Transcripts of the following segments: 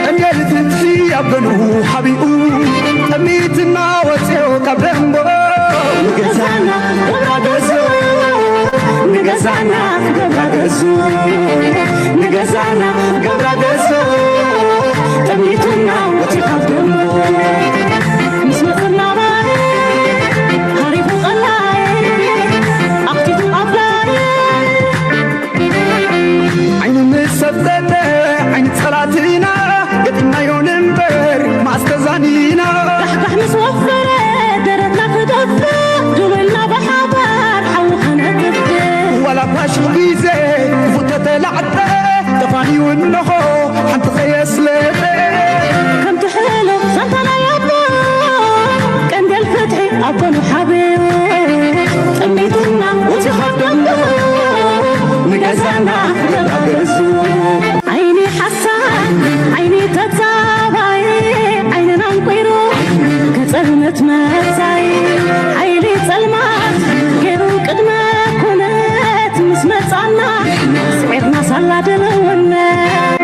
ቀንዴል ፍትሒ ኣብ ገኑ ሓቢኡ፣ ጠሚትና ወፅዮ ካብ ደንቦ። ንገዛና ገብራ ገዙ፣ ንገዛና ገብራ ገዙ፣ ንገዛና ገብራ ገዙ፣ ጠሚትና ወፅዮ ካብ ደንቦ። ምስ መፅና ባይ፣ ሃሪፉ ቀላይ፣ ኣኽቲቱ ኣፍላይ። ዓይኑ ምስ ሰብተተ ዓይኒ ጸላእትና፣ ገጢምናዮ ንንበር ማስተዛኒና። ካሕካሕ ምስ ወፈረ ደረትና ክደፍእ፣ ደው ኢልና ብሓባር ሓዊ ከነጥፍእ። ዋላ ፋሽል ግዜ ክፉእ ተተላዕጠ፣ ተፋንዩ እንሆ ሓንቲ ከየስለጠ። ከምቲ ሕሉፍ ዛንታና የብሎ፣ ቀንዴል ፍትሒ ኣብ ጎኑ ሓቢሩ። ጠሚትና ወፂኻ ደንጎ፣ ንገዛና ገዛ ገዙ። ዓይኒ ሓሳድ፣ ዓይኒ ተጻባይ፣ ዓይንና ኣንቂሩ፣ ከጸልምት መጻይ። ሓይሊ ጸልማት ገይሩ ቅድመ ኩነት ምስ መጻና፣ ስዒርና ሳላ ድልውነት።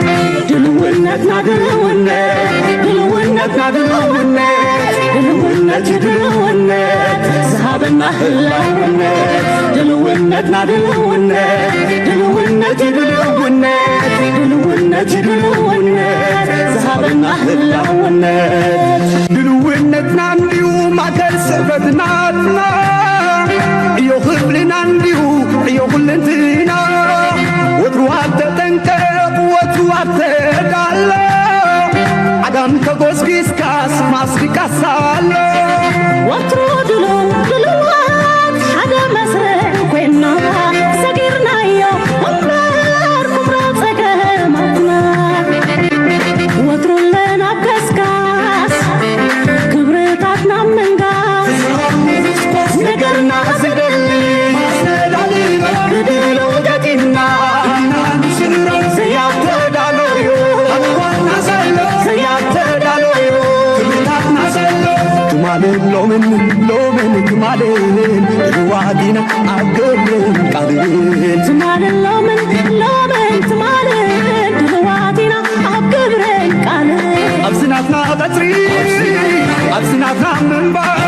ድልውነትና ድልውነት፣ ድልውነትና ድልውነት፣ ድልውነት እዩ ድልውነት፣ ዝሃበና ህላውነት። ድልውነትና ድልውነት፣ ድልውነት እዩ ድልውነት፣ ድልውነት እዩ ድልውነት፣ ዝሃበና ህላውነት። ድልውነትና እንድዩ ማእከል ስሕበት ናትና፣ ዕዮ ክፍልና እንድዩ ዕዮ ኩልንትና። ወትሩ ኣብ ተጠንቀቕ፣ ወትሩ ኣብ ተዳሎ፣ ዓጋም ተጎስጊስካስ ማስቲካስ ኣሎ። ወትሩ ድሉው ድሉዋት ሓደ መስርዕ ኮይና፣ ሰጊርናዮ እምበር ኩብራ ጸገማትና። ወትሩ ኣለና ኣብ ገስጋስ፣ ክብርታትና ምንጋስ። ነገርና ዝደሊ ማስተዳድና፣ ብድብሎ ገጢምና፣ ዘያተዳለዩ፣ ዘያተዳለዩ፣ ክብርታትና ዘሎ። ትማልን ሎምን፣ ሎምን ትማልን፣ ድልዋት ኢና ኣብ ግብርን ቃልን። ትማልን ሎምን፣ ሎምን ትማልን፣ ድልዋት ኢና ኣብ ግብርን ቃልን። ኣብዚ ናትና ቀጽሪ፣ ኣብዚ ናትና ምንባር፣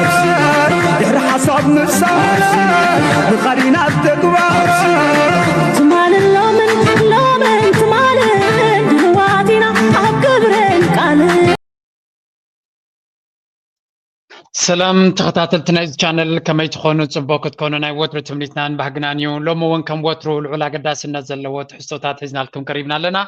ድሕሪ ሓሳብ ምፍሳር፣ ንኻሊና ተግባር። ትማልን ሎምን፣ ሎምን ትማልን፣ ድልዋት ኢና ኣብ ግብርን ቃልን። ሰላም ተኸታተልቲ ናይዚ ቻነል፣ ከመይ ትኾኑ? ጽቡቕ ክትኮኑ ናይ ወትሩ ትምኒትናን ባህግናን እዩ። ሎሚ እውን ከም ወትሩ ልዑል ኣገዳስነት ዘለዎ ትሕዝቶታት ሒዝናልኩም ቀሪብና ኣለና።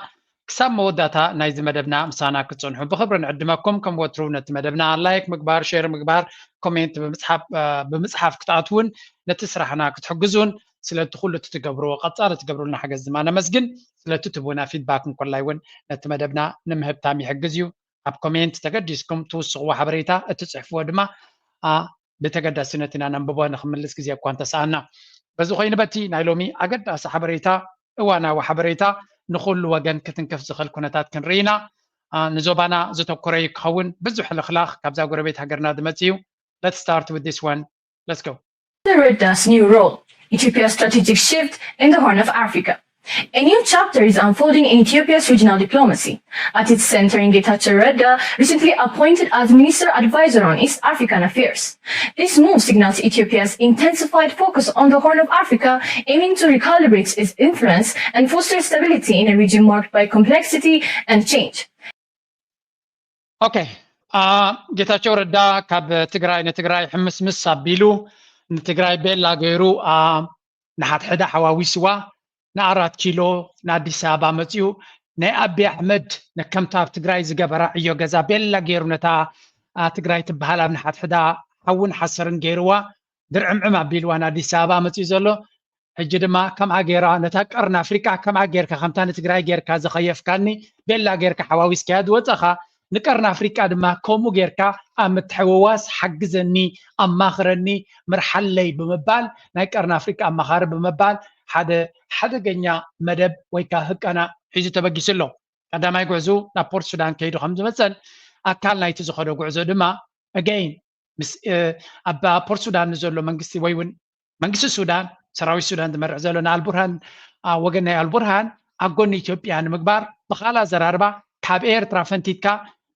ክሳብ መወዳእታ ናይዚ መደብና ምሳና ክትጸንሑ ብኽብሪ ንዕድመኩም። ከም ወትሩ ነቲ መደብና ላይክ ምግባር፣ ሼር ምግባር፣ ኮሜንት ብምጽሓፍ፣ እ፣ ብምጽሓፍ ክትኣትውን ነቲ ስራሕና ክትሕግዙን ስለቲ ኩሉ እቲ ትገብርዎ ቀጻሊ ትገብሩልና ሓገዝ ድማ ነመስግን። ስለቲ ትቡና ፊድባክ እንኮላይ እውን ነቲ መደብና ንምህብታም ይሕግዝ እዩ። ኣብ ኮሜንት ተገዲስኩም ትውስኽዎ ሓበሬታ እትጽሕፍዎ ድማ፣ ኣ፣ ብተገዳስነት ኢና ነንብቦ፣ ንኽምልስ ግዜ እኳ እንተሰኣና። በዚ ኮይኑ በቲ ናይ ሎሚ ኣገዳሲ ሓበሬታ፣ እዋናዊ ሓበሬታ፣ ንኹሉ ወገን ክትንክፍ ዝኽእል ኩነታት ክንርኢ ኢና። ኣ፣ ንዞባና ዘተኮረ እዩ ክኸውን። ብዙሕ ሕልኽላኽ ካብዛ ጎረቤት ሃገርና ዝመጽእ እዩ። Let's start with this one. Let's go. Redda's new role, Ethiopia's strategic shift in the Horn of Africa. A new chapter is unfolding in Ethiopia's regional diplomacy. At its center, Getachew Redda, recently appointed as Minister Advisor on East African Affairs. This move signals Ethiopia's intensified focus on the Horn of Africa, aiming to recalibrate its influence and foster stability in a region marked by complexity and change. ኦኬ፣ አ፣ ጌታቸው ረዳ ካብ ትግራይ ንትግራይ ሕምስምስ ኣቢሉ ንትግራይ ቤላ ገይሩ፣ አ፣ ንሓድሕዳ ሓዋዊስዋ ንኣራት ኪሎ ንኣዲስ ኣበባ መፂኡ ናይ ኣቢ ኣሕመድ ነከምታ ኣብ ትግራይ ዝገበራ ዕዮ ገዛ ቤላ ገይሩ ነታ፣ አ፣ ትግራይ ትበሃል ኣብ ንሓድሕዳ ሓውን ሓሰርን ገይርዋ ድርዕምዕም ኣቢልዋ ንኣዲስ ኣበባ መፂኡ ዘሎ። ሕጂ ድማ ከምኣ ጌራ ነታ ቀርኒ ኣፍሪቃ ከምኣ ጌርካ ከምታ ንትግራይ ጌርካ ዘኸየፍካኒ ቤላ ጌርካ ሓዋዊስካያ ዝወፀኻ ንቀርኒ ኣፍሪቃ ድማ ከምኡ ጌርካ ኣብ ምትሕውዋስ ሓግዘኒ፣ ኣማኽረኒ፣ ምርሓለይ ብምባል ናይ ቀርኒ ኣፍሪቃ ኣማኻሪ ብምባል ሓደ ሓደገኛ መደብ ወይ ከዓ ህቀና ሒዙ ተበጊሱ ኣሎ። ቀዳማይ ጉዕዞ ናብ ፖርት ሱዳን ከይዱ ከም ዝመፀን ኣካል ናይቲ ዝኸዶ ጉዕዞ ድማ ኣገይን ምስ፣ እ፣ ኣብ ፖርት ሱዳን ንዘሎ መንግስቲ ወይ እውን መንግስቲ ሱዳን፣ ሰራዊት ሱዳን ዝመርሕ ዘሎ ንኣልቡርሃን፣ አ፣ ወገን ናይ ኣልቡርሃን ኣብ ጎኒ ኢትዮጵያ ንምግባር ብኻልእ ኣዘራርባ ካብ ኤርትራ ፈንቲትካ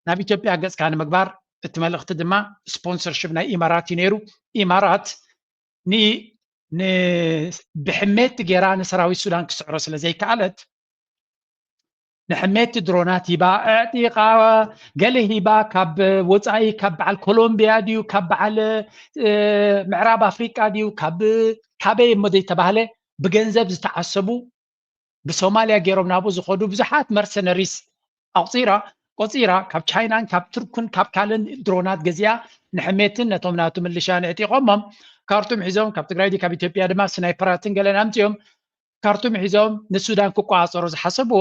ናብ ኢትዮጵያ ገጽካ ንምግባር፣ እቲ መልእኽቲ ድማ ስፖንሰርሽፕ ናይ ኢማራት እዩ ነይሩ። ኢማራት ን ብሕሜት ገይራ ንሰራዊት ሱዳን ክስዕሮ ስለ ዘይከኣለት፣ ንሕሜት ድሮናት ሂባ፣ ኣዕጢቓ፣ ገለ ሂባ፣ ካብ ወጻኢ፣ ካብ በዓል ኮሎምቢያ ድዩ፣ ካብ በዓል ምዕራብ ኣፍሪቃ ድዩ፣ ካብ ካበይ እሞ ዘይተባህለ፣ ብገንዘብ ዝተዓሰቡ፣ ብሶማልያ ገይሮም ናብኡ ዝኸዱ ብዙሓት መርሰነሪስ ኣቑጺራ፣ ቆጺራ፣ ካብ ቻይናን ካብ ቱርክን ካብ ካልእን ድሮናት ገዚኣ፣ ንሕሜትን ነቶም ናቱ ምልሻን ኣዕጢቖሞም፣ ካርቱም ሒዞም፣ ካብ ትግራይ ድዩ ካብ ኢትዮጵያ ድማ ስናይፐራትን ገለን ኣምጺኦም፣ ካርቱም ሒዞም ንሱዳን ክቆጻጸሩ ዝሓሰብዎ፣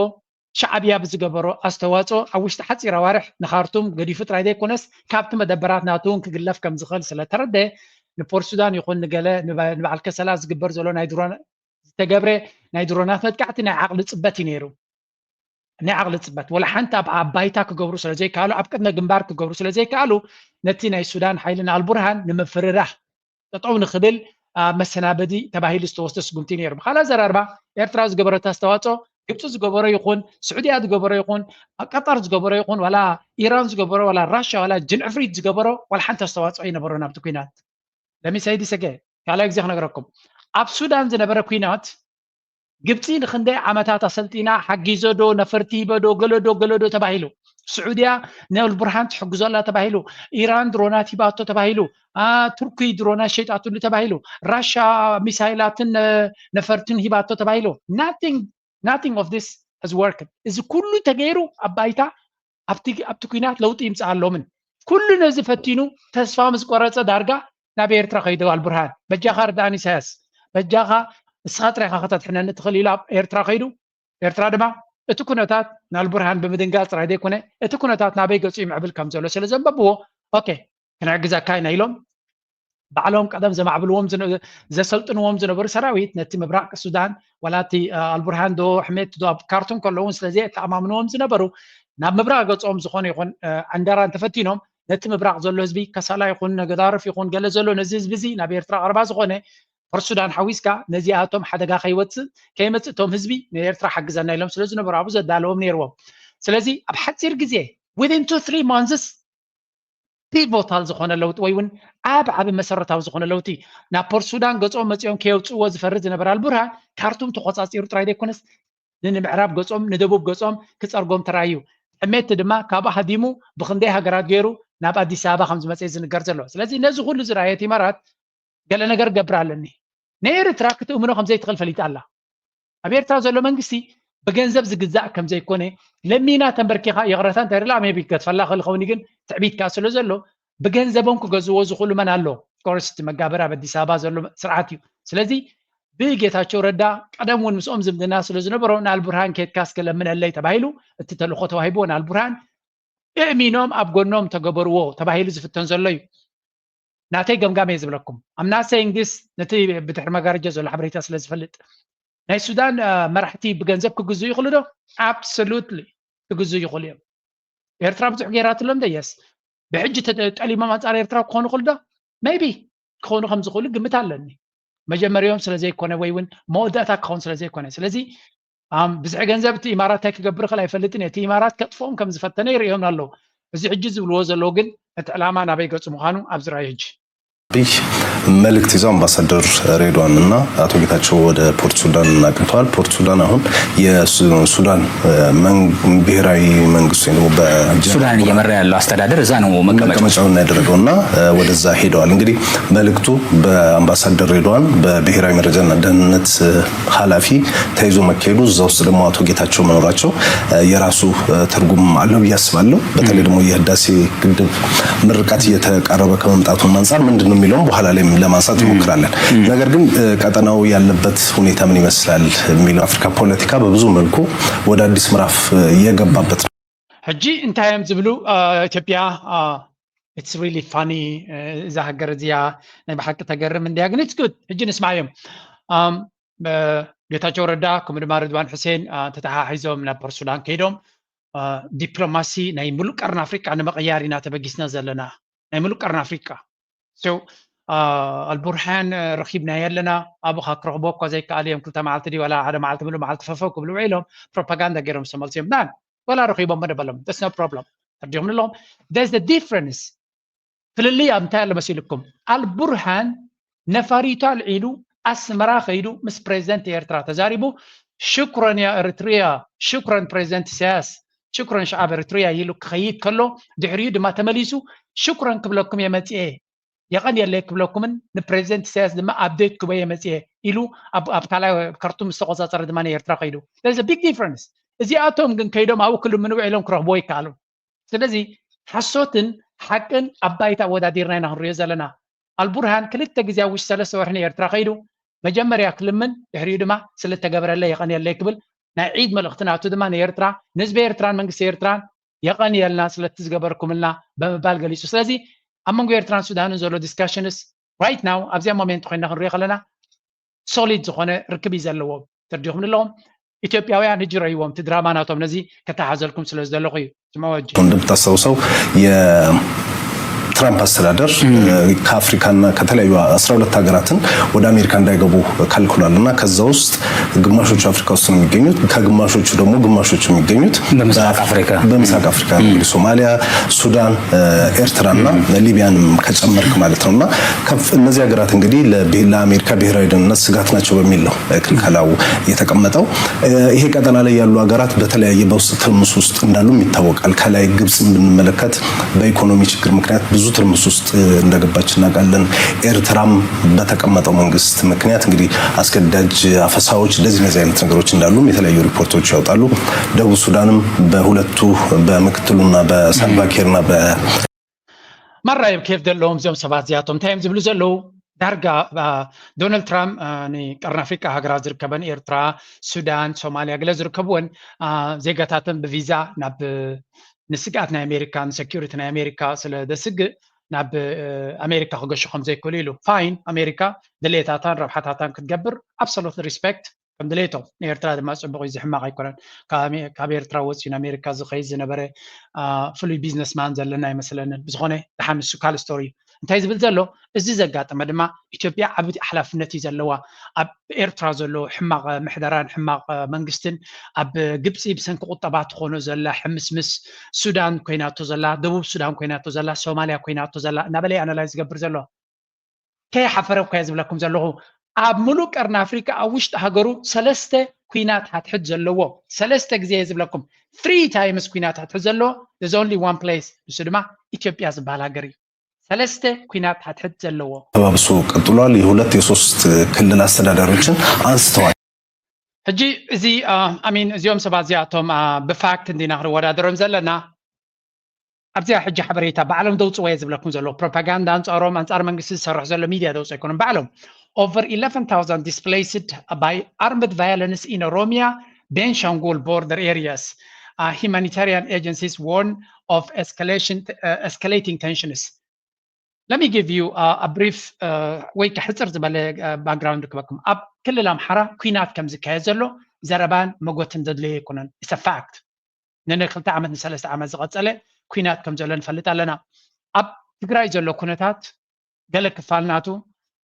ሻዕብያ ብዝገበሮ ኣስተዋጽኦ ኣብ ውሽጢ ሓጺር ኣዋርሕ ንካርቱም ገዲፉ ጥራይ ዘይኮነስ፣ ካብቲ መደበራት ናቱ እውን ክግለፍ ከም ዝኽእል ስለ ተረደ፣ ንፖርት ሱዳን ይኹን ንገለ ንበ-፣ ንበዓል ከሰላ ዝግበር ዘሎ ናይ ድሮን ዝተገብረ ናይ ድሮናት መጥቃዕቲ ናይ ዓቕሊ ጽበት እዩ ነይሩ። ናይ ዓቕሊ ጽበት። ወላ ሓንቲ ኣብ፣ ኣብ ባይታ ክገብሩ ስለ ዘይከኣሉ፣ ኣብ ቅድመ ግንባር ክገብሩ ስለ ዘይከኣሉ፣ ነቲ ናይ ሱዳን ሓይሊ ንኣልቡርሃን ንምፍርራህ ጠጠው ንኽብል፣ አ፣ መሰናበዲ ተባሂሉ ዝተወስደ ስጉምቲ ነይሩ። ብኻልእ ኣዘራርባ፣ ኤርትራ ዝገበረቶ ኣስተዋጽኦ፣ ግብጺ ዝገበሮ ይኹን፣ ስዑድያ ዝገበሮ ይኹን፣ ቀጠር ዝገበሮ ይኹን፣ ዋላ ኢራን ዝገበሮ፣ ዋላ ራሽያ፣ ዋላ ጅንዕፍሪት ዝገበሮ፣ ዋላ ሓንቲ ኣስተዋጽኦ ኣይነበሮን ኣብቲ ኲናት። ለሚሰይዲ ሰገ፣ ካልኣይ ግዜ ክነግረኩም። ኣብ ሱዳን ዝነበረ ኲናት፣ ግብጺ ንኽንደይ ዓመታት ኣሰልጢና፣ ሓጊዞ ዶ፣ ነፈርቲ ሂበ ዶ፣ ገለ ዶ፣ ገለ ዶ ተባሂሉ። ስዑድያ ንኣልቡርሃን ትሕግዞ ኣላ ተባሂሉ። ኢራን ድሮናት ሂባቶ ተባሂሉ። አ፣ ቱርኪ ድሮናት ሸይጣትሉ ተባሂሉ። ራሻ ሚሳይላትን፣ ነ-፣ ነፈርትን ሂባቶ ተባሂሉ። Nothing, nothing of this has worked። እዚ ኩሉ ተገይሩ ኣብ ባይታ ኣብቲ፣ ኣብቲ ኲናት ለውጢ ይምጽእ ኣሎምን። ኩሉ ነዚ ፈቲኑ ተስፋ ምስ ቆረጸ ዳርጋ ናብ ኤርትራ ከይዱ ኣልቡርሃን። በጃኻ ርድኣኒ ኢሳያስ፣ በጃኻ ንስኻ ጥራይ ኢኻ ከተድሕነኒ ትኽእል ኢሉ ኣብ ኤርትራ ከይዱ። ኤርትራ ድማ እቲ ኩነታት ንኣልቡርሃን ብምድንጋጽ ጥራይ ዘይኮነ፣ እቲ ኩነታት ናበይ ገጹ ይምዕብል ከም ዘሎ ስለ ዘንበብዎ፣ ኦኬ፣ ክንሕግዘካ ኢና ኢሎም ባዕሎም ቀደም ዘማዕብልዎም ዝነ-፣ ዘሰልጥንዎም ዝነበሩ ሰራዊት ነቲ ምብራቕ ሱዳን፣ ዋላ እቲ፣ አ፣ ኣልቡርሃን ዶ ሕሜት ዶ ኣብ ካርቱም ከለዉ እውን ስለ ዘየተኣማምንዎም ዝነበሩ፣ ናብ ምብራቕ ገጾም ዝኾነ ይኹን፣ አ፣ ዕንደራ እንተፈቲኖም፣ ነቲ ምብራቕ ዘሎ ህዝቢ ከሳላ ይኹን ነገዳርፍ ይኹን ገለ ዘሎ ነዚ ህዝቢ እዚ ናብ ኤርትራ ቀረባ ዝኾነ ፖርት ሱዳን ሓዊስካ ነዚኣቶም ሓደጋ ከይወጽእ፣ ከይመጽእ እቶም ህዝቢ ንኤርትራ ሓግዘና ኢሎም ስለ ዝነበሩ ኣብኡ ዘዳለዎም ነይርዎም። ስለዚ ኣብ ሓጺር ግዜ፣ within two three months፣ ፒቮታል ዝኾነ ለውጢ ወይ እውን ዓብ ዓቢ መሰረታዊ ዝኾነ ለውጢ ናብ ፖርት ሱዳን ገጾም መጺኦም ከየውጽእዎ ዝፈርድ ዝነበረ ኣልቡርሃን ካርቱም ተቆጻጺሩ ጥራይ ዘይኮነስ ንንምዕራብ ገጾም ንደቡብ ገጾም ክጸርጎም ተራእዩ። ሕሜቲ ድማ ካብኡ ሃዲሙ ብኽንደይ ሃገራት ገይሩ ናብ ኣዲስ ኣበባ ከም ዝመጸ እዩ ዝንገር ዘሎ። ስለዚ ነዚ ኩሉ ዝረኣየት ኢማራት ገለ ነገር ገብር ኣለኒ። ንኤርትራ ክትእምኖ ከም ዘይትኽእል ፈሊጣ ኣላ። ኣብ ኤርትራ ዘሎ መንግስቲ ብገንዘብ ዝግዛእ ከም ዘይኮነ፣ ለሚና ተንበርኪኻ ይቕረታ እንተ ኢላ ሜቢ ክትገድፈላ ክእል ይኸውን እዩ፣ ግን ትዕቢት ከኣ ስለ ዘሎ ብገንዘቦም ክገዝዎ ዝኽእሉ መን ኣሎ? ኦፍኮርስ እቲ መጋበሪ ኣብ ኣዲስ ኣበባ ዘሎ ስርዓት እዩ። ስለዚ ብጌታቸው ረዳ ቀደም እውን ምስኦም ዝምድና ስለ ዝነበሮ ንኣልቡርሃን ኬድካ እስከ ለምነለይ ተባሂሉ እቲ ተልእኾ ተዋሂብዎ ንኣልቡርሃን እእሚኖም ኣብ ጎኖም ተገበርዎ ተባሂሉ ዝፍተን ዘሎ እዩ። ናተይ ገምጋም እየ ዝብለኩም። I'm not saying this ነቲ ብድሕሪ መጋረጃ ዘሎ ሓበሬታ ስለ ዝፈልጥ። ናይ ሱዳን፣ አ፣ መራሕቲ ብገንዘብ ክግዙ ይኽእሉ ዶ? ኣብሶሉትሊ ክግዙ ይኽእሉ እዮም። ኤርትራ ብዙሕ ገይራትሎም ዶ? የስ። ብሕጂ ተ-፣ ጠሊሞም ኣንጻር ኤርትራ ክኾኑ ይኽእሉ ዶ? ሜይቢ ክኾኑ ከም ዝኽእሉ ግምት ኣለኒ። መጀመሪያኦም ስለ ዘይኮነ ወይ እውን መወዳእታ ክኸውን ስለ ዘይኮነ። ስለዚ፣ ኣም፣ ብዝሒ ገንዘብ እቲ ኢማራት እንታይ ክገብር ይኽእል ኣይፈልጥን እየ። እቲ ኢማራት ከጥፍኦም ከም ዝፈተነ ይርእዮም ኣለዉ። እዚ ሕጂ ዝብልዎ ዘለዉ ግን እቲ ዕላማ ናበይ ገጹ ምዃኑ ኣብዚ ረኣዩ ሕጂ። ይህ መልእክት ይዘው አምባሳደር ሬድዋን እና አቶ ጌታቸው ወደ ፖርት ሱዳን አቅንተዋል። ፖርት ሱዳን አሁን የሱዳን፣ እ፣ መን-፣ ብሔራዊ መንግስት ወይም ደግሞ በ- ሱዳንን እየመራ ያለው አስተዳደር እዛ ነው መቀመጫው። መቀመጫውን ያደረገው እና፣ እ፣ ወደዛ ሄደዋል። እንግዲህ መልእክቱ በአምባሳደር ሬድዋን በብሔራዊ መረጃና ደህንነት፣ እ፣ ኃላፊ ተይዞ መካሄዱ፣ እዛ ውስጥ ደግሞ አቶ ጌታቸው መኖራቸው፣ እ፣ የራሱ፣ እ፣ ትርጉም አለው ብዬ አስባለሁ። በተለይ ደግሞ የህዳሴ ግድብ ምርቃት እየተቃረበ ከመምጣቱም አንጻር ምንድን ነው የሚለውም በኋላ ላይም ለማንሳት እንሞክራለን። ነገር ግን፣ እ፣ ቀጠናው ያለበት ሁኔታ ምን ይመስላል የሚለው አፍሪካ ፖለቲካ በብዙ መልኩ ወደ አዲስ ምዕራፍ፣ እ፣ እየገባበት ነው። ሕጂ እንታይ እዮም ዝብሉ? አ፣ ኢትዮጵያ፣ አ፣ it's really funny፣ እ፣ እዛ ሃገር እዚኣ ናይ ብሓቂ ተገርም እንድያ፣ ግን it's good። ሕጂ ንስማዮም። ኣም፣ እ፣ ጌታቸው ረዳ ከምኡ ድማ ርድዋን ሕሴን፣ አ፣ ተተሓሒዞም ናብ ፖርት ሱዳን ከይዶም፣ አ፣ ዲፕሎማሲ ናይ ሙሉእ ቀርኒ ኣፍሪቃ ንምቕያር ኢና ተበጊስና ዘለና። ናይ ሙሉእ ቀርኒ ኣፍሪቃ። So፣ አ፣ ኣልቡርሃን፣ እ፣ ረኺብናዮ ኣለና፣ ኣብኻ ክረኽቦ እኳ ዘይከኣሉ እዮም፣ ክልተ መዓልቲ ድዩ ዋላ ሓደ መዓልቲ ሙሉእ መዓልቲ ፈፈው ክብሉ ውዒሎም ፕሮፓጋንዳ ገይሮም ዝተመልሱ እዮም። ናን ወላ ረኺቦም መደበሎም that's no problem። ተርዲኹም ኣለኹም። There's the difference። ፍልልይ ኣብ እንታይ ኣሎ መሲልኩም? ኣልቡርሃን ነፋሪቱ ኣልዒሉ ኣስመራ ከይዱ ምስ ፕሬዚደንት ኤርትራ ተዛሪቡ ሽኩረን ያ ኤርትሪያ፣ ሽኩረን ፕሬዚደንት ኢሳያስ፣ ሽኩረን ሸዓብ ኤርትሪያ ኢሉ ክኸይድ ከሎ ድሕሪኡ ድማ ተመሊሱ ሽኩረን ክብለኩም የመፅኤ የቐንየለይ ክብለኩምን ንፕሬዚደንት ኢሳያስ ድማ ኣፕዴት ክበየ መፅኤ ኢሉ ኣብ ካልኣይ ከርቱም ዝተቆፃፀረ ድማ ንኤርትራ ከይዱ። There's a big difference። እዚኣቶም ግን ከይዶም ኣብኡ ክልምኑ ውዒሎም ክረኽብዎ ይከኣሉ። ስለዚ ሓሶትን ሓቅን ኣብ ባይታ ኣወዳዲርና ኢና ክንሪኦ ዘለና። ኣልቡርሃን ክልተ ግዜ ኣብ ውሽጢ ሰለስተ ወርሒ ንኤርትራ ከይዱ መጀመርያ ክልምን ድሕሪኡ ድማ ስለተገበረለይ የቐንየለይ ክብል ናይ ዒድ መልእኽቲ ናቱ ድማ ንኤርትራ ንህዝቢ ኤርትራን መንግስቲ ኤርትራን የቐንየልና ስለቲ ዝገበርኩምልና ብምባል ገሊጹ። ስለዚ ኣብ መንጎ ኤርትራን ሱዳንን ዘሎ discussions right now ኣብዚኣ ሞሜንት ኮይና ክንሪኦ ከለና ሶሊድ ዝኾነ ርክብ እዩ ዘለዎም። ተርዲኹም ኣለኹም። ኢትዮጵያውያን ሕጂ ረይዎም እቲ ድራማ ናቶም ነዚ ከተሓዘልኩም ስለ ዝደለኹ እዩ። ጅማወጂ እንደምታስታውሰው የትራምፕ አስተዳደር ከአፍሪካና ከተለያዩ አስራ ሁለት ሀገራትን ወደ አሜሪካ እንዳይገቡ ከልክሏል እና ከዛ ውስጥ ግማሾቹ አፍሪካ ውስጥ ነው የሚገኙት። ከግማሾቹ ደግሞ ግማሾቹ የሚገኙት በምስራቅ አፍሪካ በምስራቅ አፍሪካ ነው። እንግዲህ ሶማሊያ፣ ሱዳን፣ ኤርትራና ሊቢያንም ከጨመርክ ማለት ነው እና እነዚህ ሀገራት እንግዲህ ለአሜሪካ ብሔራዊ ደህንነት ስጋት ናቸው በሚል ነው ክልከላው የተቀመጠው። ይሄ ቀጠና ላይ ያሉ ሀገራት በተለያየ በውስጥ ትርምስ ውስጥ እንዳሉም ይታወቃል። ከላይ ግብፅን ብንመለከት በኢኮኖሚ ችግር ምክንያት ብዙ ትርምስ ውስጥ እንደገባች እናውቃለን። ኤርትራም በተቀመጠው መንግስት ምክንያት እንግዲህ አስገዳጅ አፈሳዎች እንደዚህ እነዚህ አይነት ነገሮች እንዳሉም የተለያዩ ሪፖርቶች ያወጣሉ። ደቡብ ሱዳንም በሁለቱ በምክትሉና በሳልቫኪርና በ ማራይ ኬፍ ዘለዎም እዚኦም ሰባት እዚኣቶም እንታይ እዮም ዝብሉ ዘለዉ? ዳርጋ ዶናልድ ትራምፕ ንቀርኒ ኣፍሪቃ ሃገራት ዝርከበን ኤርትራ፣ ሱዳን፣ ሶማሊያ ገለ ዝርከብወን ዜጋታተን ብቪዛ ናብ ንስግኣት ናይ ኣሜሪካ ንሰኪሪቲ ናይ ኣሜሪካ ስለ ዘስግእ ናብ ኣሜሪካ ክገሹ ከም ዘይክእሉ ኢሉ። ፋይን፣ ኣሜሪካ ድሌታታን ረብሓታታን ክትገብር absolute respect ከም ድሌቶም። ንኤርትራ ድማ ፅቡቅ እዩ፣ ዝሕማቅ ኣይኮነን። ካብ ኤርትራ ወፂኡ ንኣሜሪካ ዝኸይድ ዝነበረ ፍሉይ ቢዝነስማን ዘለና ኣይመስለንን። ብዝኾነ ደሓን ንሱ ካልእ ስቶሪ እዩ። እንታይ ዝብል ዘሎ እዚ ዘጋጠመ ድማ ኢትዮጵያ ዓብይ ሓላፍነት እዩ ዘለዋ። ኣብ ኤርትራ ዘሎ ሕማቅ ምሕደራን ሕማቅ መንግስትን ኣብ ግብፂ ብሰንኪ ቁጠባ ትኾኖ ዘላ ሕምስምስ፣ ሱዳን ኮይናቶ ዘላ፣ ደቡብ ሱዳን ኮይናቶ ዘላ፣ ሶማሊያ ኮይናቶ ዘላ እናበለ ኣናላይዝ ዝገብር ዘሎ። ከይሓፈረ እኳ እየ ዝብለኩም ዘለኹ። ኣብ ሙሉእ ቀርኒ ኣፍሪካ ኣብ ውሽጢ ሃገሩ ሰለስተ ኩናት ሓትሕት ዘለዎ ሰለስተ ግዜ እየ ዝብለኩም። Three times ኩናት ሓትሕት ዘለዎ there's only one place፣ ንሱ ድማ ኢትዮጵያ ዝበሃል ሃገር እዩ። ሰለስተ ኩናት ሓትሕት ዘለዎ ተባብሶ ቀጥሏል። የሁለት የሶስት ክልል አስተዳዳሪዎችን አንስተዋል። ሕጂ እዚ I mean እዚኦም ሰባት እዚኣቶም ብፋክት እንዲና ክንወዳደሮም ዘለና ኣብዚኣ ሕጂ ሓበሬታ ባዕሎም ደውፅዎ እየ ዝብለኩም ዘሎ ፕሮፓጋንዳ ኣንፃሮም ኣንፃር መንግስቲ ዝሰርሕ ዘሎ ሚድያ ደውፅ ኣይኮኑም ባዕሎም over eleven thousand displaced by armed violence in Oromia, Benshangul border areas. Humanitarian agencies warn of escalation, escalating tensions. Let me give you a brief ወይ ሕፅር ዝበለ ባክግራውንድ ክበኩም። ኣብ ክልል ኣምሓራ ኩናት ከም ዝካየድ ዘሎ ዘረባን መጎትን ዘድለዮ ኣይኮነን። It's a fact። ንክልተ ዓመት ንሰለስተ ዓመት ዝቐፀለ ኩናት ከም ዘሎ ንፈልጥ ኣለና። ኣብ ትግራይ ዘሎ ኩነታት ገለ ክፋል ናቱ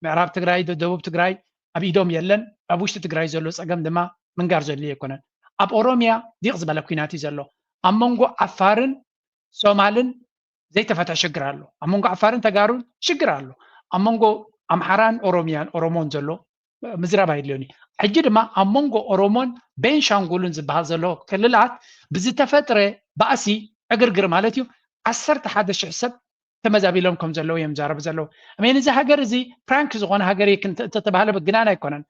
ምዕራብ ትግራይ፣ ደቡብ ትግራይ ኣብ ኢዶም የለን። ኣብ ውሽጢ ትግራይ ዘሎ ፀገም ድማ ምንጋር ዘድልዮ ኣይኮነን። ኣብ ኦሮሚያ ዲቕ ዝበለ ኩናት እዩ ዘሎ። ኣብ መንጎ ዓፋርን ሶማልን ዘይተፈትሐ ሽግር ኣሎ። ኣብ መንጎ ዓፋርን ተጋሩን ሽግር ኣሎ። ኣብ መንጎ ኣምሓራን ኦሮሚያን ኦሮሞን ዘሎ ምዝራብ ኣይድልዮን እዩ። ሕጂ ድማ ኣብ መንጎ ኦሮሞን ቤንሻንጉልን ዝበሃል ዘሎ ክልላት ብዝተፈጥረ ባእሲ ዕግርግር ማለት እዩ ዓሰርተ ሓደ ሽሕ ሰብ ተመዛቢሎም ከም ዘለዉ እዮም ዛረቡ ዘለዉ። እሜን እዚ ሃገር እዚ ፕራንክ ዝኾነ ሃገር እዩ እንተተባህለ ግናን ኣይኮነን።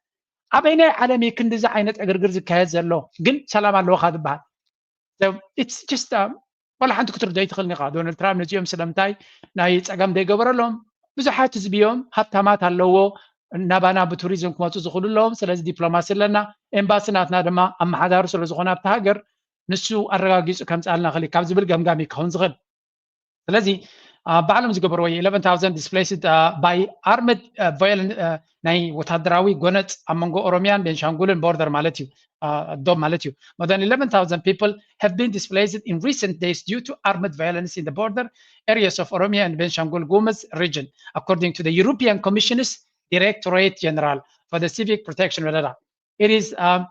ኣበይናይ ዓለም እዩ ክንዲዚ ዓይነት ዕግርግር ዝካየድ ዘሎ ግን ሰላም ኣለዎ ካብ ዝበሃል? It's just ዋላ ሓንቲ ክትርዶ ኣይትኽእልን ኢኻ። ዶናልድ ትራምፕ ነዚኦም ስለምንታይ ናይ ፀገም ዘይገበረሎም? ብዙሓት ህዝቢ እዮም፣ ሃብታማት ኣለዎ፣ ናባና ብቱሪዝም ክመፁ ዝኽእሉ ኣለዎም። ስለዚ ዲፕሎማሲ ኣለና፣ ኤምባሲ ናትና ድማ ኣመሓዳሪ ስለዝኾነ ኣብቲ ሃገር ንሱ ኣረጋጊፁ ከምፅኣልና ክእል ካብ ዝብል ገምጋም እዩ ክኸውን ዝኽእል። ስለዚ ባዕሎም ዝገበርዎ እዩ eleven thousand displaced by armed violence ናይ ወታደራዊ ጎነፅ ኣብ መንጎ ኦሮሚያን ቤንሻንጉልን ቦርደር ማለት እዩ ዶብ ማለት እዩ። More than eleven thousand people have been displaced in recent days due to armed violence in the border areas of Oromia and Benshangul Gumuz region, according to the European Commission's Directorate General for the Civic Protection. It is um,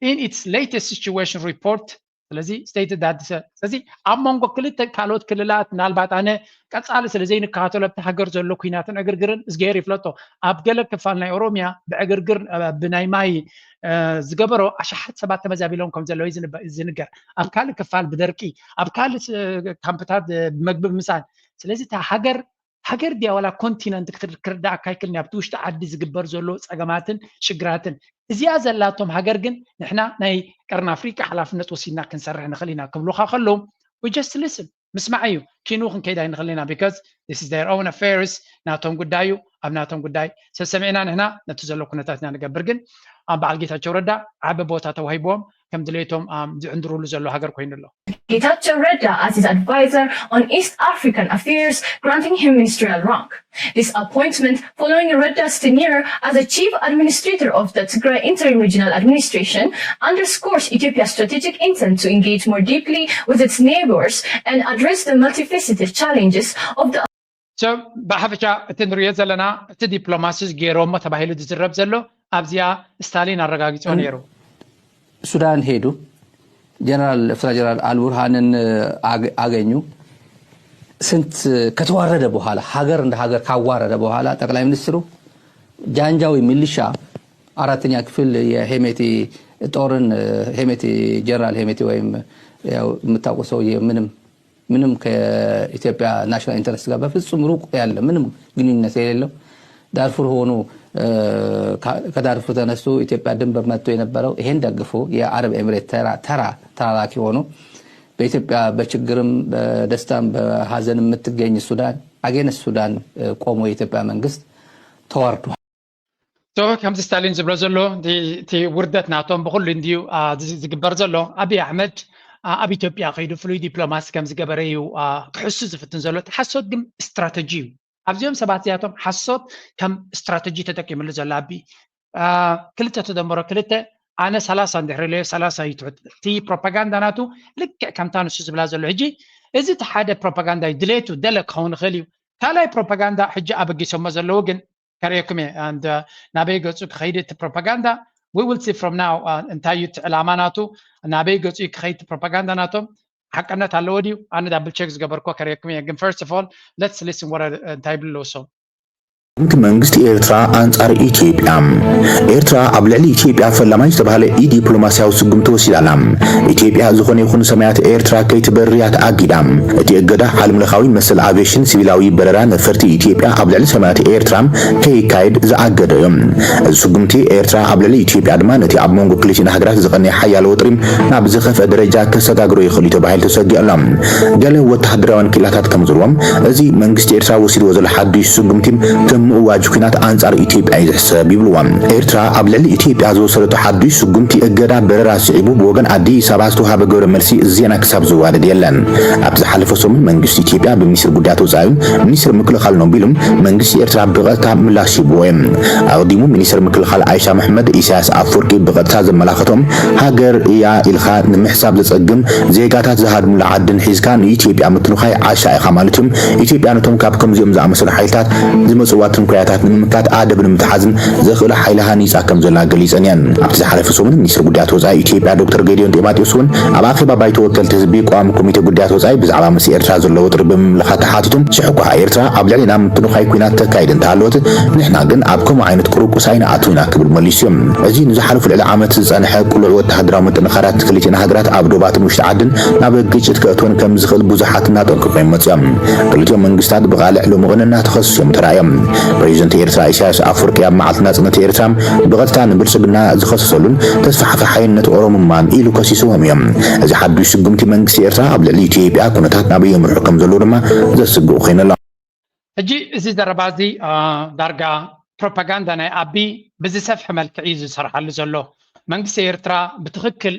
in its latest situation report ስለዚ state that ስለዚ ኣብ መንጎ ክልተ ካልኦት ክልላት ምናልባት ኣነ ቀጻሊ ስለ ዘይንከታተሎ ኣብቲ ሃገር ዘሎ ኩናትን ዕግርግርን እዝግሄር ይፍለጦ። ኣብ ገለ ክፋል ናይ ኦሮሚያ ብዕግርግር ብናይ ማይ ዝገበሮ ኣሽሓት ሰባት ተመዛቢሎም ከም ዘለዉ ዝንገር። ኣብ ካልእ ክፋል ብደርቂ፣ ኣብ ካልእ ካምፕታት ብመግቢ ምሳን። ስለዚ እታ ሃገር ሃገር ድያ ዋላ ኮንቲነንት ክትርዳእካ ኣይክእልን። ኣብቲ ውሽጢ ዓዲ ዝግበር ዘሎ ጸገማትን ሽግራትን እዚኣ ዘላቶም ሃገር ግን ንሕና ናይ ቀርኒ ኣፍሪቃ ሓላፍነት ወሲድና ክንሰርሕ ንኽእል ኢና ክብሉኻ ከለዉ just listen ምስማዕ እዩ። ኪኑ ክንከይድ ኣይንኽእል ኢና because this is their own affairs ናቶም ጉዳይ እዩ። ኣብ ናቶም ጉዳይ ሰሰሚዕና ንሕና ነቲ ዘሎ ኩነታት ኢና ንገብር። ግን ኣብ በዓል ጌታቸው ረዳ ዓቢ ቦታ ተዋሂብዎም ከም ድሌቶም ዝዕንድሩሉ ዘሎ ሃገር ኮይኑ ኣሎ። Getachew Redda as his advisor on East African affairs, granting him ministerial rank. This appointment, following Redda's tenure as the chief administrator of the Tigray Interim Regional Administration, underscores Ethiopia's strategic intent to engage more deeply with its neighbors and address the multifaceted challenges of the ብሓፈሻ እቲ ንሪኦ ዘለና እቲ ዲፕሎማሲ ገይሮሞ ተባሂሉ ዝዝረብ ዘሎ ኣብዚኣ ስታሊን ኣረጋጊጾ ነይሩ። ሱዳን ሄዱ። ጀነራል ሌፍተና ጀነራል አልቡርሃንን አገኙ። ስንት ከተዋረደ በኋላ ሀገር እንደ ሀገር ካዋረደ በኋላ ጠቅላይ ሚኒስትሩ ጃንጃዊ ሚሊሻ አራተኛ ክፍል የሄሜቲ ጦርን ሄሜቲ ጀነራል ሄሜቲ ወይም የምታውቁ ሰውዬ ምንም ምንም ከኢትዮጵያ ናሽናል ኢንተረስት ጋር በፍጹም ሩቅ ያለ ምንም ግንኙነት የሌለው ዳርፉር ሆኖ ከዳርፉር ተነስቶ ኢትዮጵያ ድንበር መጥቶ የነበረው ይሄን ደግፎ የአረብ ኤምሬት ተራ ተራ ተላላኪ ሆኖ በኢትዮጵያ በችግርም በደስታም በሀዘን የምትገኝ ሱዳን አጌንስት ሱዳን ቆሞ የኢትዮጵያ መንግስት ተዋርዷል። ከምዚ ስታሊን ዝብሎ ዘሎ እቲ ውርደት ናቶም ብኩሉ እንድዩ ዝግበር ዘሎ። ኣብይ ኣሕመድ ኣብ ኢትዮጵያ ከይዱ ፍሉይ ዲፕሎማሲ ከም ዝገበረ እዩ ክሕሱ ዝፍትን ዘሎ። እቲ ሓሶት ግን ስትራተጂ እዩ። ኣብዚኦም ሰባት እዚኣቶም ሓሶት ከም ስትራተጂ ተጠቂምሉ ዘሎ። ኣቢ ክልተ ተደምሮ ክልተ ኣነ ሰላሳ እንድሕር ኢለዮ ሰላሳ እዩ ትሑት። እቲ ፕሮፓጋንዳ ናቱ ልክዕ ከምታ ንሱ ዝብላ ዘሎ። ሕጂ እዚ እቲ ሓደ ፕሮፓጋንዳ እዩ። ድሌቱ ደለ ክኸውን ይኽእል እዩ። ካልኣይ ፕሮፓጋንዳ ሕጂ ኣበጊሶሞ ዘለዉ ግን ከርእየኩም እየ። And ናበይ ገጹ ክኸይድ እቲ ፕሮፓጋንዳ we will see from now እንታይ እዩ እቲ ዕላማ ናቱ ናበይ ገጹ እዩ ክኸይድ እቲ ፕሮፓጋንዳ ናቶም ሓቅነት ኣለዎ ድዩ? ኣነ ዳብል ቸክ ዝገበርኮ ከርእየኩም እየ። ግን first of all let's listen what እንታይ ይብሉ ኣለዉ እሶም። ስጉምቲ መንግስቲ ኤርትራ ኣንጻር ኢትዮጵያ። ኤርትራ ኣብ ልዕሊ ኢትዮጵያ ፈላማይ ዝተባህለ ኢ-ዲፕሎማስያዊ ስጉምቲ ወሲዳ ኣላ። ኢትዮጵያ ዝኾነ ይኹን ሰማያት ኤርትራ ከይትበርር እያ ተኣጊዳ። እቲ እገዳ ዓለምለኻዊ መሰል ኣቪየሽን ሲቪላዊ በረራ ነፈርቲ ኢትዮጵያ ኣብ ልዕሊ ሰማያት ኤርትራ ከይካየድ ዝኣገደ እዩ። እዚ ስጉምቲ ኤርትራ ኣብ ልዕሊ ኢትዮጵያ ድማ ነቲ ኣብ መንጎ ክልቲኤን ሃገራት ዝቐነየ ሓያሎ ወጥሪ ናብ ዝኸፍአ ደረጃ ከሰጋግሮ ይኽእል እዩ ተባሂሉ ተሰጊኡ ኣሎ። ገለ ወተሃደራውያን ክኢላታት ከም ዝብልዎም፣ እዚ መንግስቲ ኤርትራ ወሲድዎ ዘሎ ሓዱሽ ስጉምቲ ከም ምእዋጅ ኲናት ኣንጻር ኢትዮጵያ እዩ ዝሕሰብ ይብልዎ። ኤርትራ ኣብ ልዕሊ ኢትዮጵያ ዝወሰደቶ ሓዱሽ ስጉምቲ እገዳ በረራ ስዒቡ ብወገን ኣዲስ ኣበባ ዝተዋሃበ ግብረ መልሲ ዜና ክሳብ ዝዋደድ የለን። ኣብ ዝሓለፈ ሰሙን መንግስቲ ኢትዮጵያ ብሚኒስትር ጉዳያት ወጻኢን ሚኒስትር ምክልኻልን ኣቢሉ መንግስቲ ኤርትራ ብቐጥታ ምላሽ ሂብዎ እዩ። ኣቕዲሙ ሚኒስትር ምክልኻል ኣይሻ መሕመድ ኢሳያስ ኣፍወርቂ ብቐጥታ ዘመላኸቶም ሃገር እያ ኢልካ ንምሕሳብ ዘጸግም ዜጋታት ዝሃድሙላ ዓድን ሒዝካ ንኢትዮጵያ ምትንዃይ ዓሻ ኢኻ ማለት እዩ። ኢትዮጵያ ነቶም ካብ ከምዚኦም ዝኣመሰሉ ሓይልታት ዝመጽዋ ትንኮያታት ንምምካት ኣደብ ንምትሓዝን ዘኽእላ ሓይሊ ሃኒጻ ከም ዘላ ገሊጸን እየን። ኣብቲ ዝሓለፈ ሰሙን ሚኒስትር ጉዳያት ወጻኢ ኢትዮጵያ ዶክተር ጌዲዮን ጢሞቴዎስ እውን ኣብ ኣኼባ ባይቶ ወከልቲ ህዝቢ ቀዋሚ ኮሚቴ ጉዳያት ወጻኢ ብዛዕባ ምስ ኤርትራ ዘሎ ወጥሪ ብምምልኻት ተሓቲቱ ሽሕ እኳ ኤርትራ ኣብ ልዕሊና ምትንዃይ ኲናት ተካይድ እንተሃለወት ንሕና ግን ኣብ ከምኡ ዓይነት ቁርቁስ ኣይንኣትው ኢና ክብል መሊሱ እዩ። እዚ ንዝሓለፉ ልዕሊ ዓመት ዝጸንሐ ቅሉዕ ወተሃደራዊ ምጥንኻራት ክልቲኤን ሃገራት ኣብ ዶባትን ውሽጢ ዓድን ናብ ግጭት ከእትወን ከም ዝኽእል ብዙሓት እናጠንቀቑ እዮም መጺኦም። ክልቲኦም መንግስታት ብቓልዕ ሎሚ ቅነ እናተኸሰሱ እዮም ተራእዮም። ፕሬዚደንት ኤርትራ ኢሳያስ ኣፍወርቂ ኣብ መዓልቲ ናጽነት ኤርትራ ብቐጥታ ንብልጽግና ዝኸሰሰሉን ተስፋሕፋሓይነት ኦሮሙማን ኢሉ ከሲስዎም እዮም። እዚ ሓዱሽ ስጉምቲ መንግስቲ ኤርትራ ኣብ ልዕሊ ኢትዮጵያ ኩነታት ናበይ የምርሑ ከም ዘለዉ ድማ ዘስግኡ ኮይኑ ኣሎ። ሕጂ እዚ ዘረባ እዚ ዳርጋ ፕሮፓጋንዳ ናይ ኣቢ ብዝሰፍሐ መልክዕ እዩ ዝሰርሓሉ ዘሎ። መንግስቲ ኤርትራ ብትኽክል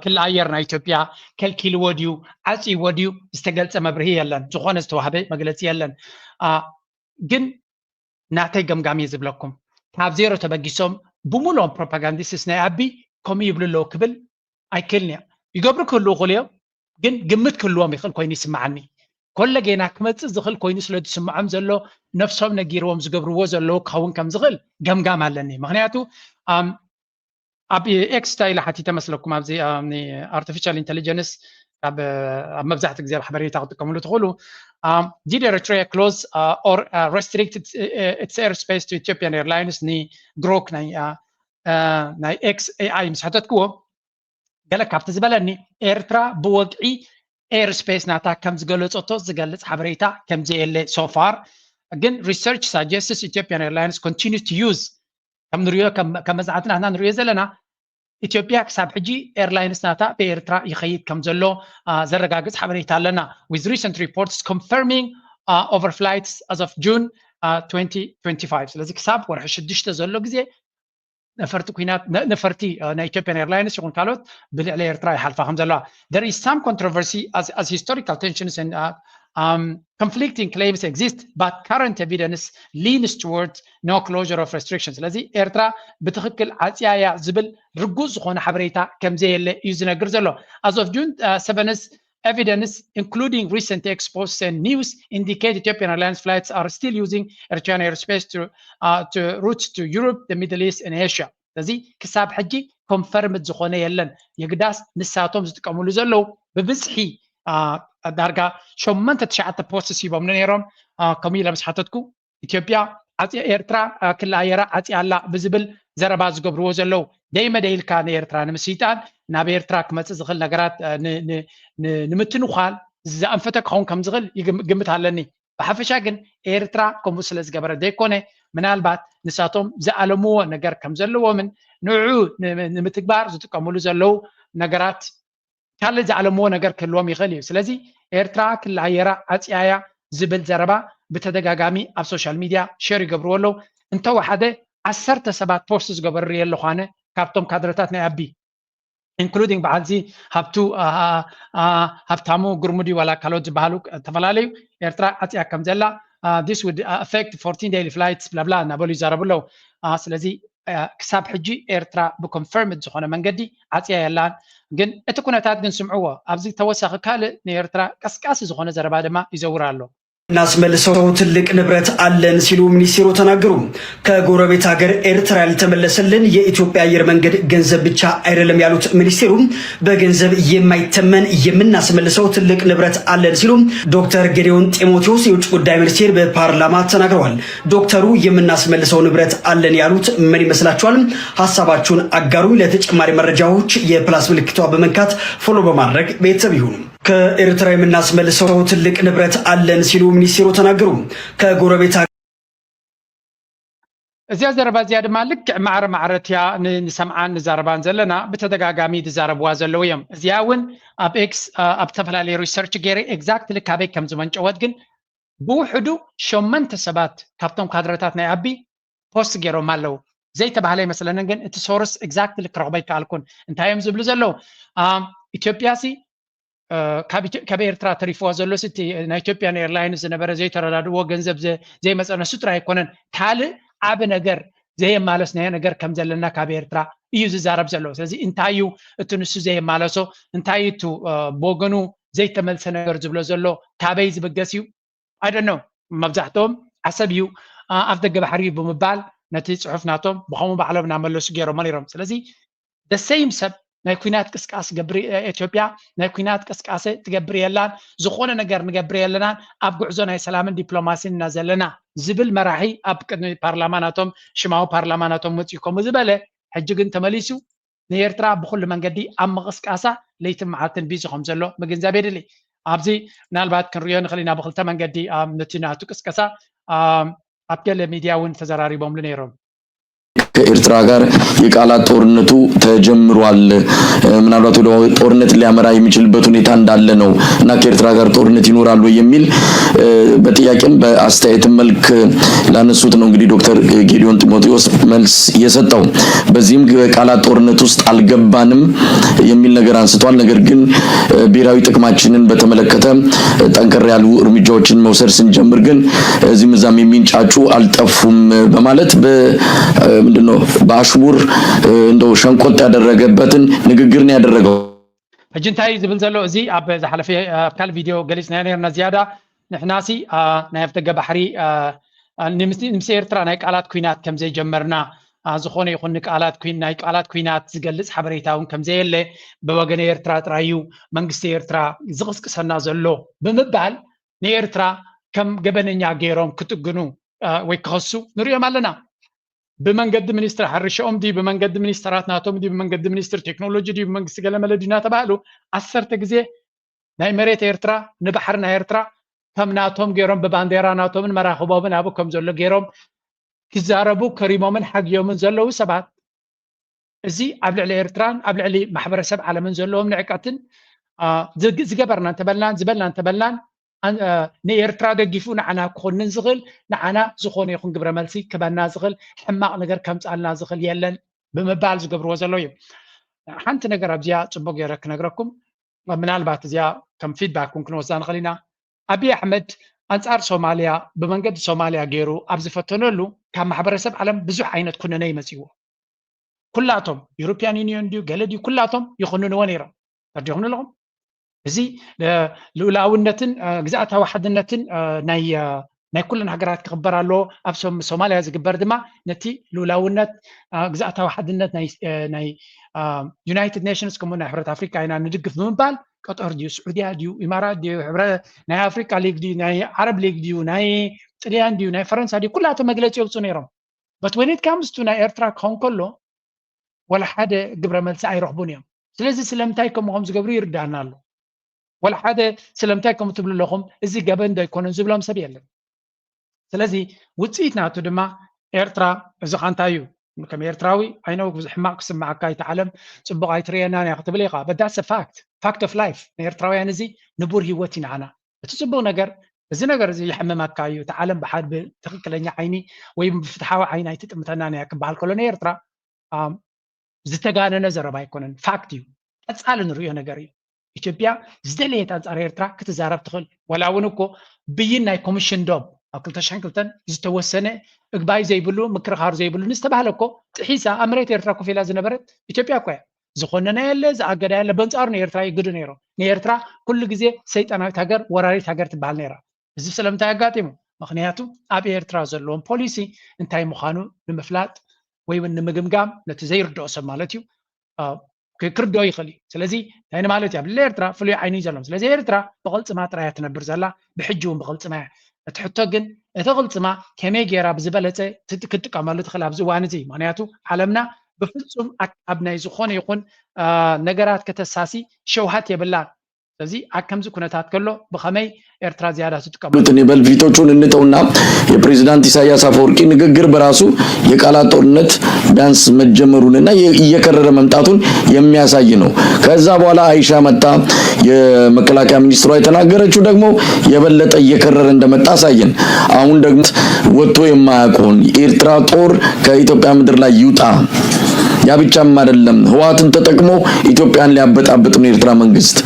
ክሊ ኣየር ናይ ኢትዮጵያ ከልኪልዎ ድዩ ዓፅይዎ ድዩ ዝተገልፀ መብርሂ የለን። ዝኾነ ዝተዋህበ መግለፂ የለን። ግን ናተይ ገምጋም እየ ዝብለኩም። ካብ ዜሮ ተበጊሶም ብሙሉኦም ፕሮፓጋንዲስትስ ናይ ኣቢ ከምኡ ይብሉ ኣለዉ ክብል ኣይክእልን እየ። ይገብሩ ክህልዉ ይኽእሉ እዮም፣ ግን ግምት ክህልዎም ይኽእል ኮይኑ ይስምዓኒ። ኮለጌና ክመጽእ ዝኽእል ኮይኑ ስለ ዝስምዖም ዘሎ ነፍሶም ነጊርዎም ዝገብርዎ ዘለዉ ክኸውን ከም ዝኽእል ገምጋም ኣለኒ። ምኽንያቱ ኣብ ኤክስ እንታይ ኢላ ሓቲተ መስለኩም? ኣብዚ ኣርቲፊሻል ኢንቴሊጀንስ ኣብ መብዛሕትኡ ግዜ ኣብ ሓበሬታ ክትጥቀምሉ ትኽእሉ። Did Eritrea close or restrict its airspace to Ethiopian Airlines? ንግሮክ ናይ ኤክስ ኤኣይ ምስ ሓተትክዎ፣ ገለ ካብቲ ዝበለኒ፣ ኤርትራ ብወግዒ ኤርስፔስ ናታ ከም ዝገለጸቶ ዝገልጽ ሓበሬታ ከም ዘየለ so far። ግን research suggests Ethiopian Airlines continue to use፣ ከም ንሪኦ፣ ከም መጽናዕቲ ናትና ንሪኦ ዘለና፣ ኢትዮጵያ ክሳብ ሕጂ ኤርላይንስ ናታ ብኤርትራ ይኸይድ ከም ዘሎ ዘረጋግጽ ሓበሬታ ኣለና፣ with recent reports confirming overflights as of June twenty twenty-five። ስለዚ ክሳብ ወርሒ ሽዱሽተ ዘሎ ግዜ ነፈርቲ ኩናት፣ ነፈርቲ ናይ ኢትዮጵያን ኤርላይንስ ይኹን ካልኦት ብልዕሊ ኤርትራ ይሓልፋ ከም ዘለዋ። There is some controversy as historical tensions and conflicting claims exist, but current evidence leans toward no closure of restrictions. ስለዚ ኤርትራ ብትኽክል ዓጽያያ ዝብል ርጉጽ ዝኾነ ሓበሬታ ከም ዘየለ እዩ ዝነግር ዘሎ። As of June seventh, evidence including recent exposed and news indicate Ethiopian Airlines flights are still using Eritrean airspace to, uh, to routes to Europe, the Middle East and Asia. ስለዚ ክሳብ ሕጂ ኮንፈርምድ ዝኾነ የለን። የግዳስ ንሳቶም ዝጥቀምሉ ዘለዉ ብብዝሒ ዳርጋ ሸሞንተ ትሽዓተ ፖስት ሂቦም ነይሮም። ከምኡ ኢለ ምስ ሓተትኩ፣ ኢትዮጵያ ኤርትራ ክልኣየራ ዓፅያ ኣላ ብዝብል ዘረባ ዝገብርዎ ዘለዉ፣ ደይመደ ኢልካ ንኤርትራ ንምስይጣን፣ ናብ ኤርትራ ክመፅእ ዝኽእል ነገራት ንምትንኳል ዝኣንፈተ ክኸውን ከም ዝኽእል ግምት ኣለኒ። ብሓፈሻ ግን ኤርትራ ከምኡ ስለ ዝገበረ ዘይኮነ፣ ምናልባት ንሳቶም ዝኣለምዎ ነገር ከም ዘለዎምን ንዑ ንምትግባር ዝጥቀምሉ ዘለዉ ነገራት ካልእ ዝኣለምዎ ነገር ክህልዎም ይኽእል እዩ። ስለዚ ኤርትራ ክልኣየራ ዓፅያያ ዝብል ዘረባ ብተደጋጋሚ ኣብ ሶሻል ሚድያ ሸር ይገብርዎ ኣለዉ። እንተወሓደ ዓሰርተ ሰባት ፖስት ዝገበሩ ሪኤ ኣለኹ ኣነ ካብቶም ካድረታት ናይ ኣቢ፣ including በዓልዚ ሃብቱ ሃብታሙ ግርሙዲ ዋላ ካልኦት ዝበሃሉ ተፈላለዩ ኤርትራ ዓፅያ ከም ዘላ፣ this would affect fourteen daily flights ብላብላ እናበሉ ይዛረቡ ኣለዉ። ስለዚ ክሳብ ሕጂ ኤርትራ ብኮንፈርምድ ዝኾነ መንገዲ ዓፅያ የላን። ግን እቲ ኩነታት ግን ስምዕዎ፣ ኣብዚ ተወሳኺ ካልእ ንኤርትራ ቀስቃሲ ዝኾነ ዘረባ ድማ ይዘውር ኣሎ። እናስመልሰው ትልቅ ንብረት አለን ሲሉ ሚኒስቴሩ ተናገሩ። ከጎረቤት ሀገር ኤርትራ ያልተመለሰልን የኢትዮጵያ አየር መንገድ ገንዘብ ብቻ አይደለም ያሉት ሚኒስቴሩ፣ በገንዘብ የማይተመን የምናስመልሰው ትልቅ ንብረት አለን ሲሉ ዶክተር ጌዲዮን ጢሞቴዎስ የውጭ ጉዳይ ሚኒስቴር በፓርላማ ተናግረዋል። ዶክተሩ የምናስመልሰው ንብረት አለን ያሉት ምን ይመስላችኋል? ሀሳባችሁን አጋሩኝ። ለተጨማሪ መረጃዎች የፕላስ ምልክቷ በመንካት ፎሎ በማድረግ ቤተሰብ ይሁኑ። ከኤርትራ የምናስመልሰው ትልቅ ንብረት አለን ሲሉ ሚኒስቴሩ ተናገሩ። ከጎረቤት እዚኣ ዘረባ እዚኣ ድማ ልክዕ ማዕረ ማዕረ እቲያ ንሰምዓን ንዛረባን ዘለና ብተደጋጋሚ ዝዛረብዋ ዘለዉ እዮም። እዚኣ እውን ኣብ ኤክስ ኣብ ዝተፈላለዩ ሪሰርች ገይረ ኤግዛክትሊ ካበይ ከም ዝመንጨወት ግን ብውሕዱ ሸመንተ ሰባት ካብቶም ካድረታት ናይ ኣቢ ፖስት ገይሮም ኣለዉ። ዘይተባህለ ይመስለንን ግን እቲ ሶርስ ኤግዛክትሊ ክረኽቦ ኣይከኣልኩን። እንታይ እዮም ዝብሉ ዘለዉ? ኢትዮጵያ ሲ ካብ ኤርትራ ተሪፍዋ ዘሎ ሲ ናይ ኢትዮጵያን ኤርላይንስ ዝነበረ ዘይተረዳድዎ ገንዘብ ዘይመፀ ነሱ ጥራይ ኣይኮነን፣ ካልእ ዓብ ነገር ዘየማለስናዮ ነገር ከም ዘለና ካብ ኤርትራ እዩ ዝዛረብ ዘሎ። ስለዚ እንታይ እዩ እቲ ንሱ ዘየማለሶ? እንታይ እዩ እቲ ብወገኑ ዘይተመልሰ ነገር ዝብሎ ዘሎ? ካበይ ዝብገስ እዩ? I don't know። መብዛሕትኦም ዓሰብ እዩ፣ ኣፍ ደገ ባሕሪ እዩ ብምባል ነቲ ፅሑፍ ናቶም ብኸምኡ ባዕሎም እናመለሱ ገይሮሞ ነይሮም። ስለዚ ደሰይም ሰብ ናይ ኩናት ቅስቃስ ገብር ኢትዮጵያ ናይ ኩናት ቅስቃሴ ትገብር የላን፣ ዝኾነ ነገር ንገብር የለናን፣ ኣብ ጉዕዞ ናይ ሰላምን ዲፕሎማሲን ኢና ዘለና ዝብል መራሒ ኣብ ቅድሚ ፓርላማ ናቶም ሽማዊ ፓርላማ ናቶም መፅኡ ከምኡ ዝበለ፣ ሕጂ ግን ተመሊሱ ንኤርትራ ብኩሉ መንገዲ ኣብ ምቕስቃሳ ለይትን መዓልትን ቢዚ ከም ዘሎ ምግንዛብ የድሊ። ኣብዚ ምናልባት ክንሪኦ ንኽእል ኢና ብክልተ መንገዲ ነቲ ናቱ ቅስቀሳ ኣብ ገለ ሚድያ እውን ተዘራሪቦምሉ ነይሮም። ከኤርትራ ጋር የቃላት ጦርነቱ ተጀምሯል። ምናልባት ወደ ጦርነት ሊያመራ የሚችልበት ሁኔታ እንዳለ ነው እና ከኤርትራ ጋር ጦርነት ይኖራል ወይ የሚል በጥያቄም በአስተያየትም መልክ ላነሱት ነው እንግዲህ ዶክተር ጌዲዮን ጢሞቴዎስ መልስ የሰጠው። በዚህም የቃላት ጦርነት ውስጥ አልገባንም የሚል ነገር አንስቷል። ነገር ግን ብሔራዊ ጥቅማችንን በተመለከተ ጠንከር ያሉ እርምጃዎችን መውሰድ ስንጀምር ግን እዚህም እዛም የሚንጫጩ አልጠፉም በማለት ምንድነው በአሽሙር እንደው ሸንቆጥ ያደረገበትን ንግግር ነው ያደረገው። ሕጂ እንታይ እዩ ዝብል ዘሎ? እዚ ኣብ ዝሓለፈ ኣብ ካልእ ቪድዮ ገሊፅናዮ ነርና ዝያዳ። ንሕናሲ ናይ ኣፍደገ ባሕሪ ምስ ኤርትራ ናይ ቃላት ኩናት ከም ዘይጀመርና ዝኾነ ይኹን ንቃላት ናይ ቃላት ኩናት ዝገልፅ ሓበሬታ እውን ከምዘየለ፣ ብወገን ኤርትራ ጥራይ እዩ መንግስቲ ኤርትራ ዝቕስቅሰና ዘሎ ብምባል ንኤርትራ ከም ገበነኛ ገይሮም ክጥግኑ ወይ ክኸሱ ንሪኦም ኣለና። ብመንገዲ ሚኒስትር ሕርሻኦም ድዩ፣ ብመንገዲ ሚኒስተራት ናቶም ድዩ፣ ብመንገዲ ሚኒስትር ቴክኖሎጂ ድዩ፣ ብመንግስቲ ገለመለ ድዩ እናተባህሉ ዓሰርተ ግዜ ናይ መሬት ኤርትራ ንባሕሪ ናይ ኤርትራ ከም ናቶም ገይሮም ብባንዴራ ናቶምን መራኽቦምን ኣብኡ ከም ዘሎ ገይሮም ክዛረቡ ከሪሞምን ሓጊዮምን ዘለዉ ሰባት፣ እዚ ኣብ ልዕሊ ኤርትራን ኣብ ልዕሊ ማሕበረሰብ ዓለምን ዘለዎም ንዕቀትን ዝገበርና እንተበልናን ዝበልና እንተበልናን ንኤርትራ ደጊፉ ንዓና ክኾንን ዝኽእል ንዓና ዝኾነ ይኹን ግብረ መልሲ ክበና ዝኽእል ሕማቕ ነገር ከምፃልና ዝኽእል የለን ብምባል ዝገብርዎ ዘለዉ እዮም። ሓንቲ ነገር ኣብዚኣ ፅቡቅ ገይረ ክነግረኩም፣ ምናልባት እዚኣ ከም ፊድባክ እውን ክንወስዳ ንኽእል ኢና። ኣብይ ኣሕመድ ኣንፃር ሶማልያ ብመንገዲ ሶማልያ ገይሩ ኣብ ዝፈተነሉ ካብ ማሕበረሰብ ዓለም ብዙሕ ዓይነት ኩነነ ይመፅዎ። ኩላቶም ዩሮፒያን ዩኒዮን ድዩ ገለ ድዩ ኩላቶም ይኹንንዎ ነይሮም። ተርዲኹም ኣለኹም። እዚ ልኡላውነትን ግዛእታዊ ሓድነትን ናይ ኩለን ሃገራት ክኽበር ኣለዎ። ኣብ ሶማልያ ዝግበር ድማ ነቲ ልኡላውነት ግዛእታዊ ሓድነት ናይ ዩናይትድ ኔሽንስ ከምኡ ናይ ሕብረት ኣፍሪካ ኢና ንድግፍ ብምባል ቀጠር ድዩ ስዑድያ ድዩ ኢማራት ድዩ ናይ ኣፍሪካ ሊግ ድዩ ናይ ዓረብ ሊግ ድዩ ናይ ጥልያን ድዩ ናይ ፈረንሳ ድዩ ኩላቶም መግለፂ የውፁ ነይሮም። But when it comes to ናይ ኤርትራ ክኸውን ከሎ ወላ ሓደ ግብረ መልሲ ኣይረኽቡን እዮም። ስለዚ ስለምንታይ ከምኡ ከም ዝገብሩ ይርዳና ኣሎ። ወላ ሓደ ስለምንታይ ከምኡ ትብሉ ኣለኹም፣ እዚ ገበን ዶ ኣይኮነን ዝብሎም ሰብ የለን። ስለዚ ውፅኢት ናቱ ድማ ኤርትራ እዚ ኻ እንታይ እዩ? ከም ኤርትራዊ ኣይነው ብዙሕ ሕማቕ ክስምዓካ ኣይትዓለም፣ ፅቡቕ ኣይትርእየናን እያ ክትብል ኢኻ። But that's a fact, fact of life። ንኤርትራውያን እዚ ንቡር ህይወት እዩ ንዓና። እቲ ፅቡቕ ነገር እዚ ነገር እዚ የሕምመካ እዩ። እቲ ዓለም ብሓድ ብትኽክለኛ ዓይኒ ወይ ብፍትሓዊ ዓይኒ ኣይትጥምተናን እያ ክበሃል ከሎ ንኤርትራ ዝተጋነነ ዘረባ ኣይኮነን፣ ፋክት እዩ። ቀፃሊ ንሪኦ ነገር እዩ። ኢትዮጵያ ዝደለየት ኣንፃር ኤርትራ ክትዛረብ ትኽእል። ወላ እውን እኮ ብይን ናይ ኮሚሽን ዶብ ኣብ ክልተ ሽሕን ክልተን ዝተወሰነ እግባይ ዘይብሉ ምክርኻር ዘይብሉ ንዝተባህለ እኮ ጥሒሳ ኣብ መሬት ኤርትራ ኮፍ ኢላ ዝነበረት ኢትዮጵያ እኮ እያ። ዝኾነና የለ ዝኣገዳ የለ በንፃሩ ንኤርትራ ይግዱ ነይሮም። ንኤርትራ ኩሉ ግዜ ሰይጣናዊት ሃገር ወራሪት ሃገር ትበሃል ነይራ። እዚ ስለምንታይ ኣጋጢሙ? ምኽንያቱ ኣብ ኤርትራ ዘለዎም ፖሊሲ እንታይ ምዃኑ ንምፍላጥ ወይ እውን ንምግምጋም ነቲ ዘይርድኦ ሰብ ማለት እዩ ክርድኦ ይኽእል እዩ። ስለዚ እንታይ ንማለት እዩ? ኣብ ልዕሊ ኤርትራ ፍሉይ ዓይኒ እዩ ዘለዎም። ስለዚ ኤርትራ ብቕልፅማ ጥራይ እያ ትነብር ዘላ፣ ብሕጂ እውን ብቕልፅማ እያ። እቲ ሕቶ ግን እቲ ቅልፅማ ከመይ ገይራ ብዝበለፀ ክትጥቀመሉ ትኽእል ኣብዚ እዋን እዚ? ምኽንያቱ ዓለምና ብፍፁም ኣብ ናይ ዝኾነ ይኹን ነገራት ከተሳሲ ሸውሃት የብላን። ስለዚ ኣብ ከምዚ ኩነታት ከሎ ብኸመይ ኤርትራ ዝያዳ ትጥቀመሉ? የበልፊቶቹን እንተውና የፕሬዚዳንት ኢሳያስ አፈወርቂ ንግግር በራሱ የቃላት ጦርነት ቢያንስ መጀመሩንና እየከረረ መምጣቱን የሚያሳይ ነው። ከዛ በኋላ አይሻ መጣ፣ የመከላከያ ሚኒስትሯ የተናገረችው ደግሞ የበለጠ እየከረረ እንደመጣ አሳየን። አሁን ደግሞ ወጥቶ የማያውቀውን የኤርትራ ጦር ከኢትዮጵያ ምድር ላይ ይውጣ። ያ ብቻም አይደለም፣ ህወሓትን ተጠቅሞ ኢትዮጵያን ሊያበጣብጥ ነው የኤርትራ መንግስት።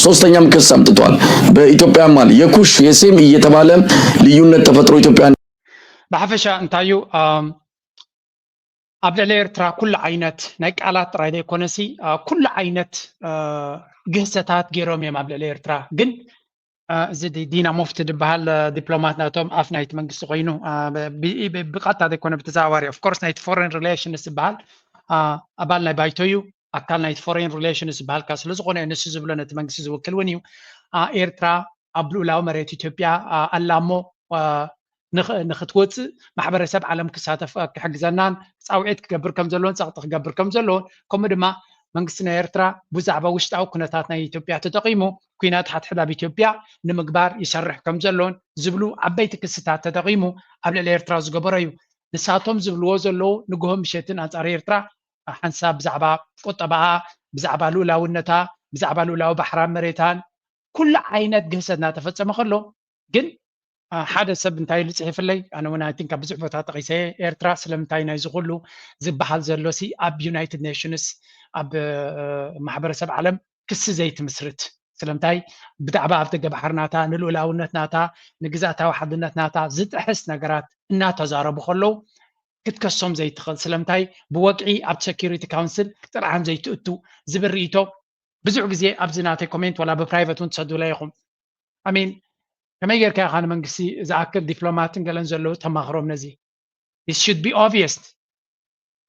ሶስተኛም ክስ አምጥቷል። በኢትዮጵያ ማል የኩሽ የሴም እየተባለ ልዩነት ተፈጥሮ ኢትዮጵያን ብሓፈሻ እንታይ እዩ ኣብ ልዕሊ ኤርትራ ኩሉ ዓይነት ናይ ቃላት ጥራይ ዘይኮነሲ ኩሉ ዓይነት ግህሰታት ገይሮም እዮም ኣብ ልዕሊ ኤርትራ። ግን እዚ ዲና ሙፍቲ ዝበሃል ዲፕሎማት ናቶም ኣፍ ናይቲ መንግስቲ ኮይኑ ብቐጥታ ዘይኮነ ብተዘዋዋሪ ኦፍኮርስ ናይቲ ፎሬን ሪሌሽንስ ዝበሃል ኣባል ናይ ባይቶ እዩ። ኣካል ናይቲ ፎሬን ሪሌሽንስ ዝበሃል ስለዝኾነ ንሱ ዝብሎ ነቲ መንግስቲ ዝውክል እውን እዩ። ኤርትራ ኣብ ልኡላዊ መሬት ኢትዮጵያ ኣላ እሞ ንኽትወፅእ ማሕበረሰብ ዓለም ክሳተፍ ክሕግዘናን ፃውዒት ክገብር ከም ዘለዎን ፀቕጢ ክገብር ከም ዘለዎን ከምኡ ድማ መንግስቲ ናይ ኤርትራ ብዛዕባ ውሽጣዊ ኩነታት ናይ ኢትዮጵያ ተጠቒሙ ኩናት ሓድሕድ ኣብ ኢትዮጵያ ንምግባር ይሰርሕ ከም ዘለዎን ዝብሉ ዓበይቲ ክስታት ተጠቒሙ ኣብ ልዕሊ ኤርትራ ዝገበሮ እዩ። ንሳቶም ዝብልዎ ዘለዉ ንግሆ ምሸትን ኣንፃር ኤርትራ ሓንሳብ ብዛዕባ ቁጠባኣ፣ ብዛዕባ ልኡላውነታ፣ ብዛዕባ ልኡላዊ ባሕራን መሬታን ኩሉ ዓይነት ግህሰት እናተፈፀመ ከሎ ግን ሓደ ሰብ እንታይ ኢሉ ፅሒፍለይ ኣነ እውን ኣይቲንክ ኣብ ብዙሕ ቦታ ጠቂሰ ኤርትራ ስለምንታይ ናይዚ ኩሉ ዝበሃል ዘሎ ሲ ኣብ ዩናይትድ ኔሽንስ ኣብ ማሕበረሰብ ዓለም ክሲ ዘይትምስርት ስለምንታይ ብዛዕባ ኣብ ደገ ባሕሪ ናታ ንልኡላውነት ናታ ንግዛእታዊ ሓድነት ናታ ዝጥሕስ ነገራት እናተዛረቡ ከለዉ ክትከሶም ዘይትኽእል ስለምንታይ ብወግዒ ኣብ ሴኪሪቲ ካውንስል ጥርዓን ዘይትእቱ ዝብል ርእይቶ ብዙሕ ግዜ ኣብዚ ናተይ ኮሜንት ወላ ብፕራይቨት እውን ትሰዱላ ኢኹም ኣሚን ከመይ ጌርካ ኢኻ ንመንግስቲ ዝኣክል ዲፕሎማትን ገለን ዘለዉ ተማኽሮም ነዚ it should be obvious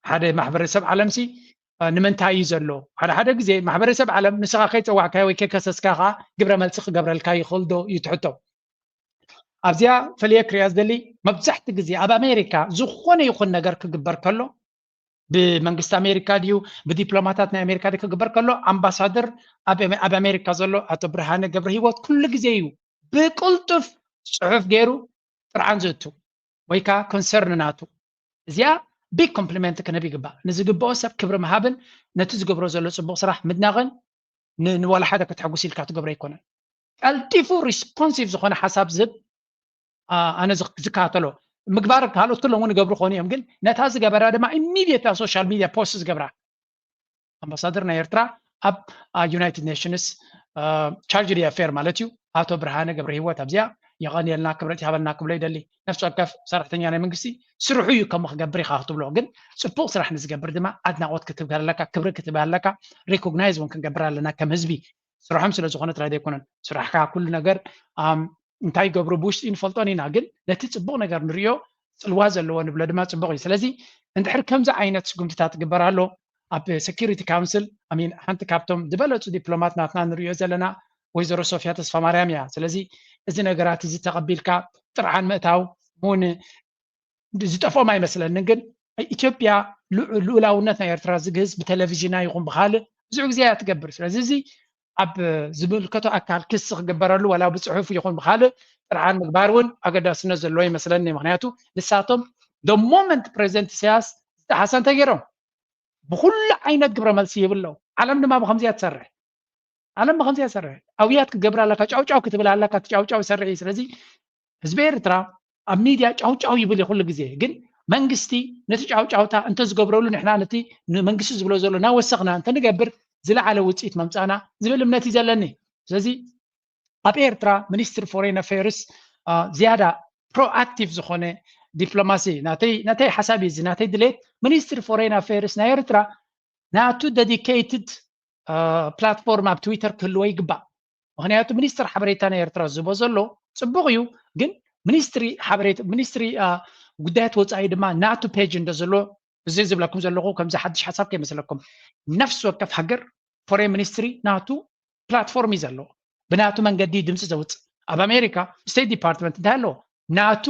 ሓደ ማሕበረሰብ ዓለምሲ ንምንታይ እዩ ዘሎ? ሓደ ሓደ ግዜ ማሕበረሰብ ዓለም ንስኻ ከይፀዋዕካዮ ወይ ከይከሰስካ ከዓ ግብረ መልሲ ክገብረልካ ይኽእል ዶ እዩ ትሕቶ። ኣብዚኣ ፈልየ ክሪኣ ዝደሊ፣ መብዛሕቲ ግዜ ኣብ ኣሜሪካ ዝኾነ ይኹን ነገር ክግበር ከሎ ብመንግስቲ ኣሜሪካ ድዩ ብዲፕሎማታት ናይ ኣሜሪካ ድዩ ክግበር ከሎ ኣምባሳደር ኣብ ኣሜሪካ ዘሎ ኣቶ ብርሃነ ገብረ ህይወት ኩሉ ግዜ እዩ ብቅልጡፍ ፅሑፍ ገይሩ ጥርዓን ዘእቱ ወይ ከዓ ኮንሰርን ናቱ። እዚኣ ቢግ ኮምፕሊመንት ክንህብ ይግባእ። ንዝግብኦ ሰብ ክብሪ ምሃብን ነቲ ዝገብሮ ዘሎ ፅቡቅ ስራሕ ምድናቕን ንዋላ ሓደ ከተሐጉስ ኢልካ ትገብሮ ኣይኮነን። ቀልጢፉ ሪስፖንሲቭ ዝኾነ ሓሳብ ዝህብ ኣነ ዝከታተሎ ምግባር ካልኦት ኩሎም እውን ይገብሩ ክኾኑ እዮም። ግን ነታ ዝገበራ ድማ ኢሚድየት ኣብ ሶሻል ሚድያ ፖስት ዝገብራ ኣምባሳደር ናይ ኤርትራ ኣብ ዩናይትድ ኔሽንስ ቻርጅ ዲ ኣፌር ማለት እዩ ኣቶ ብርሃነ ገብረ ህይወት ኣብዚኣ የቐንየልና ክብረት ይሃበልና ክብሎ ይደሊ። ነፍሲ ወከፍ ሰራሕተኛ ናይ መንግስቲ ስርሑ እዩ ከምኡ ክገብር ኢኻ ክትብሎ ግን ፅቡቅ ስራሕ ንዝገብር ድማ ኣድናቆት ክትብገር ኣለካ፣ ክብሪ ክትብሃል ኣለካ፣ ሪኮግናይዝ እውን ክንገብር ኣለና ከም ህዝቢ። ስርሖም ስለ ዝኾነ ጥራይ ዘይኮነን ስራሕካ ኩሉ ነገር እንታይ ይገብሩ ብውሽጢ ንፈልጦን ኢና ግን ነቲ ፅቡቅ ነገር ንሪኦ ፅልዋ ዘለዎ ንብሎ ድማ ፅቡቅ እዩ። ስለዚ እንድሕር ከምዚ ዓይነት ስጉምትታት ትግበር ኣሎ ኣብ ሴኪሪቲ ካውንስል ኣሚን ሓንቲ ካብቶም ዝበለፁ ዲፕሎማት ናትና ንሪኦ ዘለና ወይዘሮ ሶፊያ ተስፋ ማርያም እያ። ስለዚ እዚ ነገራት እዚ ተቐቢልካ ጥርዓን ምእታው እውን ዝጠፍኦም ኣይመስለንን። ግን ኢትዮጵያ ልዑላውነት ናይ ኤርትራ ዝግህስ ብቴሌቪዥና ይኹን ብካልእ ብዙሕ ግዜ እያ ትገብር። ስለዚ እዚ ኣብ ዝምልከቶ ኣካል ክሲ ክግበረሉ ዋላ ብፅሑፍ ይኹን ብካልእ ጥርዓን ምግባር እውን ኣገዳስነት ዘለዎ ይመስለኒ። ምክንያቱ ንሳቶም ደ ሞመንት ፕሬዚደንት ኢሳያስ ዝጠሓሰ እንተገይሮም ብኩሉ ዓይነት ግብረ መልሲ ይብለው። ዓለም ድማ ብከምዚያ ትሰርሕ። ዓለም ብከምዚያ ትሰርሕ። ኣውያት ክትገብር ኣለካ፣ ጫውጫው ክትብል ኣለካ፣ እቲ ጫውጫው ይሰርሕ እዩ። ስለዚ ህዝቢ ኤርትራ ኣብ ሚድያ ጫውጫው ይብል እዩ ኩሉ ግዜ። ግን መንግስቲ ነቲ ጫውጫውታ እንተዝገብረሉ ንሕና ነቲ ንመንግስቲ ዝብሎ ዘሎ እናወሰኽና እንተንገብር ዝለዓለ ውፅኢት መምፃእና ዝብል እምነት እዩ ዘለኒ። ስለዚ ኣብ ኤርትራ ሚኒስትሪ ፎሬን ኣፌርስ ዝያዳ ፕሮኣክቲቭ ዝኾነ ዲፕሎማሲ ናተይ ሓሳብ እዩ። ናተይ ድሌት ሚኒስትሪ ፎሬን ኣፌርስ ናይ ኤርትራ ናቱ ዴዲኬትድ ፕላትፎርም ኣብ ትዊተር ክህልዎ ይግባእ። ምክንያቱ ሚኒስትር ሓበሬታ ናይ ኤርትራ ዝቦ ዘሎ ፅቡቅ እዩ። ግን ሚኒስትሪ ሓበሬታ ሚኒስትሪ ጉዳያት ወፃኢ ድማ ናቱ ፔጅ እንደ ዘሎ እዚ ዝብለኩም ዘለኹ ከምዚ ሓድሽ ሓሳብ ከይመስለኩም። ነፍሲ ወከፍ ሃገር ፎሬን ሚኒስትሪ ናቱ ፕላትፎርም እዩ ዘለዎ። ብናቱ መንገዲ ድምፂ ዘውፅእ ኣብ ኣሜሪካ ስቴት ዲፓርትመንት እንታይ ኣለዎ? ናቱ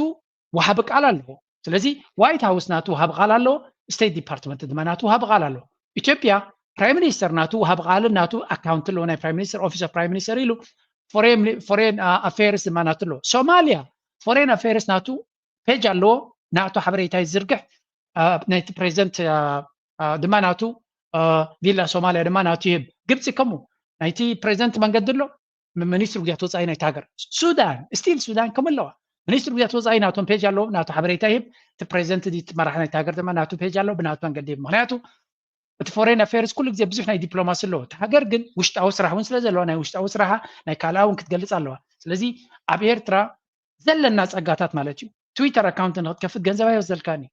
ወሃቢ ቃል ኣለዎ። ስለዚ ዋይት ሃውስ ናቱ ወሃቢ ቃል ኣለዎ፣ ስቴት ዲፓርትመንት ድማ ናቱ ወሃቢ ቃል ኣለዎ። ኢትዮጵያ ፕራይም ሚኒስተር ናቱ ወሃቢ ቃልን ናቱ ኣካውንት ኣለዎ። ናይ ፕራይም ሚኒስተር ኦፊስ ኦፍ ፕራይም ሚኒስተር ኢሉ ፎሬን ኣፌርስ ድማ ናቱ ኣለዎ። ሶማሊያ ፎሬን ኣፌርስ ናቱ ፔጅ ኣለዎ፣ ናቱ ሓበሬታ ይዝርግሕ። ናይቲ ፕሬዚደንት ድማ ናቱ ቪላ ሶማሊያ ድማ ናቱ ይህብ። ግብፂ ከምኡ ናይቲ ፕሬዚደንት መንገዲ ኣሎ፣ ሚኒስትሪ ጉዳያት ወፃኢ ናይቲ ሃገር። ሱዳን ስቲል ሱዳን ከም ኣለዋ ሚኒስትሪ ጉዳያት ወፃኢ ናቶም ፔጅ ኣለዎም፣ ናቱ ሓበሬታ ይህብ። እቲ ፕሬዚደንት እቲ መራሕ ናይቲ ሃገር ድማ ናቱ ፔጅ ኣለዎ፣ ብናቱ መንገዲ ይህብ። ምክንያቱ እቲ ፎሬን ኣፌርስ ኩሉ ግዜ ብዙሕ ናይ ዲፕሎማሲ ኣለዎ። እቲ ሃገር ግን ውሽጣዊ ስራሕ እውን ስለ ዘለዋ ናይ ውሽጣዊ ስራሓ ናይ ካልኣ እውን ክትገልፅ ኣለዋ። ስለዚ ኣብ ኤርትራ ዘለና ፀጋታት ማለት እዩ። ትዊተር ኣካውንት ንክትከፍት ገንዘብ ኣይወሰደልካን እዩ።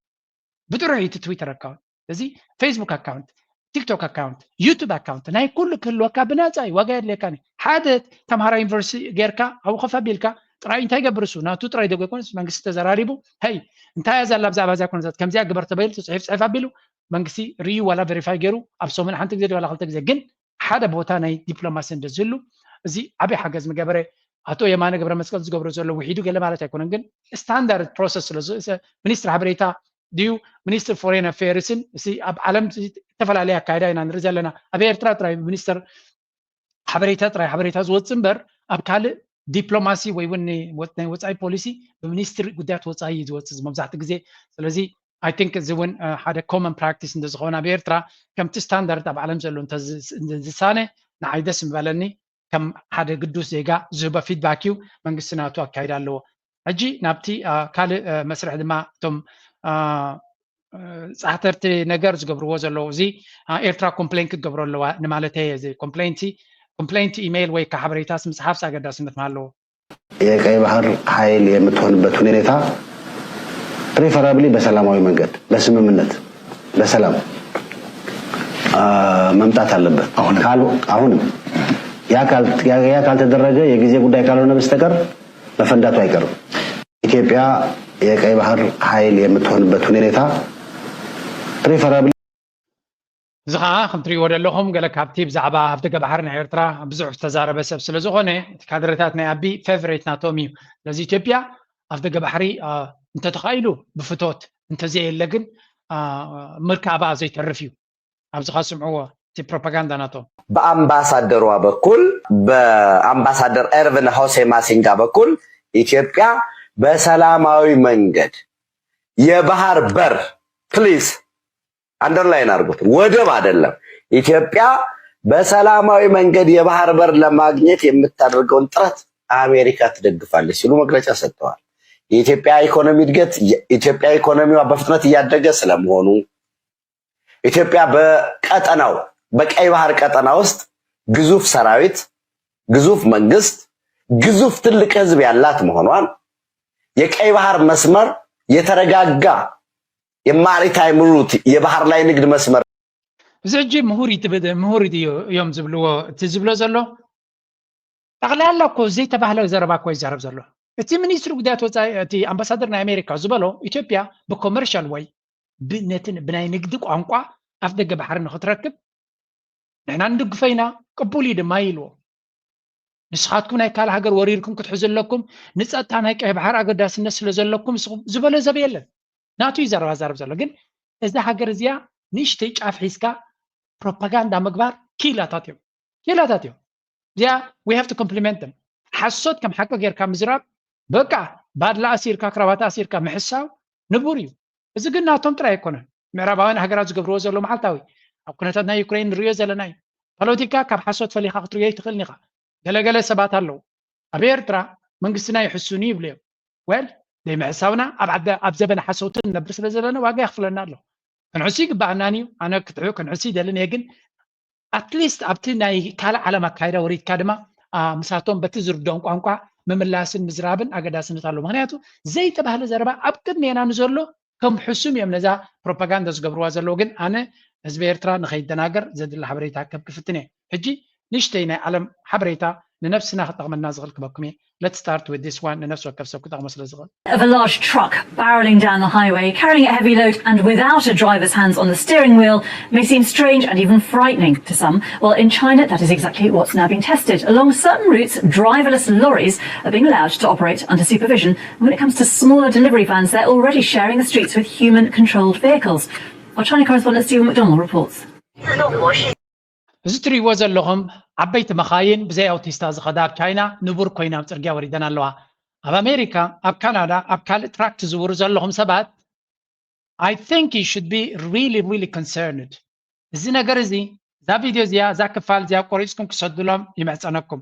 ብጥሩሕ እዩ እቲ ትዊተር ኣካውንት። እዚ ፌስቡክ ኣካውንት፣ ቲክቶክ ኣካውንት፣ ዩቱብ ኣካውንት ናይ ኩሉ ክህልወካ ብናፃ እዩ፣ ዋጋ የድልየካን እዩ። ሓደ ተምሃራይ ዩኒቨርሲቲ ጌርካ ኣብኡ ከፍ ኣቢልካ ጥራይ እንታይ ይገብር እሱ ናቱ ጥራይ ደጎ ይኮንስ መንግስቲ ተዘራሪቡ ሀይ እንታይ እያ ዛላ ብዛዕባ እዚኣ ኮነታት ከምዚኣ ግበር ተባሂሉ ተፅሒፍ ፅሕፍ ኣቢሉ መንግስቲ ርእዩ ዋላ ቬሪፋይ ገይሩ ኣብ ሰሙን ሓንቲ ግዜ ዋላ ክልተ ግዜ ግን ሓደ ቦታ ናይ ዲፕሎማሲ እንደዝህሉ እዚ ዓብዪ ሓገዝ ምገበረ። ኣቶ የማነ ገብረ መስቀል ዝገብሮ ዘሎ ውሒዱ ገለ ማለት ኣይኮነን፣ ግን ስታንዳርድ ፕሮሰስ ስለ ሚኒስትሪ ሓበሬታ ድዩ ሚኒስትሪ ፎሬን ኣፌርስን እዚ ኣብ ዓለም ዝተፈላለየ ኣካይዳ ኢና ንርኢ ዘለና። ኣብ ኤርትራ ጥራይ ሚኒስትር ሓበሬታ ጥራይ ሓበሬታ ዝወፅእ እምበር ኣብ ካልእ ዲፕሎማሲ ወይ እውን ናይ ወፃኢ ፖሊሲ ብሚኒስትሪ ጉዳያት ወፃኢ እዩ ዝወፅእ መብዛሕትኡ ግዜ። ስለዚ ኣይ ቲንክ እዚ እውን ሓደ ኮመን ፕራክቲስ እንተዝኸውን ኣብ ኤርትራ ከምቲ ስታንዳርድ ኣብ ዓለም ዘሎ እንተዝሳነ ንዓይ ደስ ምበለኒ። ከም ሓደ ግዱስ ዜጋ ዝህቦ ፊድባክ እዩ። መንግስቲ ናቱ ኣካይዳ ኣለዎ። ሕጂ ናብቲ ካልእ መስርሕ ድማ እቶም ፃሕተርቲ ነገር ዝገብርዎ ዘለዉ እዚ ኤርትራ ኮምፕሌን ክትገብሮ ኣለዋ ንማለተይ እዚ ኮምፕሌንቲ ኮምፕሌንቲ ኢሜይል ወይ ከዓ ሓበሬታስ ምፅሓፍስ ኣገዳስነት ኣለዎ። የቀይ ባህር ኃይል የምትሆንበት ሁኔታ ፕሪፈራብሊ በሰላማዊ መንገድ በስምምነት በሰላም መምጣት አለበት። አሁንም ያ ካልተደረገ የጊዜ ጉዳይ ካልሆነ በስተቀር መፈንዳቱ አይቀርም። ኢትዮጵያ የቀይ ባህር ኃይል የምትሆንበት ሁኔታ ፕሪፈራብል እዚ ከዓ ከም ትሪእዎ ዘለኹም ገለ ካብቲ ብዛዕባ ኣፍደገ ባሕሪ ናይ ኤርትራ ብዙሕ ዝተዛረበ ሰብ ስለ ዝኾነ እቲ ካድረታት ናይ ኣቢ ፌቨሬት ናቶም እዩ። ስለዚ ኢትዮጵያ ኣፍደገ ባሕሪ እንተተኻኢሉ ብፍቶት እንተዘየለ ግን ምርካባ ዘይተርፍ እዩ። ኣብዚ ከስምዕዎ እቲ ፕሮፓጋንዳ ናቶም። በአምባሳደሯ በኩል በአምባሳደር ኤርቪን ሆሴ ማሲንጋ በኩል ኢትዮጵያ በሰላማዊ መንገድ የባህር በር ፕሊስ አንደርላይን አድርጉት፣ ወደብ አይደለም። ኢትዮጵያ በሰላማዊ መንገድ የባህር በር ለማግኘት የምታደርገውን ጥረት አሜሪካ ትደግፋለች ሲሉ መግለጫ ሰጥተዋል። የኢትዮጵያ ኢኮኖሚ እድገት የኢትዮጵያ ኢኮኖሚዋ በፍጥነት እያደገ ስለመሆኑ ኢትዮጵያ በቀጠናው በቀይ ባህር ቀጠና ውስጥ ግዙፍ ሰራዊት፣ ግዙፍ መንግስት፣ ግዙፍ ትልቅ ህዝብ ያላት መሆኗን የቀይ ባህር መስመር የተረጋጋ የማሪታይም ሩት የባህር ላይ ንግድ መስመር እዚ ሕጂ ምሁር እዩ ትብል- ምሁር እዩ እዮም ዝብልዎ እቲ ዝብሎ ዘሎ ጠቕላላ እኮ ዘይተባህለ ዘረባ እኮ ይዛረብ ዘሎ። እቲ ሚኒስትሪ ጉዳያት ወፃኢ እቲ ኣምባሳደር ናይ ኣሜሪካ ዝበሎ ኢትዮጵያ ብኮመርሻል ወይ ብ- ነቲ ብናይ ንግዲ ቋንቋ ኣፍ ደገ ባሕሪ ንክትረክብ ንሕና ንድግፎ ኢና፣ ቅቡል እዩ ድማ ኢልዎ። ንስኻትኩም ናይ ካልእ ሃገር ወሪርኩም ክትሕዙ ኣለኩም፣ ንፀጥታ ናይ ቀይ ባሕሪ ኣገዳስነት ስለ ዘለኩም ንስኹም ዝበሎ ዘብ የለን። ናቱ እዩ ዘረባ ዛረብ ዘሎ። ግን እዛ ሃገር እዚኣ ንእሽተይ ጫፍ ሒዝካ ፕሮፓጋንዳ ምግባር ኪላታት እዮም ኪላታት እዮም። እዚኣ we have to compliment them። ሓሶት ከም ሓቂ ጌርካ ምዝራብ በቃ ባድላ ኣሲርካ ክራባታ ኣሲርካ ምሕሳው ንቡር እዩ። እዚ ግን ናቶም ጥራይ ኣይኮነን። ምዕራባውያን ሃገራት ዝገብርዎ ዘሎ መዓልታዊ ኣብ ኩነታት ናይ ዩክሬን ንሪኦ ዘለና እዩ። ፖለቲካ ካብ ሓሶት ፈሊኻ ክትሪኦ ይትኽእልን ኢኻ። ገለገለ ሰባት ኣለዉ ኣብ ኤርትራ መንግስትና ይሕሱን እዩ ይብሉ እዮም። ወል ዘይምሕሳውና ኣብ ዓደ ኣብ ዘበነ ሓሰውቲ ንነብር ስለ ዘለና ዋጋ የኽፍለና ኣሎ። ክንሕሱ ይግባኣናን እዩ። ኣነ ክትሑ ክንሕሱ ይደልን እየ ግን ኣትሊስት ኣብቲ ናይ ካልእ ዓለም ኣካይዳ ወሪድካ ድማ ምሳቶም በቲ ዝርድኦም ቋንቋ ምምላስን ምዝራብን ኣገዳስነት ኣለዎ። ምክንያቱ ዘይተባህለ ዘረባ ኣብ ቅድሜና ንዘሎ ከም ሕሱም እዮም ነዛ ፕሮፓጋንዳ ዝገብርዋ ዘለዉ። ግን ኣነ ህዝቢ ኤርትራ ንኸይደናገር ዘድሊ ሓበሬታ ከብ ክፍትን እየ። ሕጂ ንእሽተይ ናይ ዓለም ሓበሬታ ንነብስና ክጠቕመና ዝኽእል ክበኩም እየ። Let's start with this one ንነፍሲ ወከፍ ሰብ ክጠቕሞ ስለ ዝኽእል። Of a large truck barreling down the highway, carrying a heavy load and without a driver's hands on the steering wheel may seem strange and even frightening to some. Well, in China, that is exactly what's now being tested. Along certain routes, driverless lorries are being allowed to operate under supervision. And when it comes to smaller delivery vans, they're already sharing the streets with human-controlled vehicles. Our China correspondent Stephen McDonald reports. እዚ ትሪእዎ ዘለኹም ዓበይቲ መኻይን ብዘይ ኣውቲስታ ዝኸዳ ኣብ ቻይና ንቡር ኮይና ኣብ ፅርግያ ወሪደን ኣለዋ። ኣብ ኣሜሪካ፣ ኣብ ካናዳ፣ ኣብ ካልእ ትራክ ትዝውሩ ዘለኹም ሰባት I think you should be really really concerned። እዚ ነገር እዚ እዛ ቪድዮ እዚኣ እዛ ክፋል እዚኣ ቆሪፅኩም ክሰዱሎም ይምሕፀነኩም።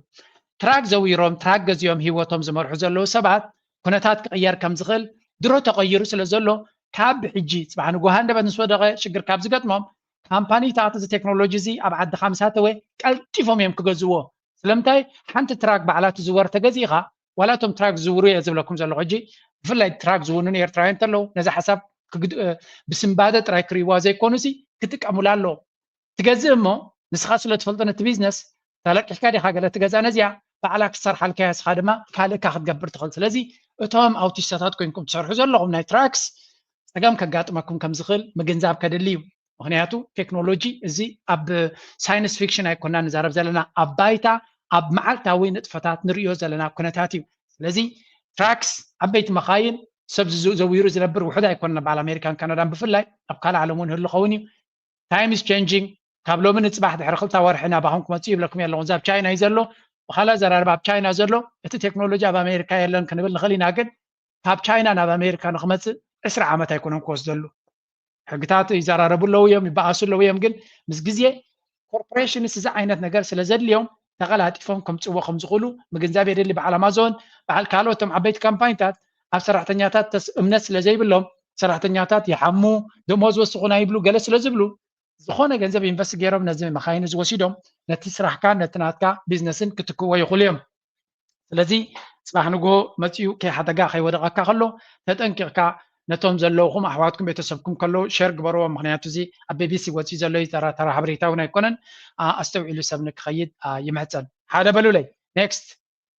ትራክ ዘዊሮም ትራክ ገዚኦም ህይወቶም ዝመርሑ ዘለዉ ሰባት ኩነታት ክቕየር ከም ዝኽእል ድሮ ተቐይሩ ስለ ዘሎ ካብ ሕጂ ፅባሕ ንጎሃ እንደበት ምስ ወደቐ ሽግር ካብ ዝገጥሞም ካምፓኒታት እዚ ቴክኖሎጂ እዚ ኣብ ዓድኻ ምስ ኣተወ ቀልጢፎም እዮም ክገዝዎ። ስለምንታይ ሓንቲ ትራክ ባዕላ ትዝወር ተገዚእኻ ዋላ እቶም ትራክ ዝዝውሩ እየ ዝብለኩም ዘለኹ ሕጂ ብፍላይ ትራክ ዝውንኑ ኤርትራውያን እንተለዉ ነዚ ሓሳብ ብስምባደ ጥራይ ክርእይዋ ዘይኮኑ ሲ ክጥቀሙላ ኣለዎም። ትገዝእ እሞ ንስኻ ስለ ትፈልጦ ነቲ ቢዝነስ ተለቂሕካ ዲኻ ገለ ትገዝኣ ነዚኣ ባዕላ ክትሰርሓልካ እያ ስኻ ድማ ካልእካ ክትገብር ትኽእል። ስለዚ እቶም ኣውቲስታታት ኮይንኩም ትሰርሑ ዘለኹም ናይ ትራክስ ፀገም ከጋጥመኩም ከም ዝኽእል ምግንዛብ ከድሊ እዩ። ምክንያቱ ቴክኖሎጂ እዚ ኣብ ሳይንስ ፊክሽን ኣይኮና ንዛረብ ዘለና ኣብ ባይታ ኣብ መዓልታዊ ንጥፈታት ንርእዮ ዘለና ኩነታት እዩ። ስለዚ ትራክስ ዓበይቲ መኻይን ሰብ ዘዊሩ ዝነብር ውሑድ ኣይኮነን በዓል ኣሜሪካን ካናዳን ብፍላይ ኣብ ካልእ ዓለም እውን ህሉ ኸውን እዩ። Time is changing ካብ ሎሚ ንፅባሕ ድሕሪ ክልተ ወርሒ ናባኹም ክመፅእ ይብለኩም ኣለኹ እዛ ኣብ ቻይና እዩ ዘሎ። ብካላ ዘራርባ ኣብ ቻይና ዘሎ እቲ ቴክኖሎጂ ኣብ ኣሜሪካ የለን ክንብል ንኽእል ኢና ግን ካብ ቻይና ናብ ኣሜሪካ ንክመፅእ ዕስራ ዓመት ኣይኮነን ክወስደሉ። ሕግታት ይዘራረቡ ኣለዉ እዮም ይበኣሱ ኣለዉ እዮም ግን ምስ ግዜ ኮርፖሬሽንስ እዚ ዓይነት ነገር ስለ ዘድልዮም ተቐላጢፎም ከምፅዎ ከም ዝኽእሉ ምግንዛብ የደሊ። በዓል ኣማዞን በዓል ካልኦት እቶም ዓበይቲ ካምፓኒታት ኣብ ሰራሕተኛታት እምነት ስለ ዘይብሎም ሰራሕተኛታት ይሓሙ፣ ደሞዝ ወስኹና ይብሉ ገለ ስለ ዝብሉ ዝኾነ ገንዘብ ኢንቨስት ገይሮም ነዚ መኻይን እዚ ወሲዶም ነቲ ስራሕካን ነቲ ናትካ ቢዝነስን ክትክዎ ይኽእሉ እዮም። ስለዚ ፅባሕ ንግሆ መፂኡ ከይሓደጋ ከይወደቐካ ከሎ ተጠንቂቕካ ነቶም ዘለውኹም ኣሕዋትኩም ቤተሰብኩም ከለዉ ሸር ግበርዎም። ምክንያቱ እዚ ኣብ ቢቢሲ ወፂኡ ዘሎ ተራ ተራ ሓበሬታ እውን ኣይኮነን። ኣስተውዒሉ ሰብ ንክኸይድ ይምሕፀን። ሓደ በሉለይ ኔክስት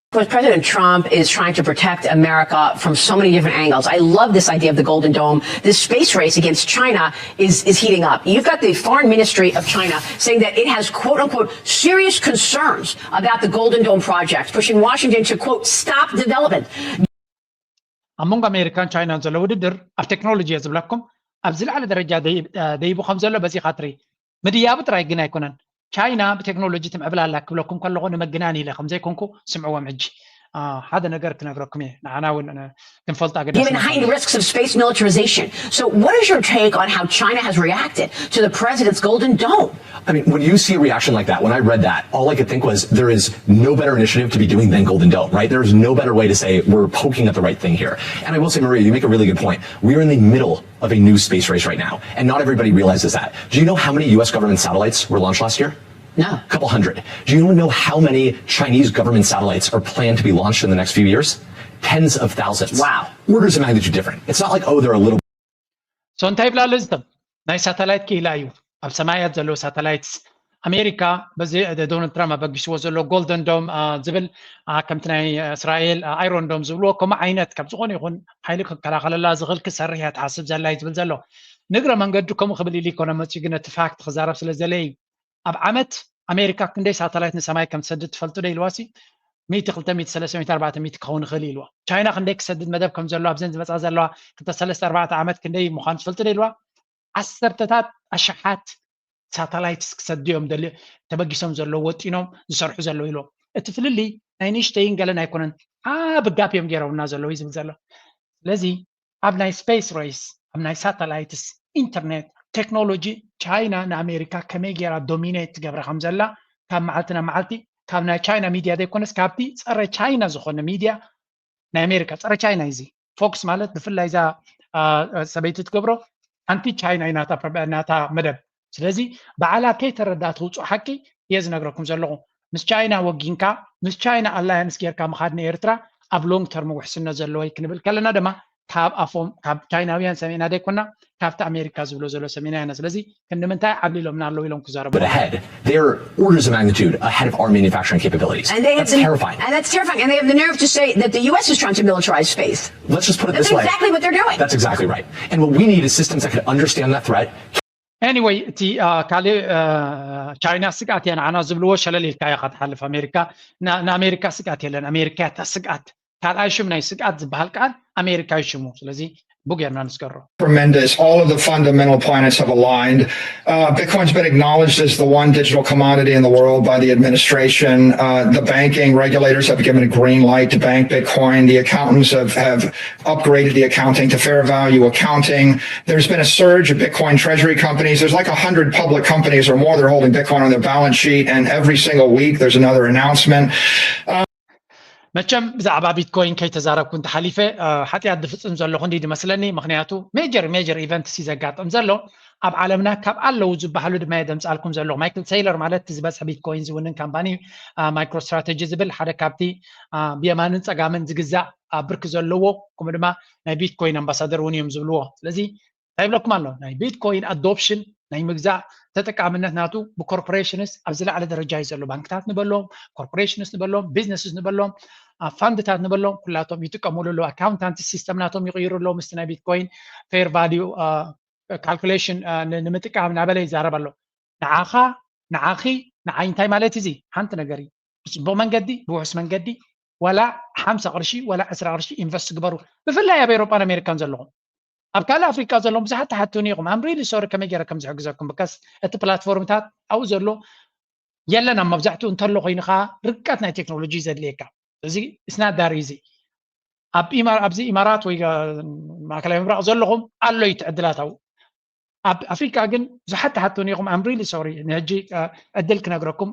Of course, President Trump is trying to protect America from so many different angles. I love this idea of the Golden Dome. This space race against China is, is heating up. You've got the foreign ministry of China saying that it has, quote unquote, serious concerns about the Golden Dome project, pushing Washington to, quote, stop development. ኣብ መንጎ ኣሜሪካን ቻይናን ዘሎ ውድድር ኣብ ቴክኖሎጂ እየ ዝብለኩም ኣብ ዝለዓለ ደረጃ ደይቡ ከም ዘሎ በዚኻ ትርኢ። ምድያቡ ጥራይ ግን ኣይኮነን። ቻይና ብቴክኖሎጂ ትምዕብል ኣላ ክብለኩም ከለኹ ንመግናን ኢለ ከም ዘይኮንኩ ስምዕዎም። ሕጂ ሓደ ነገር ክነግረኩም እየ፣ ንዓና እውን ክንፈልጦ ኣገዳሲ። Given heightened risks of space militarization, so what is your take on how China has reacted to the president's Golden Dome? I mean, when you see a reaction like that, when I read that, all I could think was there is no better initiative to be doing than Golden Dome, right? There is no better way to say we're poking at the right thing here. And I will say, Maria, you make a really good point. We are in the middle of a new space race right now, and not everybody realizes that. Do you know how many U S government satellites were launched last year? No. A couple hundred. Do you know how many Chinese government satellites are planned to be launched in the next few years? Tens of thousands. Wow. Orders of magnitude different. It's not like, oh, they're a little so እንታይ ይብላ ኣለዚ? ናይ ሳተላይት ክኢላ እዩ። ኣብ ሰማያት ዘለዉ ሳተላይትስ ኣሜሪካ በዚ ዶናልድ ትራምፕ ኣበጊስዎ ዘሎ ጎልደን ዶም ዝብል ከምቲ ናይ እስራኤል ኣይሮን ዶም ዝብልዎ ከምኡ ዓይነት ካብ ዝኾነ ይኹን ሓይሊ ክከላኸለላ ዝኽእል ክሰርሕ እያ ትሓስብ ዘላ እዩ ዝብል ዘሎ። ንግረ መንገዱ ከምኡ ክብል ኢሉ ይኮነ መፅኡ፣ ግን እቲ ፋክት ክዛረብ ስለ ዘለ እዩ። ኣብ ዓመት ኣሜሪካ ክንደይ ሳተላይት ንሰማይ ከም ትሰድድ ትፈልጡ ዶ ኢልዋሲ? ሚእቲ ክልተ ሚእቲ ሰለስተ ሚእቲ ኣርባዕተ ሚእቲ ክኸውን ይኽእል ኢልዋ። ቻይና ክንደይ ክሰድድ መደብ ከም ዘሎ ኣብዘን ዝመፃ ዘለዋ ክልተ ሰለስተ ኣርባዕተ ዓመት ክንደይ ምዃኑ ትፈልጡ ዶ ኢልዋ? ዓሰርተታት ኣሽሓት ሳተላይትስ ክሰዱ እዮም ተበጊሶም ዘለዉ፣ ወጢኖም ዝሰርሑ ዘለዉ ኢልዎም። እቲ ፍልልይ ናይ ንእሽተይን ገለን ኣይኮነን፣ ዓቢ ጋፕ እዮም ገይረውና ዘለዉ እዩ ዝብል ዘሎ። ስለዚ ኣብ ናይ ስፔስ ሬስ፣ ኣብ ናይ ሳተላይትስ፣ ኢንተርኔት፣ ቴክኖሎጂ ቻይና ንኣሜሪካ ከመይ ገይራ ዶሚኔት ትገብራ ከም ዘላ ካብ መዓልቲ ናብ መዓልቲ ካብ ናይ ቻይና ሚድያ ዘይኮነስ ካብቲ ጸረ ቻይና ዝኾነ ሚድያ ናይ ኣሜሪካ ጸረ ቻይና እዩ። እዚ ፎክስ ማለት ብፍላይ እዛ ሰበይቲ ትገብሮ ኣንቲ ቻይና እዩ ናታ መደብ። ስለዚ ባዕላ ከይተረዳእት ውፁእ ሓቂ እየ ዝነግረኩም ዘለኹ። ምስ ቻይና ወጊንካ ምስ ቻይና ኣላያንስ ጌርካ ምኻድ ንኤርትራ ኣብ ሎንግ ተርም ውሕስነት ዘለዎ እዩ ክንብል ከለና ድማ ካብ ኣፎም ካብ ቻይናውያን ሰሚዕና ዘይኮና ካብቲ ኣሜሪካ ዝብሎ ዘሎ ሰሚዕና ኢና። ስለዚ ክንዲ ምንታይ ዓብሊሎምና ኣለዉ ኢሎም ክዛረቡ But ahead, they're orders of magnitude ahead of our manufacturing capabilities. And they have That's been, terrifying. and that's terrifying. And they have the nerve to say that the U S is trying to militarize space. Let's just put it That's this way. Exactly what they're doing. That's exactly right. And what we need is systems that can understand that threat, Anyway, እቲ ካልእ ቻይና ስግኣት እያ ንዓና ዝብልዎ ሸለል ኢልካ ኢኻ ትሓልፍ። ኣሜሪካ ንኣሜሪካ ስግኣት የለን። ኣሜሪካ እያ እታ ስግኣት። ካልኣይ ሽም ናይ ስግኣት ዝበሃል ቃል ኣሜሪካ እዩ ሽሙ። ስለዚ ብጌርና ንስገሮ። Tremendous. All of the fundamental planets have aligned. Uh, Bitcoin's been acknowledged as the one digital commodity in the world by the administration. Uh, the banking regulators have given a green light to bank Bitcoin. The accountants have, have upgraded the accounting to fair value accounting. There's been a surge of Bitcoin treasury companies. There's like a hundred public companies or more that are holding Bitcoin on their balance sheet, and every single week there's another announcement. መቸም ብዛዕባ ቢትኮይን ከይተዛረብኩ እንተሓሊፈ ሓጢኣት ዝፍፅም ዘለኹ እንዲ ዝመስለኒ። ምክንያቱ ሜጀር ሜጀር ኢቨንትስ እዩ ዘጋጥም ዘሎ ኣብ ዓለምና። ካብ ኣለዉ ዝበሃሉ ድማ እየ ዘምፅኣልኩም ዘለኹ። ማይክል ቴይለር ማለት እቲ ዝበዝሐ ቢትኮይን ዝውንን ካምፓኒ ማይክሮ ስትራቴጂ ዝብል ሓደ ካብቲ ብየማንን ፀጋምን ዝግዛእ ብርኪ ዘለዎ ከምኡ ድማ ናይ ቢትኮይን ኣምባሳደር እውን እዮም ዝብልዎ። ስለዚ እንታይ ይብለኩም ኣሎ? ናይ ቢትኮይን ኣዶፕሽን ናይ ምግዛእ ተጠቃምነት ናቱ ብኮርፖሬሽንስ ኣብ ዝለዓለ ደረጃ እዩ ዘሎ። ባንክታት ንበሎም፣ ኮርፖሬሽንስ ንበሎም፣ ቢዝነስስ ንበሎም፣ ፋንድታት ንበሎም ኩላቶም ይጥቀሙሉ ኣለዉ። ኣካውንታንት ሲስተም ናቶም ይቕይሩ ኣለዉ ምስቲ ናይ ቢትኮይን ፌር ቫልዩ ካልኩሌሽን ንምጥቃም እናበለ ይዛረብ ኣሎ። ንዓኻ ንዓኺ ንዓይ እንታይ ማለት እዚ ሓንቲ ነገር እዩ። ብፅቡቕ መንገዲ ብውሑስ መንገዲ ዋላ ሓምሳ ቅርሺ ዋላ ዕስራ ቅርሺ ኢንቨስት ግበሩ። ብፍላይ ኣብ ኤሮጳን ኣሜሪካን ዘለኹም ኣብ ካልእ ኣፍሪቃ ዘለኹም ብዙሓት ትሓቱኒ ኢኹም። I'm really sorry ከመይ ገይረ ከም ዝሕግዘኩም because እቲ ፕላትፎርምታት ኣብኡ ዘሎ የለን። ኣብ መብዛሕትኡ እንተሎ ኮይኑ ከዓ ርቀት ናይ ቴክኖሎጂ ዘድልየካ እዚ it's not that easy። ኣብ ኢማ- ኣብዚ ኢማራት ወይ ማእከላይ ምብራቕ ዘለኹም ኣሎ እዩ እቲ ዕድላት ኣብኡ። ኣብ ኣፍሪቃ ግን ብዙሓት ትሓቱኒ ኢኹም። I'm really sorry ንሕጂ ዕድል ክነግረኩም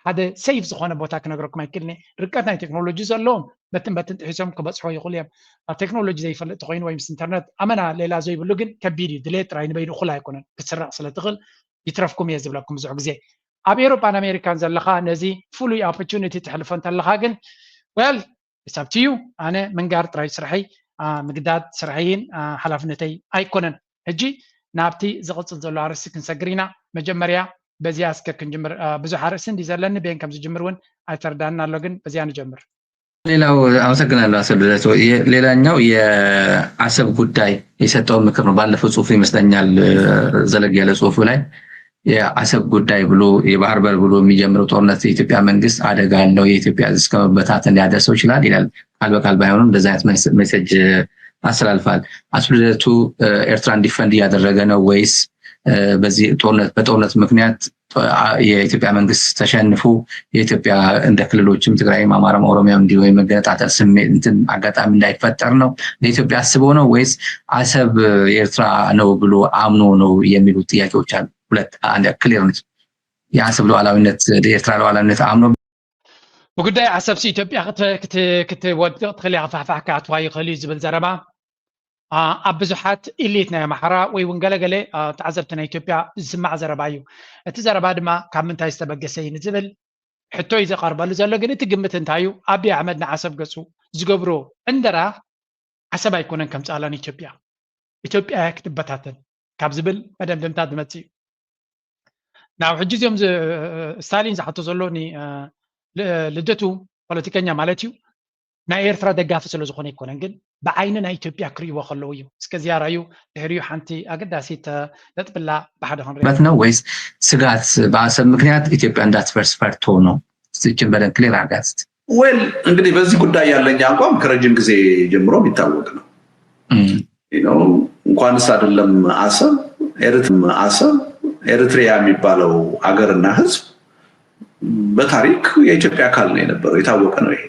ሓደ ሴፍ ዝኾነ ቦታ ክነግረኩም ኣይክእልን እየ። ርቀት ናይ ቴክኖሎጂ ዘለዎም በትን በትን ጥሒሶም ክበፅሑ ይኽእሉ እዮም። ኣብ ቴክኖሎጂ ዘይፈልጥ ተኮይኑ ወይ ምስ ኢንተርነት ኣመና ሌላ ዘይብሉ ግን ከቢድ እዩ። ድሌት ጥራይ ንበይኑ እኹል ኣይኮነን፣ ክትስረቕ ስለ ትኽእል ይትረፍኩም እየ ዝብለኩም ብዙሕ ግዜ። ኣብ ኤሮፓን ኣሜሪካን ዘለኻ ነዚ ፍሉይ ኦፖርቹኒቲ ትሕልፎ እንተለኻ ግን well it's up to you። ኣነ ምንጋር ጥራይ ስርሐይ፣ ምግዳድ ስርሐይን ሓላፍነተይ ኣይኮነን። ሕጂ ናብቲ ዝቕፅል ዘሎ ኣርእስቲ ክንሰግር ኢና። መጀመርያ በዚኣ እስከ ክንጅምር። ብዙሕ ኣርእስቲ እንዲ ዘለኒ በየን ከም ዝጅምር እውን ኣይተረዳንን ኣሎ፣ ግን በዚኣ ንጀምር። ሌላው አመሰግናለሁ አሰብ ልደቱ። ሌላኛው የአሰብ ጉዳይ የሰጠው ምክር ነው። ባለፈው ጽሁፉ ይመስለኛል ዘለግ ያለ ጽሁፉ ላይ የአሰብ ጉዳይ ብሎ የባህር በር ብሎ የሚጀምረው ጦርነት የኢትዮጵያ መንግስት አደጋ አለው፣ የኢትዮጵያ እስከ መበታተን ሊያደርሰው ይችላል ይላል። ቃል በቃል ባይሆንም እንደዚ አይነት ሜሴጅ አስተላልፋል። አቶ ልደቱ ኤርትራን ዲፈንድ እያደረገ ነው ወይስ በዚህ ጦርነት በጦርነት ምክንያት የኢትዮጵያ መንግስት ተሸንፎ የኢትዮጵያ እንደ ክልሎችም ትግራይም አማራም ኦሮሚያም እንዲሁ የመገነጣጠል ስሜት እንትን አጋጣሚ እንዳይፈጠር ነው ለኢትዮጵያ አስቦ ነው ወይስ አሰብ የኤርትራ ነው ብሎ አምኖ ነው የሚሉ ጥያቄዎች አሉ። ሁለት አንድ ክሊር ነው። የአሰብ ሉዓላዊነት የኤርትራ ሉዓላዊነት አምኖ ብጉዳይ ዓሰብሲ ኢትዮጵያ ክትወድቕ ትኽእል እያ፣ ክፋሕፋሕ ክኣትዋ ይኽእል እዩ ዝብል ዘረባ ኣብ ብዙሓት ኢሊት ናይ ኣምሓራ ወይ እውን ገለገለ ተዓዘብቲ ናይ ኢትዮጵያ ዝስማዕ ዘረባ እዩ። እቲ ዘረባ ድማ ካብ ምንታይ ዝተበገሰ እዩ ንዝብል ሕቶ እዩ ዝቐርበሉ ዘሎ። ግን እቲ ግምት እንታይ እዩ? ኣብይ ኣሕመድ ንዓሰብ ገፁ ዝገብሮ ዕንደራ ዓሰብ ኣይኮነን ከምፅኣላ ንኢትዮጵያ፣ ኢትዮጵያ እያ ክትበታተን ካብ ዝብል መደምደምታ ዝመፅእ እዩ። ናብ ሕጂ እዚኦም ስታሊን ዝሓቶ ዘሎ ልደቱ ፖለቲከኛ ማለት እዩ ናይ ኤርትራ ደጋፊ ስለ ዝኾነ ኣይኮነን፣ ግን ብዓይኒ ናይ ኢትዮጵያ ክርእይዎ ከለዉ እዩ። እስከ ዚያራዩ ድሕሪኡ ሓንቲ ኣገዳሲት ነጥብላ ብሓደ ክንሪኦ በት ነው ወይስ ስጋት በአሰብ ምክንያት ኢትዮጵያ እንዳትፈርስ ፈርቶ ነው? ስችን በደን ክሊር አርጋት ወል እንግዲህ በዚህ ጉዳይ ያለኝ አቋም ከረጅም ጊዜ ጀምሮ የሚታወቅ ነው። እንኳንስ አይደለም አሰብ አሰብ ኤሪትሪያ የሚባለው አገርና ህዝብ በታሪክ የኢትዮጵያ አካል ነው የነበረው፣ የታወቀ ነው። ይሄ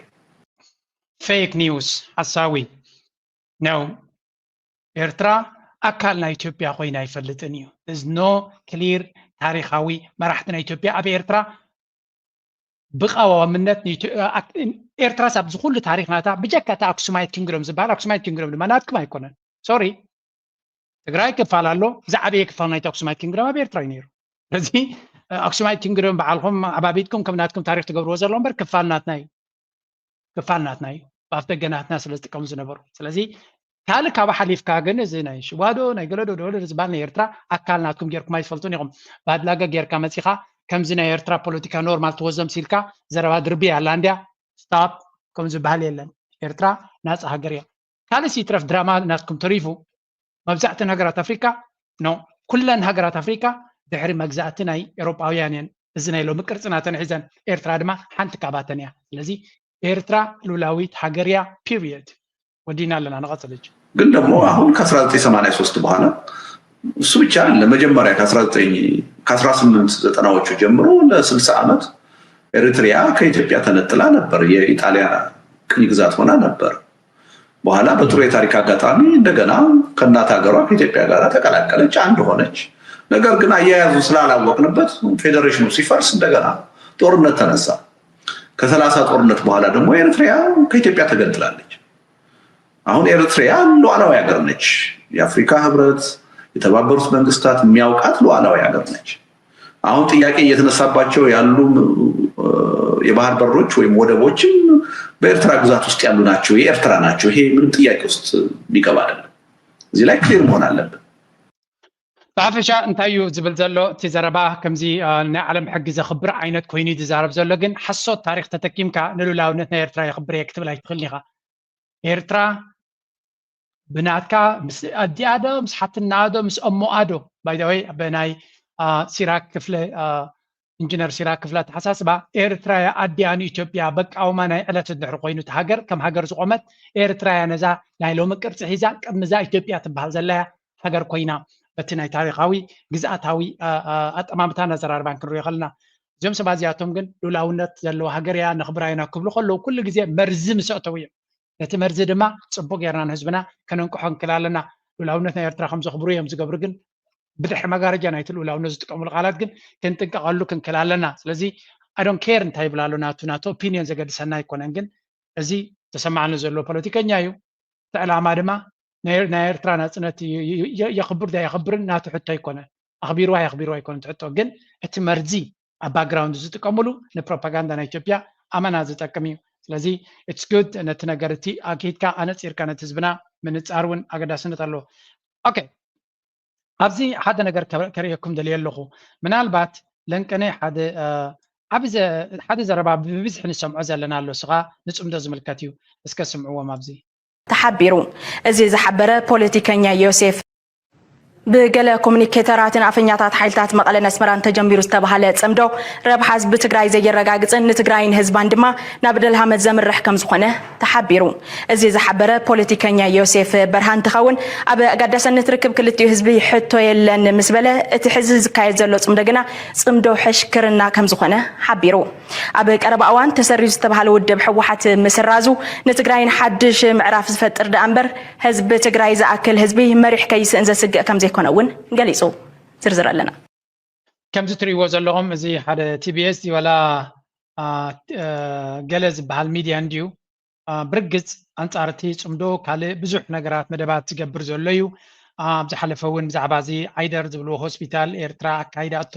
ፌክ ኒውስ ሐሳዊ ነው። ኤርትራ ኣካል ናይ ኢትዮጵያ ኮይና ኣይፈልጥን እዩ። እዝኖ ክሊር ታሪኻዊ መራሕቲ ናይ ኢትዮጵያ ኣብ ኤርትራ ብቐዋምነት ኤርትራስ ኣብዚ ኩሉ ታሪኽ ናታ ብጀካ እቲ ኣክሱማይት ኪንግዶም ዝበሃል ኣክሱማይት ኪንግዶም ድማ ናትኩም ኣይኮነን። ሶሪ ትግራይ ክፋል ኣሎ። ዝዓበየ ክፋል ናይቲ ኣክሱማይት ኪንግዶም ኣብ ኤርትራ እዩ ነይሩ። ስለዚ ኣክሱማይት ኪንግዶም በዓልኩም ኣባቢትኩም ከም ናትኩም ታሪኽ ትገብርዎ ዘሎ እምበር ክፋል ናትና እዩ። ክፋል ናትና እዩ። ብኣፍ ደገ ናትና ስለ ዝጥቀሙ ዝነበሩ። ስለዚ ካልእ ካብ ሓሊፍካ ግን እዚ ናይ ሽዋዶ ናይ ገለዶ ደወለዶ ዝበሃል ናይ ኤርትራ ኣካል ናትኩም ጌርኩም ኣይትፈልጡን ኢኹም። ባድላገ ጌርካ መፂኻ ከምዚ ናይ ኤርትራ ፖለቲካ ኖርማል ትወዘም ሲልካ ዘረባ ድርቢ ኣላ እንድያ ስታፕ ከም ዝበሃል የለን። ኤርትራ ናፃ ሃገር እያ። ካልእ ይትረፍ ድራማ ናትኩም ተሪፉ መብዛሕተን ሃገራት ኣፍሪካ ኖ ኩለን ሃገራት ኣፍሪካ ድሕሪ መግዛእቲ ናይ ኤሮጳውያን እየን እዚ ናይ ሎሚ ቅርፅና ተንሒዘን። ኤርትራ ድማ ሓንቲ ካባተን እያ። ስለዚ ኤርትራ ሉላዊት ሃገር እያ። ፒሪየድ። ወዲና ኣለና። ንቐፅል። ግን ደግሞ አሁን ከ1983 በኋላ እሱ ብቻ ለመጀመሪያ ከ19 ከ1890ዎቹ ጀምሮ ለ60 ዓመት ኤሪትሪያ ከኢትዮጵያ ተነጥላ ነበር። የኢጣሊያ ቅኝ ግዛት ሆና ነበር። በኋላ በጥሩ የታሪክ አጋጣሚ እንደገና ከእናት ሀገሯ ከኢትዮጵያ ጋር ተቀላቀለች፣ አንድ ሆነች። ነገር ግን አያያዙ ስላላወቅንበት ፌዴሬሽኑ ሲፈርስ እንደገና ጦርነት ተነሳ። ከ30 ጦርነት በኋላ ደግሞ ኤሪትሪያ ከኢትዮጵያ ተገንጥላለች። አሁን ኤሪትሪያ ሉዓላዊ ሀገር ነች። የአፍሪካ ህብረት፣ የተባበሩት መንግስታት የሚያውቃት ሉዓላዊ ሀገር ነች። አሁን ጥያቄ እየተነሳባቸው ያሉ የባህር በሮች ወይም ወደቦችም በኤርትራ ግዛት ውስጥ ያሉ ናቸው፣ የኤርትራ ናቸው። ይሄ ምንም ጥያቄ ውስጥ የሚገባ አይደለም። እዚህ ላይ ክሊር መሆን አለብን። ብሓፈሻ እንታይ እዩ ዝብል ዘሎ እቲ ዘረባ? ከምዚ ናይ ዓለም ሕጊ ዘኽብር ዓይነት ኮይኑ እዩ ዝዛረብ ዘሎ። ግን ሓሶት ታሪክ ተጠቂምካ ንሉላውነት ናይ ኤርትራ የኽብር እየ ክትብል ኣይትኽእልን ኢኻ። ኤርትራ ብናትካ ምስ ኣዲኣ ዶ ምስ ሓትናኣ ዶ ምስ ኣሞኣ ዶ ባይዘወይ ብናይ ሲራክ ክፍለ ኢንጂነር ሲራክ ክፍለ ኣተሓሳስባ ኤርትራ እያ ኣዲኣ ንኢትዮጵያ በቃውማ ናይ ዕለት እንድሕር ኮይኑ እቲ ሃገር ከም ሃገር ዝቆመት ኤርትራ እያ ነዛ ናይ ሎሚ ቅርፂ ሒዛ ቅድሚ እዛ ኢትዮጵያ ትበሃል ዘላ እያ ሃገር ኮይና በቲ ናይ ታሪካዊ ግዝኣታዊ ኣጠማምታን ኣዘራርባን ክንሪኦ ከለና እዚኦም ሰባት እዚኣቶም ግን ሉላውነት ዘለዎ ሃገር እያ ነኽብራ ኢና ክብሉ ከለዉ ኩሉ ግዜ መርዚ ምስ ኣእተው እዮም ነቲ መርዚ ድማ ፅቡቅ ጌርና ንህዝብና ከነንቅሖ ንክእል ኣለና። ልኡላውነት ናይ ኤርትራ ከም ዘኽብሩ እዮም ዝገብሩ፣ ግን ብድሕሪ መጋረጃ ናይቲ ልኡላውነት ዝጥቀምሉ ቃላት ግን ክንጥንቀቐሉ ክንክእል ኣለና። ስለዚ I don't care እንታይ ይብል ኣሎ ናቱ ናቱ ኦፒንዮን ዘገድሰና ኣይኮነን፣ ግን እዚ ተሰማዕኒ ዘሎ ፖለቲከኛ እዩ። እቲ ዕላማ ድማ ናይ ኤርትራ ናፅነት የኽብር ዶ ኣየኽብርን ናቱ ሕቶ ኣይኮነን። ኣኽቢርዋ የኽቢርዋ ኣይኮነን እቲ ሕቶ፣ ግን እቲ መርዚ ኣብ ባክግራውንድ ዝጥቀምሉ ንፕሮፓጋንዳ ናይ ኢትዮጵያ ኣመና ዝጠቅም እዩ። ስለዚ it's good ነቲ ነገር እቲ ኣኪድካ ኣነፂርካ ነቲ ህዝብና ምንፃር እውን ኣገዳስነት ኣለዎ። ኦኬ ኣብዚ ሓደ ነገር ከርእየኩም ደልየ ኣለኹ። ምናልባት ለንቀነ ሓደ ዓብ ሓደ ዘረባ ብብዝሒ ንሰምዖ ዘለና ኣሎ፣ ስኻ ንፅምዶ ዝምልከት እዩ። እስከ ስምዕዎም ኣብዚ። ተሓቢሩ። እዚ ዝሓበረ ፖለቲከኛ ዮሴፍ ብገለ ኮሚኒኬተራትን ኣፈኛታት ሓይልታት መቐለን ኣስመራን ተጀሚሩ ዝተባሃለ ፅምዶ ረብሓ ህዝቢ ትግራይ ዘየረጋግፅን ንትግራይን ህዝባን ድማ ናብ ደልሃመት ዘምርሕ ከም ዝኾነ ተሓቢሩ። እዚ ዝሓበረ ፖለቲከኛ ዮሴፍ በርሃ እንትኸውን ኣብ ኣጋዳሰነት ርክብ ክልቲኡ ህዝቢ ሕቶ የለን ምስ በለ እቲ ሕዚ ዝካየድ ዘሎ ፅምዶ ግና ፅምዶ ሕሽክርና ከም ዝኾነ ሓቢሩ። ኣብ ቀረባ እዋን ተሰሪዙ ዝተባሃለ ውድብ ህወሓት ምስራዙ ንትግራይን ሓድሽ ምዕራፍ ዝፈጥር ደኣ እምበር ህዝቢ ትግራይ ዝኣክል ህዝቢ መሪሕ ከይስእን ዘስግእ ከም ዘይኮነ እውን ገሊፁ። ዝርዝር ኣለና። ከምዚ ትሪእዎ ዘለኹም እዚ ሓደ ቲቢኤስ ዋላ ገለ ዝበሃል ሚድያ እንድዩ ብርግፅ ኣንፃር እቲ ፅምዶ ካልእ ብዙሕ ነገራት መደባት ዝገብር ዘሎ እዩ። ኣብ ዝሓለፈ እውን ብዛዕባ እዚ ዓይደር ዝብልዎ ሆስፒታል ኤርትራ ኣካይዳቶ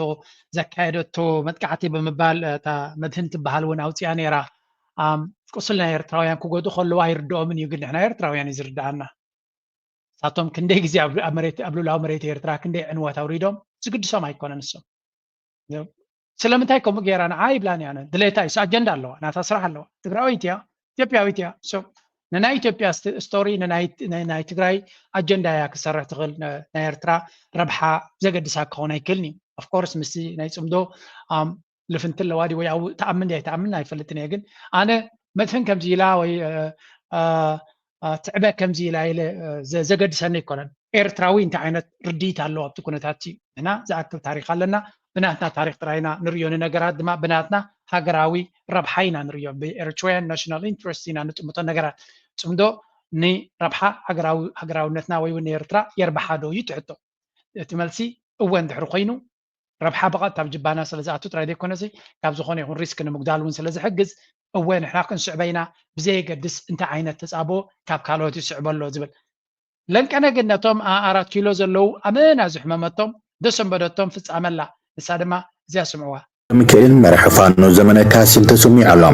ዘካየደቶ መጥቃዕቲ ብምባል እታ መድህን ትበሃል እውን ኣውፅያ ነይራ። ቁስል ናይ ኤርትራውያን ክጎዱ ከለዉ ኣይርድኦምን እዩ፣ ግን ንሕና ኤርትራውያን እዩ ዝርድኣና። ንሳቶም ክንደይ ግዜ ኣብ መሬት ኣብ ሉላዊ መሬት ኤርትራ ክንደይ ዕንወት ኣውሪዶም ዝግድሶም ኣይኮነን። ንሶም ስለምንታይ ከምኡ ገይራ ንዓ ይብላን እያ። ድሌታ እዩ፣ ኣጀንዳ ኣለዋ፣ ናታ ስራሕ ኣለዋ። ትግራዊት እያ፣ ኢትዮጵያዊት እያ። ንናይ ኢትዮጵያ ስቶሪ ናይ ትግራይ ኣጀንዳ እያ ክሰርሕ ትኽእል። ናይ ኤርትራ ረብሓ ዘገድሳ ክኸውን ኣይክእልን እዩ። ኦፍኮርስ ምስቲ ናይ ፅምዶ ልፍንቲ ኣለዋ ድዩ ወይ ኣብኡ ትኣምን ድያ ኣይትኣምን ኣይፈልጥን እየ። ግን ኣነ መድህን ከምዚ ኢላ ወይ ትዕበ ከምዚ ኢላ ኢለ ዘገድሰኒ ኣይኮነን። ኤርትራዊ እንታይ ዓይነት ርድኢት ኣለዎ ኣብቲ ኩነታት እዩ። ንሕና ዝኣክል ታሪክ ኣለና። ብናትና ታሪክ ጥራይ ኢና ንርእዮ፣ ንነገራት ድማ ብናትና ሃገራዊ ረብሓ ኢና ንርእዮ። ብኤርትራውያን ናሽናል ኢንትረስት ኢና ንጥምቶ ነገራት። ፅምዶ ንረብሓ ሃገራውነትና ወይ እውን ንኤርትራ የርብሓ ዶ እዩ ትሕቶ። እቲ መልሲ እወ እንድሕር ኮይኑ ረብሓ ብቐጥታ ኣብ ጅባና ስለ ዝኣቱ ጥራይ ዘይኮነሲ ካብ ዝኾነ ይኹን ሪስክ ንምጉዳል እውን ስለ ዝሕግዝ እወ ንሕና ክንስዕቦ ኢና፣ ብዘየገድስ እንታይ ዓይነት ተፃብኦ ካብ ካልኦት ይስዕቦ ኣሎ ዝብል። ለንቀነ ግን ነቶም ኣራት ኪሎ ዘለዉ ኣመና ዝሕመመቶም ዘሰንበደቶም ፍፃመ ኣላ። ንሳ ድማ እዚኣ ስምዕዋ። ሚካኤልን መራሒ ፋኖ ዘመነ ካሴን ተሰሚዑ ኣሎ።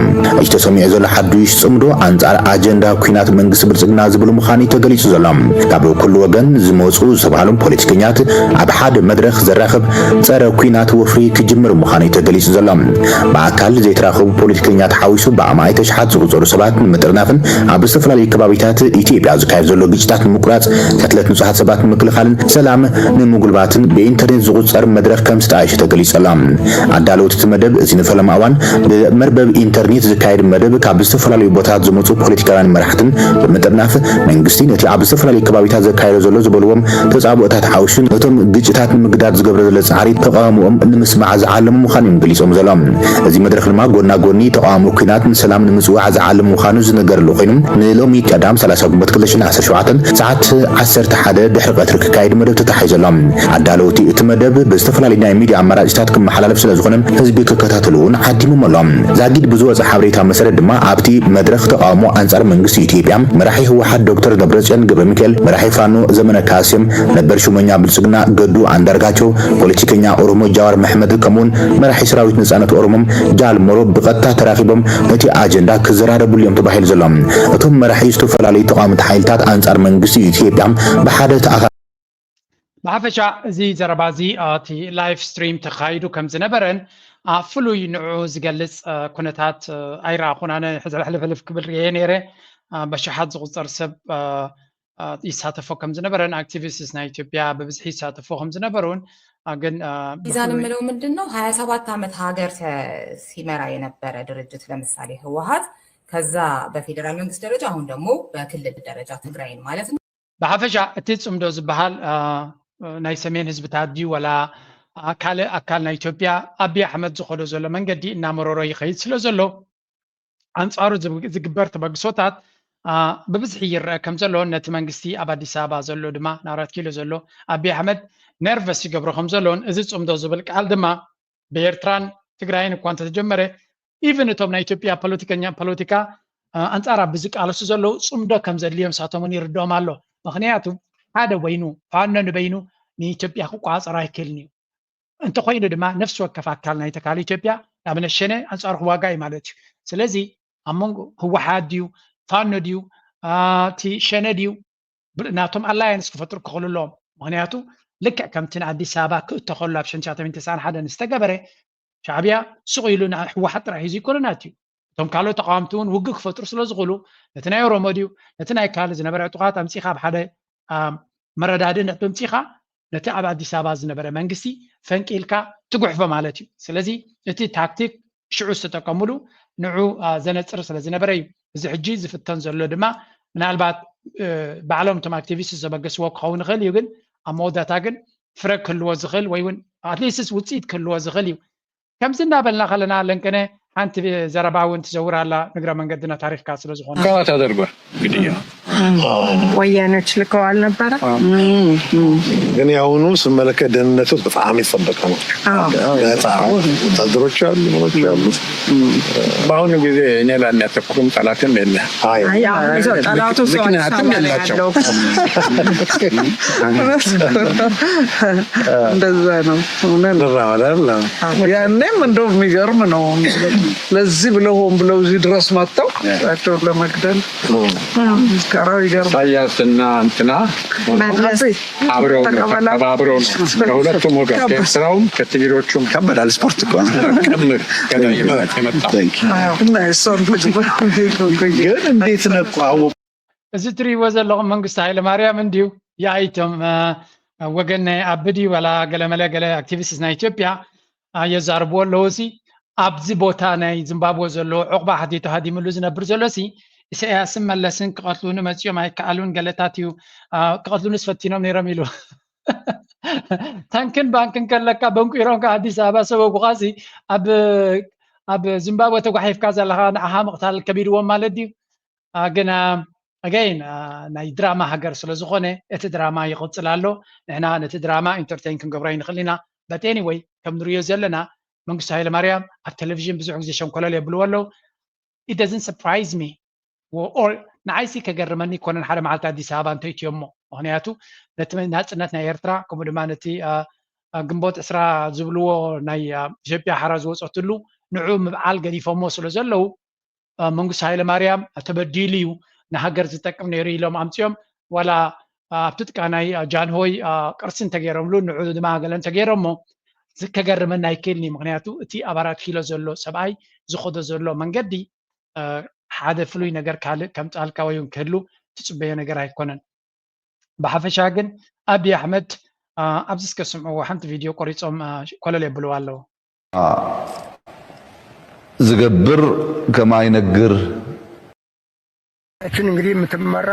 እቲ ተሰሚዑ ዘሎ ሓዱሽ ፅምዶ ኣንፃር ኣጀንዳ ኲናት መንግስቲ ብልፅግና ዝብል ምዃኑ እዩ ተገሊፁ ዘሎ። ካብ ኩሉ ወገን ዝመፁ ዝተባሃሉ ፖለቲከኛት ኣብ ሓደ መድረኽ ዘራኽብ ፀረ ኲናት ወፍሪ ክጅምር ምዃኑ እዩ ተገሊፁ ዘሎ። ብኣካል ዘይተራኸቡ ፖለቲከኛት ሓዊሱ ብኣማኢት ኣሽሓት ዝቑፀሩ ሰባት ንምጥርናፍን ኣብ ዝተፈላለዩ ከባቢታት ኢትዮጵያ ዝካየድ ዘሎ ግጭታት ንምቁራፅ፣ ቅትለት ንፁሃት ሰባት ንምክልኻልን ሰላም ንምጉልባትን ብኢንተርኔት ዝቑፀር መድረኽ ከም ዝተኣየሸ ተገሊፁ ኣሎ። ኣዳለውቲ እቲ መደብ እዚ ንፈለማ እዋን ብመርበብ ኢንተርኔት ዝካየድ መደብ ካብ ዝተፈላለዩ ቦታታት ዝመፁ ፖለቲካውያን መራሕትን ብምጥርናፍ መንግስቲ ነቲ ኣብ ዝተፈላለዩ ከባቢታት ዘካየዶ ዘሎ ዝበልዎም ተፃብኦታት ሓዊሱ ነቶም ግጭታት ንምግዳድ ዝገብሮ ዘሎ ፃዕሪ ተቃውሞኦም ንምስማዕ ዝዓለሙ ምዃኑ እዮም ገሊፆም ዘለዉ። እዚ መድረኽ ድማ ጎና ጎኒ ተቃውሞ ኲናት ንሰላም ንምፅዋዕ ዝዓለሙ ምዃኑ ዝነገረሉ ኮይኑ ንሎሚ ቀዳም ሰላሳ ግንቦት ክልተ ሽሕን ዓሰርተ ሸውዓተን ሰዓት ዓሰርተ ሓደ ድሕሪ ቀትሪ ክካየድ መደብ ተታሒዙ ኣሎ። ኣዳለውቲ እቲ መደብ ብዝተፈላለዩ ናይ ሚድያ ኣማራፂታት ክመሓላለፍ ስለ ዝኾነ ህዝቢ ክከታተሉ እውን ዓዲሞም ኣሎ። ዛጊድ ብዝወፀ ሓበሬታ መሰረት ድማ ኣብቲ መድረኽ ተቃውሞ ኣንፃር መንግስቲ ኢትዮጵያ መራሒ ህወሓት ዶክተር ደብረፅዮን ገብረ ሚካኤል፣ መራሒ ፋኖ ዘመነ ካሴም፣ ነበር ሹመኛ ብልፅግና ገዱ ኣንዳርጋቸው፣ ፖለቲከኛ ኦሮሞ ጃዋር መሕመድ ከምኡውን መራሒ ሰራዊት ነፃነት ኦሮሞ ጃል መሮ ብቐጥታ ተራኺቦም እቲ ኣጀንዳ ክዘራረብሉ እዮም ተባሂሉ ዘሎ። እቶም መራሒ ዝተፈላለዩ ተቃወምቲ ሓይልታት ኣንፃር መንግስቲ ኢትዮጵያ ብሓደ ተኣካ ብሓፈሻ እዚ ዘረባ እዚ እቲ ላይቭ ስትሪም ተኻይዱ ከም ዝነበረን ፍሉይ ንዕኡ ዝገልፅ ኩነታት ኣይረኣኹን። ኣነ ሕዚ ሕልፍሕልፍ ክብል ርእየ ነይረ። በሽሓት ዝቑፀር ሰብ ይሳተፎ ከም ዝነበረን ኣክቲቪስትስ ናይ ኢትዮጵያ ብብዝሒ ይሳተፎ ከም ዝነበሩን ግን ሚዛን የምለው ምንድን ነው ሀያ ሰባት ዓመት ሀገር ሲመራ የነበረ ድርጅት ለምሳሌ ህወሀት ከዛ በፌዴራል መንግስት ደረጃ አሁን ደግሞ በክልል ደረጃ ትግራይን ማለት ነው። ብሓፈሻ እቲ ፅምዶ ዝበሃል ናይ ሰሜን ህዝብታት ድዩ ወላ ካልእ ኣካል ናይ ኢትዮጵያ ኣብይ ኣሕመድ ዝኸዶ ዘሎ መንገዲ እናመረሮ ይኸይድ ስለ ዘሎ ኣንፃሩ ዝግበር ተበግሶታት ብብዝሒ ይረአ ከም ዘሎን ነቲ መንግስቲ ኣብ ኣዲስ ኣበባ ዘሎ ድማ ንኣራት ኪሎ ዘሎ ኣብይ ኣሕመድ ነርቨስ ይገብሮ ከም ዘሎን እዚ ፅምዶ ዝብል ቃል ድማ ብኤርትራን ትግራይን እኳ እንተተጀመረ ኢቭን እቶም ናይ ኢትዮጵያ ፖለቲከኛ ፖለቲካ ኣንፃራ ብዝቃለሱ ዘለዉ ፅምዶ ከም ዘድልዮም ሳቶምን ይርድኦም ኣሎ። ምክንያቱ ሓደ በይኑ ፋኖ ንበይኑ ንኢትዮጵያ ክቋፀር ኣይክእልን እዩ። እንተኮይኑ ድማ ነፍሲ ወከፍ ኣካል ናይ ተካል ኢትዮጵያ ንኣብነት ሸነ ኣንፃሩ ክዋጋ እዩ ማለት እዩ። ስለዚ ኣብ መንጎ ህወሓት ድዩ ፋኖ ድዩ እቲ ሸነ ድዩ ናቶም ኣላያንስ ክፈጥሩ ክኽእሉ ኣለዎም። ምክንያቱ ልክዕ ከምቲ ንኣዲስ ኣበባ ክእቶ ከሎ ኣብ ሽሕን ትሽዓተ ሚእትን ተስዓን ሓደን ዝተገበረ ሻዕብያ ስቕ ኢሉ ንህወሓት ጥራሕ ሒዙ ይኮነን ኣትዩ። እቶም ካልኦት ተቃወምቲ እውን ውግእ ክፈጥሩ ስለ ዝኽእሉ፣ ነቲ ናይ ኦሮሞ ድዩ ነቲ ናይ ካልእ ዝነበረ ዕጡቓት ኣምጺእካ ኣብ ሓደ መረዳድእ እንድሕር ተምጺእካ፣ ነቲ ኣብ ኣዲስ ኣበባ ዝነበረ መንግስቲ ፈንቂልካ ትጉሕፎ ማለት እዩ። ስለዚ እቲ ታክቲክ ሽዑ ዝተጠቀምሉ ንዑ ዘነጽር ስለ ዝነበረ እዩ። እዚ ሕጂ ዝፍተን ዘሎ ድማ ምናልባት ባዕሎም እቶም ኣክቲቪስት ዘበገስዎ ክኸውን ይኽእል እዩ፣ ግን ኣብ መወዳእታ ግን ፍረ ክህልዎ ዝኽእል ወይ እውን ኣትሊስትስ ውፅኢት ክህልዎ ዝኽእል እዩ። ከምዚ እናበልና ከለና ለንቅነ ሓንቲ ዘረባ እውን ትዘውር ኣላ፣ ንግረ መንገድና ታሪኽካ ስለ ዝኾነ። ጋዋ ተደርጓል ግድያ። ወያኖች ልከው አልነበረ? ግን የአሁኑ ስመለከት ደህንነቱ በጣም የጠበቀ ነው። በጣም ወታደሮች አሉ፣ ምኖች አሉ። በአሁኑ ጊዜ እኔ ላይ የሚያተኩርም ጠላትም የለ። አይ አይ፣ አሁን እዛው ጠላቱ እዛው አዲስ ምክንያቱም አበባ ላይ የላቸው። ያለው እንደዛ ነው። እውነት ነው። እንራመድ አይደለም። ያኔም እንደው የሚገርም ነው። ለዚህ ብለው ሆን ብለው እዚህ ድረስ መጥተው እሳቸውን ለመግደል ኧረ ይገርም። ኢሳያስ እና እንትና መለስ አብረው ነው፣ ተቀበላ- ተባብረው ነው። ከሁለቱም ወገን ከኤርትራውም ከትግሬዎቹም ይከበዳል። ስፖርት እኮ ነው። ቅምር ከላይ የመጣ እና እሷን ቁጭ ብለው ግን እንዴት ነቁ አወቁ? እዚ ትሪእዎ ዘለኹም መንግስቲ ሃይለ ማርያም እንድዩ። የኣይቶም ወገን ናይ ኣቢ ድዩ ዋላ ገለመለ ገለ ኣክቲቪስት ናይ ኢትዮጵያ የዛርብዎ ኣለዉ። ሲ ኣብዚ ቦታ ናይ ዚምባብወ ዘሎ ዑቕባ ሓቲቱ ሃዲምሉ ዝነብር ዘሎ ሲ ኢሳያስን መለስን ክቐትሉኒ መፂኦም ኣይከኣሉን ገለታት እዩ፣ ክቐትሉንስ ፈቲኖም ነይሮም ኢሉ። ታንክን ባንክን ከለካ በንቂሮም ካብ ኣዲስ ኣበባ ሰበጉኻ ሲ ኣብ ኣብ ዚምባብወ ተጓሒፍካ ዘለኻ ንዓኻ ምቕታል ከቢድዎም ማለት ድዩ? ግን ኣገይን ናይ ድራማ ሃገር ስለ ዝኾነ እቲ ድራማ ይቕፅል ኣሎ። ንሕና ነቲ ድራማ ኢንተርቴን ክንገብሮ ኣይንኽእል ኢና። But anyway ከም ንሪኦ ዘለና መንግስቱ ሃይለማርያም ኣብ ቴሌቪዥን ብዙሕ ግዜ ሸንኮለል የብልዎ ኣለዉ። It doesn't surprise me or ንዓይሲ ከገርመኒ ይኮነን ሓደ መዓልቲ ኣዲስ ኣበባ እንተእትዮሞ፣ ምክንያቱ ነቲ ናፅነት ናይ ኤርትራ ከምኡ ድማ ነቲ ግንቦት ዕስራ ዝብልዎ ናይ ኢትዮጵያ ሓራ ዝወፀትሉ ንዑ ምብዓል ገዲፎሞ ስለ ዘለዉ መንግስቱ ሃይለማርያም ተበዲሉ እዩ ንሃገር ዝጠቅም ነይሩ ኢሎም ኣምፅኦም ዋላ ኣብቲ ጥቃ ናይ ጃንሆይ ቅርሲ እንተገይሮምሉ ንዑ ድማ ገለ እንተገይሮሞ ከገርመና ኣይክእልኒ። ምክንያቱ እቲ ኣብ ኣራት ኪሎ ዘሎ ሰብኣይ ዝኸዶ ዘሎ መንገዲ ሓደ ፍሉይ ነገር ካልእ ከምፅኣልካ ወይ እውን ክህሉ ትፅበዮ ነገር ኣይኮነን። ብሓፈሻ ግን ኣቢ ኣሕመድ ኣብዚ እስከ ስምዕዎ ሓንቲ ቪድዮ ቆሪፆም ኮለል የብልዋ ኣለዉ። ዝገብር ከማይ ነግር ሀገራችን እንግዲህ የምትመራ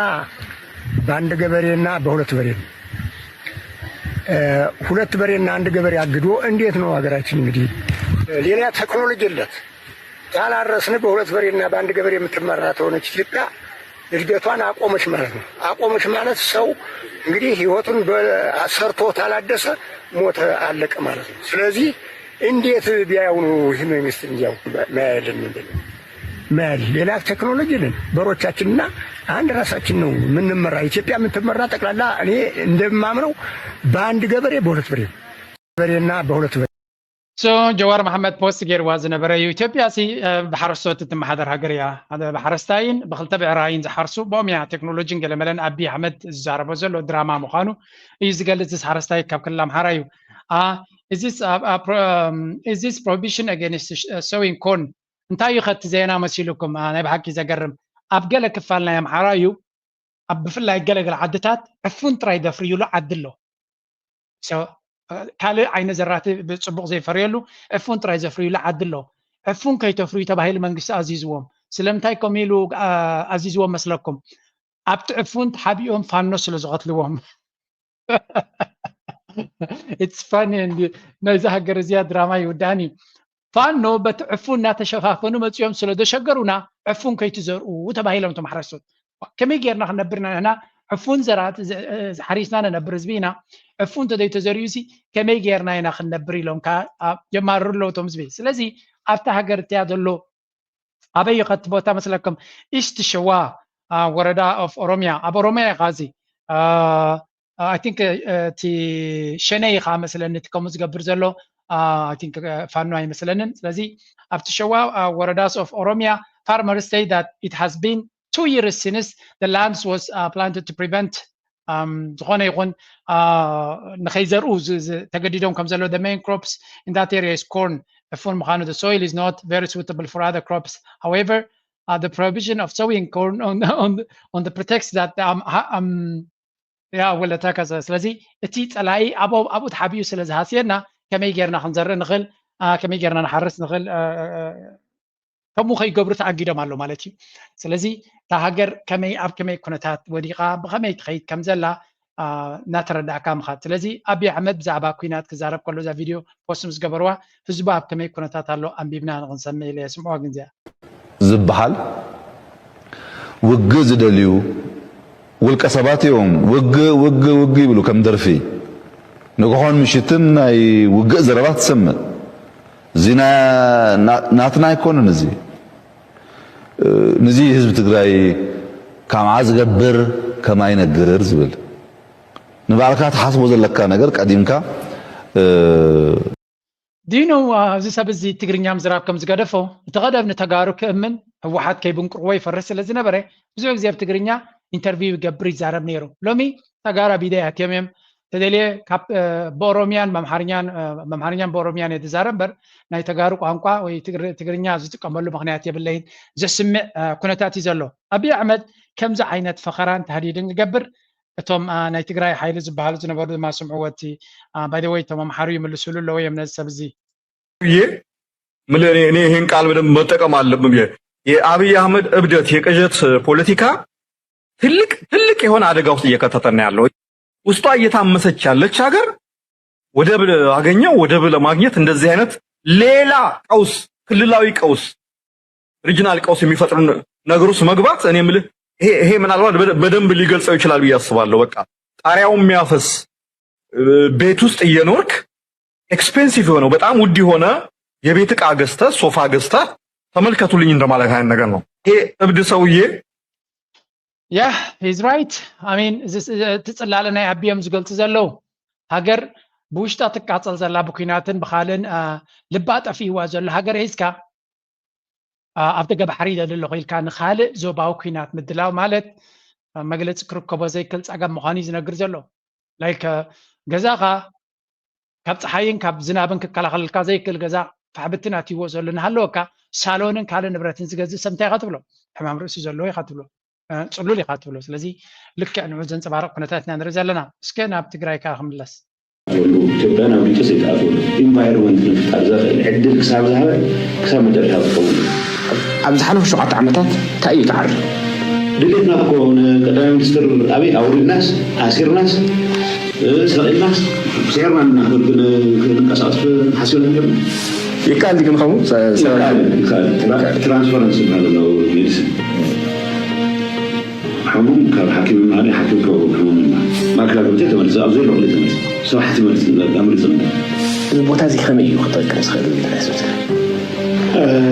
በአንድ ገበሬና በሁለት በሬ ነው። ሁለት በሬና አንድ ገበሬ አግዶ እንዴት ነው ሀገራችን እንግዲህ ሌላ ቴክኖሎጂ የለት ያላረስን በሁለት በሬና በአንድ ገበሬ የምትመራ ተሆነች ኢትዮጵያ እድገቷን አቆመች ማለት ነው። አቆመች ማለት ሰው እንግዲህ ህይወቱን ሰርቶ ታላደሰ ሞተ አለቀ ማለት ነው። ስለዚህ እንዴት ቢያዩ ነው ይህ መንግስት እንዲያው ማያልን ምንድን ነው? ማያል ሌላ ቴክኖሎጂ ነን በሮቻችንና አንድ ራሳችን ነው የምንመራ። ኢትዮጵያ የምትመራ ጠቅላላ እኔ እንደማምነው በአንድ ገበሬ በሁለት በሬ በሬና በሁለት በሬ So ጀዋር መሓመድ ፖስት ገይርዋ ዝነበረ እዩ። ኢትዮጵያ ሲ ብሓረስቶት እትመሓደር ሃገር እያ። ሓደ ብሓረስታይን ብክልተ ብዕራይን ዝሓርሱ ብኦም እያ። ቴክኖሎጂን ገለመለን ኣቢ ኣሕመድ ዝዛረቦ ዘሎ ድራማ ምዃኑ እዩ ዝገልጽ። እዚ ሓረስታይ ካብ ክልል ኣምሓራ እዩ። Is this prohibition against sowing corn? እንታይ እዩ ከቲ ዜና መሲሉኩም? ናይ ብሓቂ ዘገርም። ኣብ ገለ ክፋል ናይ ኣምሓራ እዩ ኣብ ብፍላይ ገለገለ ዓድታት ዕፉን ጥራይ ዘፍርዩሉ ዓዲ ኣሎ። ካልእ ዓይነት ዘራእቲ ብፅቡቕ ዘይፈርየሉ ዕፉን ጥራይ ዘፍርዩሉ ዓዲ ኣሎ። ዕፉን ከይተፍርዩ ተባሂሉ መንግስቲ ኣዚዝዎም። ስለምንታይ ከምኡ ኢሉ ኣዚዝዎም መስለኩም? ኣብቲ ዕፉን ተሓቢኦም ፋኖ ስለ ዝቐትልዎም። It's funny እንዲ ናይዚ ሃገር እዚኣ ድራማ ይውዳእን እዩ። ፋኖ በቲ ዕፉን እናተሸፋፈኑ መፂኦም ስለ ዘሸገሩና ዕፉን ከይትዘርኡ ተባሂሎም እቶም ሓረስቶት። ከመይ ጌርና ክንነብር ኢና ንሕና ዕፉን ዘራእቲ ሓሪስና ንነብር ህዝቢ ኢና። ዕፉን እንተዘይተዘሪኡ ሲ ከመይ ጌርና ኢና ክንነብር ኢሎም የማርሩ ኣለዉ እቶም ህዝቢ። ስለዚ ኣብታ ሃገር እቲያ ዘሎ ኣበይ እዩ ከቲ ቦታ መስለኩም? ኢስት ሸዋ ወረዳ ኦፍ ኦሮሚያ ኣብ ኦሮሚያ እዩ ቃዚ I think እቲ ሸነ እዩ ከዓ መስለኒ እቲ ከምኡ ዝገብር ዘሎ I think ፋኖ ኣይመስለንን። ስለዚ ኣብቲ ሸዋ ወረዳስ ኦፍ ኦሮሚያ farmers say that it has been two years since the lands was planted to prevent ዝኾነ ይኹን ንኸይዘርኡ ተገዲዶም ከም ዘለዉ the main crops in that area is corn እፉን ምዃኑ፣ the soil is not very suitable for other crops. However, uh, the prohibition of sowing corn on on on the pretext that um, ha- um yeah, well, attack us. ስለዚ እቲ ጸላኢ ኣብኡ ኣብኡ ተሓቢኡ ስለ ዝሃስየና፣ ከመይ ጌርና ክንዘርእ ንኽእል፣ አ፣ ከመይ ጌርና ንሓርስ ንኽእል፣ አ፣ አ፣ አ፣ ከምኡ ከይገብሩ ተኣጊዶም ኣሎ ማለት እዩ። ስለዚ እታ ሃገር ከመይ ኣብ ከመይ ኩነታት ወዲቓ ብኸመይ ትኸይድ ከም ዘላ አ፣ እናተረዳእካ ምኻድ። ስለዚ ኣብይ ኣሕመድ ብዛዕባ ኩናት ክዛረብ ከሎ እዛ ቪድዮ ፖስት ምስ ገበርዋ ህዝቡ ኣብ ከመይ ኩነታት ኣሎ ኣንቢብና ንክንሰምዕ ኢለ ስምዕዋ ግን እዚኣ ዝበሃል ውግእ ዝደልዩ ውልቀ ሰባት እዮም። ውግእ ውግእ ውግእ ይብሉ ከም ደርፊ ንግሆን ምሽትን ናይ ውግእ ዘረባ ትሰምዕ። እዚ ናትና ኣይኮነን። እዚ ንዚ ህዝቢ ትግራይ ካምዓ ዝገብር ከማይ ነግርር ዝብል ንባዕልካ ትሓስቦ ዘለካ ነገር ቀዲምካ ዲኖ እዚ ሰብ እዚ ትግርኛ ምዝራብ ከም ዝገደፎ እቲ ቀደም ንተጋሩ ክእምን ህወሓት ከይብንቅርዎ ይፈርህ ስለ ዝነበረ ብዙሕ ግዜ ኣብ ትግርኛ ኢንተርቪው ይገብር ይዛረብ ነይሩ። ሎሚ ተጋሩ ኣብ ኢደይ ኣትዮም እዮም። ተደልየ ካብ ብኦሮምያን መምሓርኛን መምሓርኛን ብኦሮምያን እየ ዝዛረብ እምበር ናይ ተጋሩ ቋንቋ ወይ ትግርኛ ዝጥቀመሉ ምክንያት የብለይን። ዘስምዕ ኩነታት እዩ ዘሎ። ኣብይ ኣሕመድ ከምዚ ዓይነት ፈኸራን ታህዲድን ክገብር እቶም ናይ ትግራይ ሓይሊ ዝበሃሉ ዝነበሩ ድማ ስምዕዎ። እቲ ባይ ዘ ወይ እቶም ኣምሓሩ ይምልስሉ ኣለዉ እዮም ነዚ ሰብ እዚ። ብዬ ምል እኔ እኔ ይህን ቃል በደንብ መጠቀም አለብን ብዬ የአብይ አህመድ እብደት የቅዠት ፖለቲካ ትልቅ ትልቅ የሆነ አደጋ ውስጥ እየከተተን ነው ያለው። ውስጧ እየታመሰች ያለች ሀገር ወደብ አገኘው ወደብ ለማግኘት እንደዚህ አይነት ሌላ ቀውስ ክልላዊ ቀውስ ሪጅናል ቀውስ የሚፈጥሩ ነገሮች ውስጥ መግባት እኔ የምልህ ይሄ ይሄ ምናልባት በደ- በደንብ ሊገልጸው ይችላል ብዬ አስባለሁ። በቃ ጣሪያው የሚያፈስ ቤት ውስጥ እየኖርክ ኤክስፔንሲቭ የሆነው በጣም ውድ የሆነ የቤት እቃ ገዝተህ ሶፋ ገዝተህ ተመልከቱልኝ እንደማለት አይነት ነገር ነው። ይሄ እብድ ሰውዬ Yeah, he's right. I mean, እዚ ጽላለ ናይ ኣቢ እዮም ዝገልጹ ዘለዉ። ሃገር ብውሽጣ ትቃጸል ዘላ ብኲናትን ብኻልን ልባ ጠፊእዋ ዘሎ ሃገር ሒዝካ ኣብ ደገ ባሕሪ ይደሊ ኣለኹ ኢልካ ንኻልእ ዞባዊ ኲናት ምድላው ማለት መግለፂ ክርከቦ ዘይክእል ፀገም ምዃኑ እዩ ዝነግር ዘሎ። ላይክ ገዛኻ ካብ ፀሓይን ካብ ዝናብን ክከላኸለልካ ዘይክእል ገዛ ፋሕብትን ኣትይዎ ዘሎ እናሃለወካ ሳሎንን ካልእ ንብረትን ዝገዝእ ሰብ እንታይ ኢኻ ትብሎ? ሕማም ርእሲ ዘለዎ ኢኻ ትብሎ፣ ፅሉል ኢኻ ትብሎ። ስለዚ ልክዕ ንዑ ዘንፀባርቕ ኩነታት ኢና ንርኢ ዘለና። እስከ ናብ ትግራይ ከኣ ክምለስ። ኢትዮጵያ ናብ ግጭት ዘይትኣትወሉ ኢንቫይሮንመንት ንምፍጣር ዘኽእል ዕድል ክሳብ ዝሃበ ክሳብ መጨረሻ ክኸውን። ኣብ ዝሓለፉ ሸውዓተ ዓመታት እንታይ እዩ ተዓርዩ? ድሌትና እኮ ንቀዳማይ ሚኒስትር ኣብይ ኣውሪድናስ ኣሲርናስ ሰቒልናስ ስዒርና ኢና ክንቀሳቐስ ሓሲብና ነርና። ይከኣል ግን ከምኡ ትራንስፈረንስ ይበሃል ኣሎ ሜዲሲን። ሕሙም ካብ ሓኪም ይመሃር ሓኪም ካብ ሕሙም ይመሃር። ማእከላይ ኮሚቴ ተመሊሱ ኣብ ዘይሎ ክልተ መልሲ ሰባሕቲ መልሲ ኣምሪፁ። እዚ ቦታ እዚ ከመይ እዩ ክጠቅም ዝኽእል ኢልካ ትሓስብ?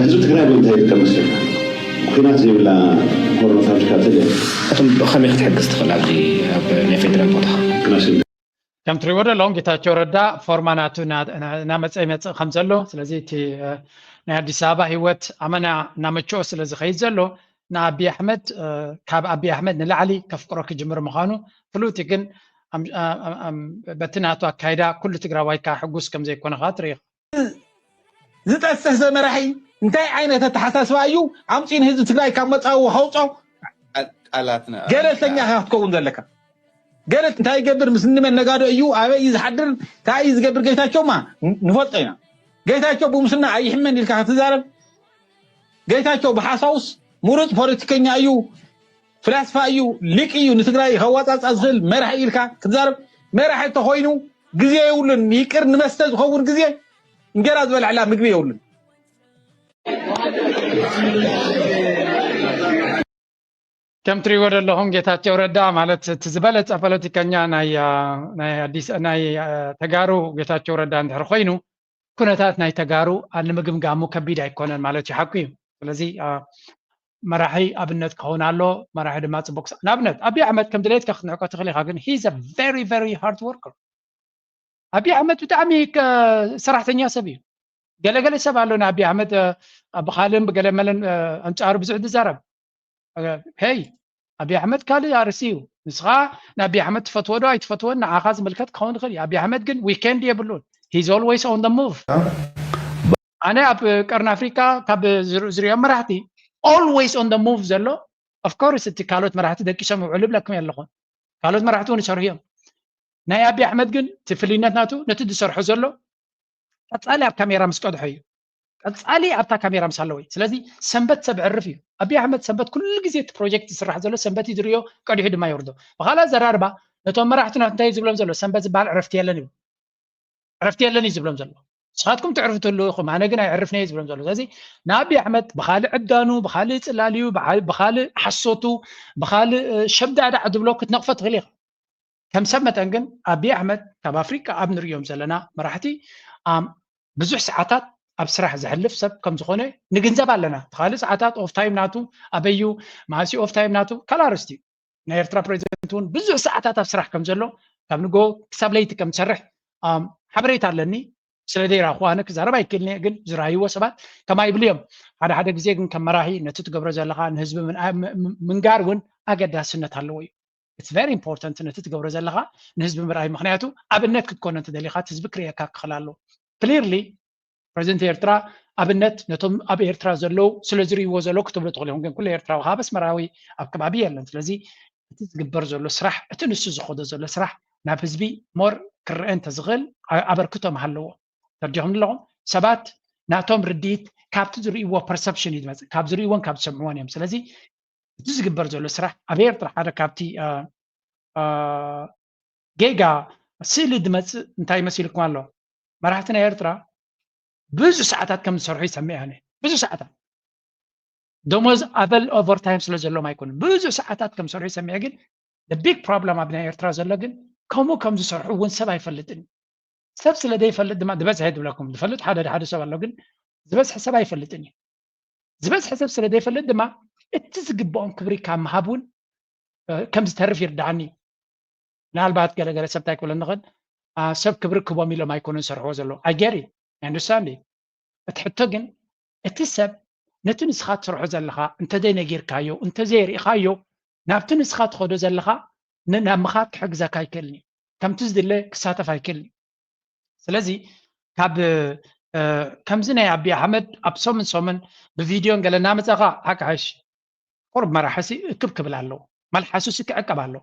ህዝቢ ትግራይ ብምንታይ ይጥቀም መስለካ? ኩናት ዘይብላ ፖርኖ ፋብሪካ ተለ እቶም ብኸመይ ክትሕግዝ ትኽእል ኣብዚ ኣብ ናይ ፌደራል ቦታ? ከም ትሪእዎ ዘለኹም ጌታቸው ረዳ ፎርማ ናቱ እናመፀ ይመፅእ ከም ዘሎ፣ ስለዚ እቲ ናይ ኣዲስ ኣበባ ህይወት ኣመና እናመቸኦ ስለ ዝኸይድ ዘሎ ንኣቢ ኣሕመድ ካብ ኣቢ ኣሕመድ ንላዕሊ ከፍቅሮ ክጅምር ምዃኑ ፍሉጥ እዩ። ግን በቲ ናቱ ኣካይዳ ኩሉ ትግራዋይ ከዓ ሕጉስ ከም ዘይኮነ ከዓ ትርኢ ኢኻ። ዝጠሰሰ መራሒ እንታይ ዓይነት ኣተሓሳስባ እዩ ኣምፂኡ ንህዝቢ ትግራይ ካብ መፃውዎ ከውፆ? ገለልተኛ ኢኻ ክትከውን ዘለካ። ገለ እንታይ ይገብር ምስ እንመን ነጋዶ እዩ ኣበይ እዩ ዝሓድር እንታይ እዩ ዝገብር ጌታቸውማ ንፈልጦ ኢና። ጌታቸው ብሙስና ኣይሕመን ኢልካ ክትዛረብ ጌታቸው ብሓሳውስ ምሩፅ ፖለቲከኛ እዩ፣ ፍላስፋ እዩ፣ ሊቅ እዩ፣ ንትግራይ ከዋፃፃ ዝኽእል መራሒ ኢልካ ክትዛረብ መራሒ እንተኮይኑ ግዜ የብሉን። ይቅር ንመስተ ዝኸውን ግዜ እንጀራ ዝበልዐላ ምግቢ የብሉን። ከም ትሪእዎ ዘለኹም ጌታቸው ረዳ ማለት እቲ ዝበለፀ ፖለቲከኛ ናይ ናይ ኣዲስ ናይ ተጋሩ ጌታቸው ረዳ እንድሕር ኮይኑ ኩነታት ናይ ተጋሩ ንምግምጋሙ ከቢድ ኣይኮነን ማለት እዩ። ሓቁ እዩ። ስለዚ መራሒ ኣብነት ክኸውን ኣሎ። መራሒ ድማ ፅቡቅ ንኣብነት ኣብይ ኣሕመድ ከም ድሌትካ ክትንዕቆ ትኽእል ኢኻ፣ ግን he's a very very hard worker። ኣብይ ኣሕመድ ብጣዕሚ ሰራሕተኛ ሰብ እዩ። ገለገለ ሰብ ኣሎ ንኣብይ ኣሕመድ ብኻልእን ብገለመለን ኣንፃሩ ብዙሕ ዝዛረብ። ሄይ ኣብይ ኣሕመድ ካልእ ኣርእስቲ እዩ። ንስኻ ንኣብይ ኣሕመድ ትፈትዎ ዶ ኣይትፈትዎን ንዓኻ ዝምልከት ክኸውን ይኽእል እዩ። ኣብይ ኣሕመድ ግን ዊኬንድ የብሉን። He's always on the move። ኣነ ኣብ ቀርኒ ኣፍሪካ ካብ ዝር- ዝሪኦም መራሕቲ always on the move ዘሎ of course እቲ ካልኦት መራሕቲ ደቂሶም ይውዕሉ ይብለኩም ኣለኹ። ካልኦት መራሕቲ እውን ይሰርሑ እዮም። ናይ ኣቢ ኣሕመድ ግን እቲ ፍልይነት ናቱ ነቲ ዝሰርሖ ዘሎ ቀፃሊ ኣብ ካሜራ ምስ ቀድሖ እዩ። ቀፃሊ ኣብታ ካሜራ ምስ ኣለዎ እዩ። ስለዚ ሰንበት ሰብ ዕርፍ እዩ። ኣቢ ኣሕመድ ሰንበት ኩሉ ግዜ እቲ ፕሮጀክት ዝስራሕ ዘሎ ሰንበት እዩ ዝርዮ፣ ቀዲሑ ድማ ይወርዶ። ብካልእ ኣዘራርባ ነቶም መራሕቲ ናቱ እንታይ እዩ ዝብሎም ዘሎ? ሰንበት ዝበሃል ዕረፍቲ የለን እዩ። ዕረፍቲ የለን እዩ ዝብሎም ዘሎ። ንስኻትኩም ትዕርፉ ትህልዉ ኢኹም፣ ኣነ ግን ኣይዕርፍን እየ ዝብሎም ዘሎ። ስለዚ ንኣቢ ኣሕመድ ብኻልእ ዕብዳኑ፣ ብኻልእ ጽላልዩ፣ ብዓ- ብኻልእ ሓሶቱ፣ ብኻልእ እ፣ ሸብዳዕዳዕ ዝብሎ ክትነቕፎ ትኽእል ኢኻ። ከም ሰብ መጠን ግን ኣቢ ኣሕመድ ካብ ኣፍሪቃ ኣብ ንርእዮም ዘለና መራሕቲ ኣም፣ ብዙሕ ሰዓታት ኣብ ስራሕ ዘሕልፍ ሰብ ከም ዝኾነ ንግንዘብ ኣለና። እቲ ካልእ ሰዓታት ኦፍ ታይም ናቱ ኣበዩ፣ መዓሲ ኦፍ ታይም ናቱ ካልእ ኣርእስቲ እዩ። ናይ ኤርትራ ፕሬዚደንት እውን ብዙሕ ሰዓታት ኣብ ስራሕ ከም ዘሎ ካብ ንጎ ክሳብ ለይቲ ከም ዝሰርሕ ኣም፣ ሓበሬታ ኣለኒ። ስለ ዘይረኣኹ ኣነ ክዛረብ ኣይክእልን እየ፣ ግን ዝረኣይዎ ሰባት ከማይ ይብሉ እዮም። ሓደ ሓደ ግዜ ግን ከም መራሒ ነቲ ትገብሮ ዘለኻ ንህዝቢ ምንኣ- ም- ም- ምንጋር እውን ኣገዳስነት ኣለዎ እዩ። It's very important ነቲ ትገብሮ ዘለኻ ንህዝቢ ምርኣይ፣ ምክንያቱ ኣብነት ክትኮኖ እንተደሊኻ እቲ ህዝቢ ክርእየካ ክኽእል ኣለዎ። ክሊርሊ ፕሬዚደንት ኤርትራ ኣብነት ነቶም ኣብ ኤርትራ ዘለዉ ስለ ዝርእይዎ ዘለዉ ክትብሉ ትኽእሉ ኢኹም። ግን ኩሉ ኤርትራዊ ካብ ኣስመራዊ ኣብ ከባቢ የለን። ስለዚ እቲ ዝግበር ዘሎ ስራሕ፣ እቲ ንሱ ዝኸዶ ዘሎ ስራሕ ናብ ህዝቢ ሞር ክረአ እንተዝኽእል ኣ- ኣበርክቶ ምሃለዎ። ተረዲኹም ኣለኹም? ሰባት ናቶም ርድኢት ካብቲ ዝርእይዎ ፐርሰፕሽን እዩ ዝመፅእ፣ ካብ ዝርእይዎን ካብ ዝሰምዕዎን እዮም። ስለዚ እቲ ዝግበር ዘሎ ስራሕ ኣብ ኤርትራ ሓደ ካብቲ አ፣ አ፣ ጌጋ ስእሊ ዝመፅእ እንታይ መሲልኩም ኣሎ? መራሕቲ ናይ ኤርትራ ብዙሕ ሰዓታት ከም ዝሰርሑ ይሰምዕ ኣነ። ብዙሕ ሰዓታት ደሞዝ ኣበል ኦቨርታይም ስለ ዘሎም ኣይኮኑን፣ ብዙሕ ሰዓታት ከም ዝሰርሑ ይሰምዕ። ግን ቢግ ፕሮብለም ኣብ ናይ ኤርትራ ዘሎ ግን ከምኡ ከም ዝሰርሑ እውን ሰብ ኣይፈልጥን። ሰብ ስለ ዘይፈልጥ ድማ ዝበዝሐ ዝብለኩም ዝፈልጥ ሓደ ሓደ ሰብ ኣሎ፣ ግን ዝበዝሐ ሰብ ኣይፈልጥን እዩ። ዝበዝሐ ሰብ ስለ ዘይፈልጥ ድማ እቲ ዝግብኦም ክብሪ ካብ ምሃብ እውን ከም ዝተርፍ ይርድኣኒ። ምናልባት ገለገለ ሰብ እንታይ ክብለኒ ይኽእል? ሰብ ክብሪ ክቦም ኢሎም ኣይኮኑን ዝሰርሕዎ ዘለዉ። I get it, I understand it። እቲ ሕቶ ግን እቲ ሰብ ነቲ ንስኻ ትሰርሖ ዘለኻ እንተዘይነጊርካዮ እንተዘይርኢኻዮ ናብቲ ንስኻ ትኸዶ ዘለኻ ናብ ምኻድ ክሕግዘካ ኣይክእልን እዩ። ከምቲ ዝድለ ክሳተፍ ኣይክእልን እዩ። ስለዚ ካብ ከምዚ ናይ ኣቢ ኣሕመድ ኣብ ሰሙን ሰሙን ብቪድዮን ገለ እናመፃኻ ሓቂ ሓሽ ቁሩብ መራሕሲ እክብ ክብል ኣለዎ። መልሓሱ ሲ ክዕቀብ ኣለዎ።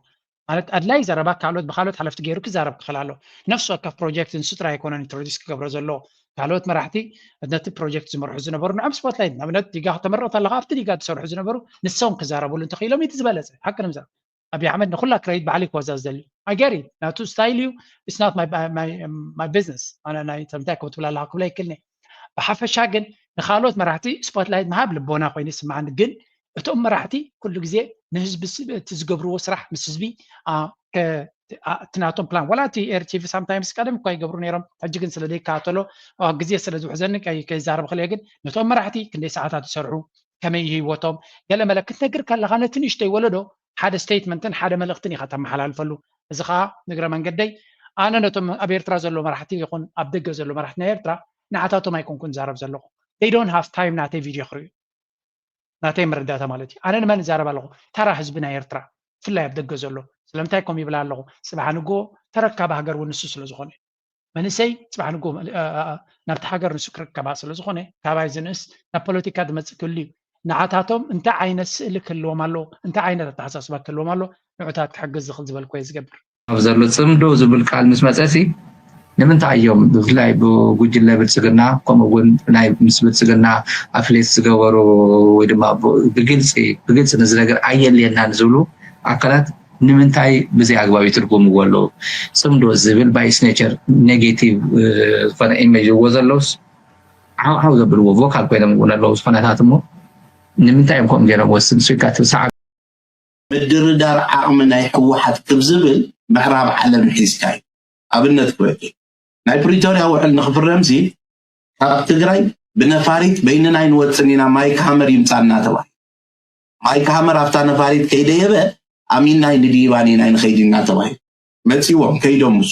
ማለት ኣድላይ ዘረባ ካልኦት ብካልኦት ሓለፍቲ ገይሩ ክዛረብ ክኽእል ኣለዎ። ነፍሲ ወከፍ ፕሮጀክት ንሱ ጥራይ ኣይኮነን ኢንትሮዲስ ክገብሮ ዘለዎ። ካልኦት መራሕቲ ነቲ ፕሮጀክት ዝመርሑ ዝነበሩ ንዕም ስፖትላይት ንኣብነት ዲጋ ክተመረቕ ተለካ ኣብቲ ዲጋ ዝሰርሑ ዝነበሩ ንሶም ክዛረብሉ እንተኽኢሎም እቲ ዝበለፀ ሓቂ ንምዛር ኣብይ ኣሕመድ ንኩላ ክረይት ባዕሊ ክወዛ ዝደሊ ኣገሪ ናቱ ስታይል እዩ። It's not my business ኣነ ናይ ተምታይ ከም ትብላ ኣለካ ክብላ ይክልኒ። ብሓፈሻ ግን ንካልኦት መራሕቲ ስፖትላይት ምሃብ ልቦና ኮይኑ ይስማዓኒ። ግን እቶም መራሕቲ ኩሉ ግዜ ንህዝቢ እቲ ዝገብርዎ ስራሕ ምስ ህዝቢ እቲ ናቶም ፕላን ዋላ እቲ ኤርቲቪ ሳምታይምስ ቀደም እኳ ይገብሩ ነይሮም። ሕጂ ግን ስለ ዘይከታተሎ ግዜ ስለ ዝውሕዘኒ ከይዛረብ ክልየ። ግን ነቶም መራሕቲ ክንደይ ሰዓታት ይሰርሑ ከመይ ህይወቶም ገለ መለ ክትነግር ከለካ ነቲ ንእሽተይ ወለዶ ሓደ ስቴትመንትን ሓደ መልእክትን ኢካ ተመሓላልፈሉ። እዚ ከዓ ንግረ መንገደይ ኣነ ነቶም ኣብ ኤርትራ ዘሎ መራሕቲ ይኹን ኣብ ደገ ዘሎ መራሕቲ ናይ ኤርትራ ንዓታቶም ኣይኮንኩን ዛረብ ዘለኹ። They don't have time ናተይ ቪድዮ ክርእዩ ናተይ መረዳእታ ማለት እዩ። ኣነ ንመን እዛረብ ኣለኹ? ተራ ህዝቢ ናይ ኤርትራ ብፍላይ ኣብ ደገ ዘሎ። ስለምንታይ ከምኡ ይብል ኣለኹ? ፅባሕ ንጎ ተረካቢ ሃገር እውን ንሱ ስለ ዝኾነ መንእሰይ ፅባሕ ንጎ ናብቲ ሃገር ንሱ ክርከባ ስለ ዝኾነ ካባይ ዝንእስ ናብ ፖለቲካ ዝመፅእ ክህሉ እዩ። ንዓታቶም እንታይ ዓይነት ስእሊ ክህልዎም ኣሎ፣ እንታይ ዓይነት ኣተሓሳስባ ክህልዎም ኣሎ፣ ንዑታት ክሕግዝ ዝኽእል ዝበልኩ እየ ዝገብር። ኣብ ዘሎ ፅምዶ ዝብል ቃል ምስ መፀ ሲ ንምንታይ እዮም ብፍላይ ብጉጅለ ብልፅግና ከምኡ እውን ናይ ምስ ብልፅግና ኣፍሌት ዝገበሩ ወይ ድማ ብግልፂ ብግልፂ ነዚ ነገር ኣየድልየናን ዝብሉ ኣካላት ንምንታይ ብዘይ ኣግባብ ይትርጉምዎ ኣለዉ? ፅምዶ ዝብል by its nature negative ዝኾነ image እዎ ዘለውስ ሓውሓው ዘብልዎ ቮካል ኮይኖም እውን ኣለዉ ዝኾነታት እሞ ንምንታይ እዮም ከምኡ ገይሮም ወስን ስዊካ ትብሳዕ ምድርዳር ዓቕሚ ናይ ህወሓት ክብ ዝብል ምዕራብ ዓለም ሒዝካ እዩ። ኣብነት ክበቂ ናይ ፕሪቶርያ ውዕል ንክፍረምሲ ካብ ትግራይ ብነፋሪት በይንና ኣይንወፅን ኢና ማይክ ሃመር ይምፃና ተባሂሉ። ማይክ ሃመር ኣብታ ነፋሪት ከይደየበ ኣሚንና ኣይንድይባን ኢና ኣይንኸይድ ኢና ተባሂሉ። መፂዎም ከይዶም ምስ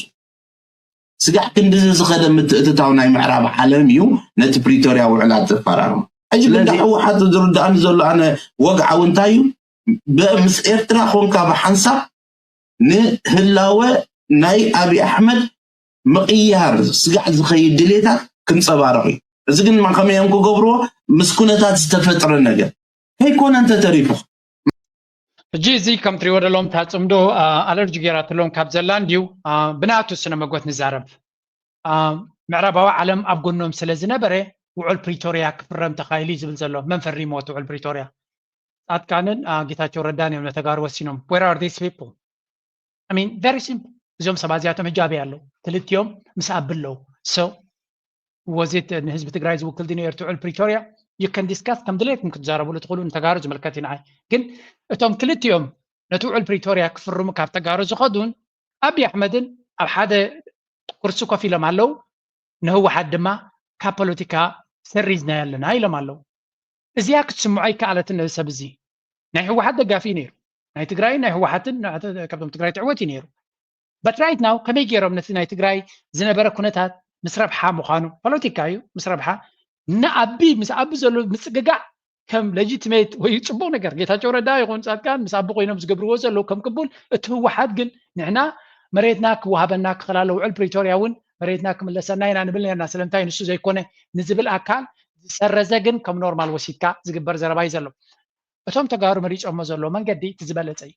ስጋዕ ክንድዚ ዝኸደ ምትእትታው ናይ ምዕራብ ዓለም እዩ ነቲ ፕሪቶርያ ውዕላት ዘፈራርሙ። ሕጂ ግን ህወሓት ዝርድኣኒ ዘሎ ኣነ ወግዓዊ እንታይ እዩ ምስ ኤርትራ ኮንካ ብሓንሳብ ንህላወ ናይ ኣብይ ኣሕመድ ምቕያር ስጋዕ ዝኸይድ ድሌታት ክንፀባረቕ እዩ። እዚ ግን ከመይ እዮም ክገብርዎ? ምስ ኩነታት ዝተፈጥረ ነገር ከይኮነ እንተተሪፉ። ሕጂ እዚ ከም ትሪእዎ ዘለዎም እታ ፅምዶ ኣለርጂ ገይራትሎም ካብ ዘላ እንድዩ ብናቱ ስነ መጎት ንዛረብ። ምዕራባዊ ዓለም ኣብ ጎኖም ስለ ዝነበረ ውዑል ፕሪቶርያ ክፍረም ተኻይሉ እዩ ዝብል ዘሎ። መን ፈሪምዎ እቲ ውዑል ፕሪቶርያ? ፃድቃንን ጌታቸው ረዳን እዮም ነተጋሩ ወሲኖም። Where are these people? I mean very simple። እዞም ሰባት እዚኣቶም ሕጂ ኣበይ ኣለዉ? ክልቲኦም ምስ ኣቢ ኣለዉ። So was it ንህዝቢ ትግራይ ዝውክል ድዩ ነይሩ እቲ ውዕል ፕሪቶርያ? You can discuss ከም ድሌትኩም ክትዛረብሉ ትኽእሉ፣ ንተጋሩ ዝምልከት እዩ ንዓይ። ግን እቶም ክልቲኦም ነቲ ውዕል ፕሪቶርያ ክፍርሙ ካብ ተጋሩ ዝኸዱን ኣብይ ኣሕመድን ኣብ ሓደ ኩርሲ ኮፍ ኢሎም ኣለዉ። ንህወሓት ድማ ካብ ፖለቲካ ሰሪዝናዮ ኣለና ኢሎም ኣለዉ። እዚኣ ክትስምዖ ኣይከኣለትን ነዚ ሰብ እዚ። ናይ ህወሓት ደጋፊ እዩ ነይሩ። ናይ ትግራይን ናይ ህወሓትን ካብቶም ትግራይ ትዕወት እዩ ነይሩ። But right now ከመይ ገይሮም ነቲ ናይ ትግራይ ዝነበረ ኩነታት ምስ ረብሓ ምዃኑ ፖለቲካ እዩ ምስ ረብሓ ንኣቢ ምስ ኣቢ ዘሎ ምፅግጋዕ ከም legitimate ወይ ፅቡቅ ነገር ጌታቸው ረዳ ይኹን ፃድቃን ምስ ኣቢ ኮይኖም ዝገብርዎ ዘለዉ ከም ቅቡል እቲ ህወሓት ግን ንሕና መሬትና ክወሃበና ክኽላለ ውዕል ፕሪቶርያ እውን መሬትና ክምለሰና ኢና ንብል ነርና ስለምንታይ ንሱ ዘይኮነ ንዝብል ኣካል ዝሰረዘ ግን ከም ኖርማል ወሲድካ ዝግበር ዘረባ እዩ ዘሎ። እቶም ተጋሩ መሪፆሞ ዘለዎ መንገዲ እቲ ዝበለፀ እዩ።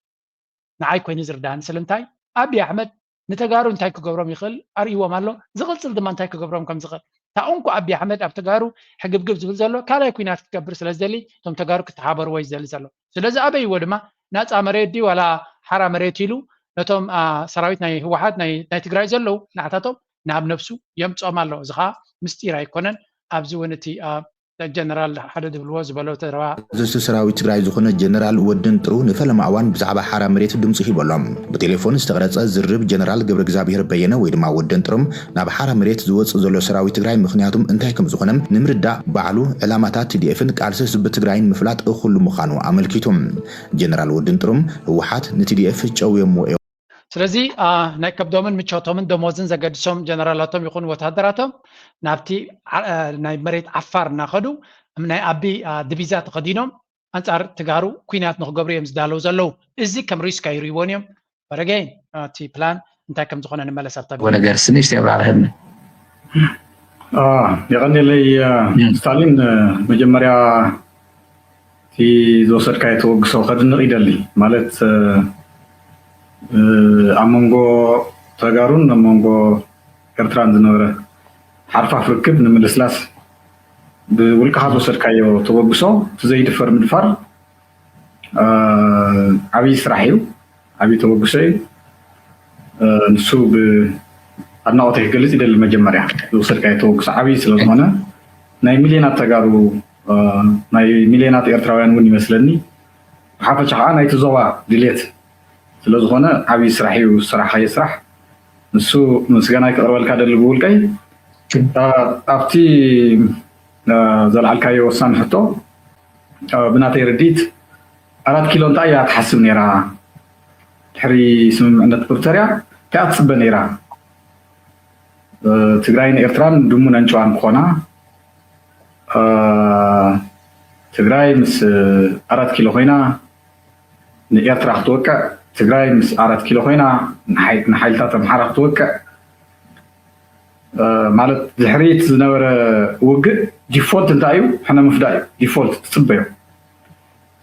ንዓይ ኮይኑ ዝርዳእኒ ስለምንታይ ኣብይ ኣሕመድ ንተጋሩ እንታይ ክገብሮም ይኽእል ኣርእይዎም ኣሎ። ዝቕፅል ድማ እንታይ ክገብሮም ከም ዝኽእል እታ እንኮ ኣብይ ኣሕመድ ኣብ ተጋሩ ሕግብግብ ዝብል ዘሎ ካልኣይ ኩናት ክገብር ስለ ዝደሊ እቶም ተጋሩ ክተሓበርዎ እዩ ዝደሊ ዘሎ። ስለዚ ኣበይዎ ድማ ናፃ መሬት ድዩ ዋላ ሓራ መሬት ኢሉ ነቶም ሰራዊት ናይ ህወሓት ናይ ትግራይ ዘለዉ ንዓታቶም ናብ ነብሱ የምፅኦም ኣሎ። እዚ ከዓ ምስጢር ኣይኮነን። ኣብዚ እውን እቲ ጀነራል ሓደ ድብልዎ ዝበሎ ተረባ ኣዘዝቲ ሰራዊት ትግራይ ዝኾነ ጀነራል ወድን ጥሩ ንፈለማ እዋን ብዛዕባ ሓራ መሬት ድምፁ ሂቡ ኣሎ። ብቴሌፎን ዝተቕረፀ ዝርርብ ጀነራል ገብረ እግዚኣብሔር በየነ ወይ ድማ ወድን ጥሩም ናብ ሓራ መሬት ዝወፅእ ዘሎ ሰራዊት ትግራይ ምኽንያቱም እንታይ ከም ዝኾነ ንምርዳእ ባዕሉ ዕላማታት ቲዲኤፍን ቃልሲ ህዝቢ ትግራይን ምፍላጥ እኹሉ ምዃኑ ኣመልኪቱ። ጀነራል ወድን ጥሩም ህወሓት ንቲዲኤፍ ጨውዮምዎ እዮም። ስለዚ ናይ ከብዶምን ምቾቶምን ደሞዝን ዘገድሶም ጀነራላቶም ይኹን ወታደራቶም ናብቲ ናይ መሬት ዓፋር እናኸዱ ናይ ኣቢ ድቪዛ ተኸዲኖም ኣንፃር ትጋሩ ኩናት ንክገብሩ እዮም ዝዳለው ዘለው። እዚ ከም ሪስክ ኣይርእይዎን እዮም። በረገይን እቲ ፕላን እንታይ ከም ዝኾነ ንመለስ ኣብታ ነገር ስንሽ የብራርህኒ። የቐንየለይ ስታሊን፣ መጀመርያ እቲ ዝወሰድካዮ ተበግሶ ከድንቕ ይደሊ። ማለት ኣብ መንጎ ተጋሩን ኣብ መንጎ ኤርትራን ዝነበረ ሓርፋፍ ርክብ ንምልስላስ ብውልቅኻ ዝወሰድካዮ ተበግሶ እቲ ዘይድፈር ምድፋር ዓብዪ ስራሕ እዩ፣ ዓብዪ ተበግሶ እዩ። ንሱ ብኣድናቖተይ ክገልፅ ይደሊ። መጀመርያ ዝወሰድካዮ ተበግሶ ዓብዪ ስለዝኾነ ናይ ሚልዮናት ተጋሩ ናይ ሚልዮናት ኤርትራውያን እውን ይመስለኒ። ብሓፈሻ ከዓ ናይቲ ዞባ ድሌት ስለዝኾነ ዓብዪ ስራሕ እዩ ዝሰራሕካዮ ስራሕ። ንሱ ምስጋናይ ክቕርበልካ ደሊ ብውልቀይ። ኣብቲ ዘልዓልካዮ ወሳኒ ሕቶ ብናተይ ርዲት ኣራት ኪሎ እንታይ እያ ትሓስብ ነይራ? ድሕሪ ስምምዕነት ፕሪቶርያ እንታይ እያ ትፅበ ነይራ? ትግራይን ኤርትራን ድሙን ኣንጭዋን ክኾና፣ ትግራይ ምስ ኣራት ኪሎ ኮይና ንኤርትራ ክትወቅዕ፣ ትግራይ ምስ ኣራት ኪሎ ኮይና ንሓይልታት ኣምሓራ ክትወቅዕ ማለት ድሕሪት ዝነበረ ውግእ ዲፎልት እንታይ እዩ? ሕነ ምፍዳእ እዩ ዲፎልት ትፅበዮ።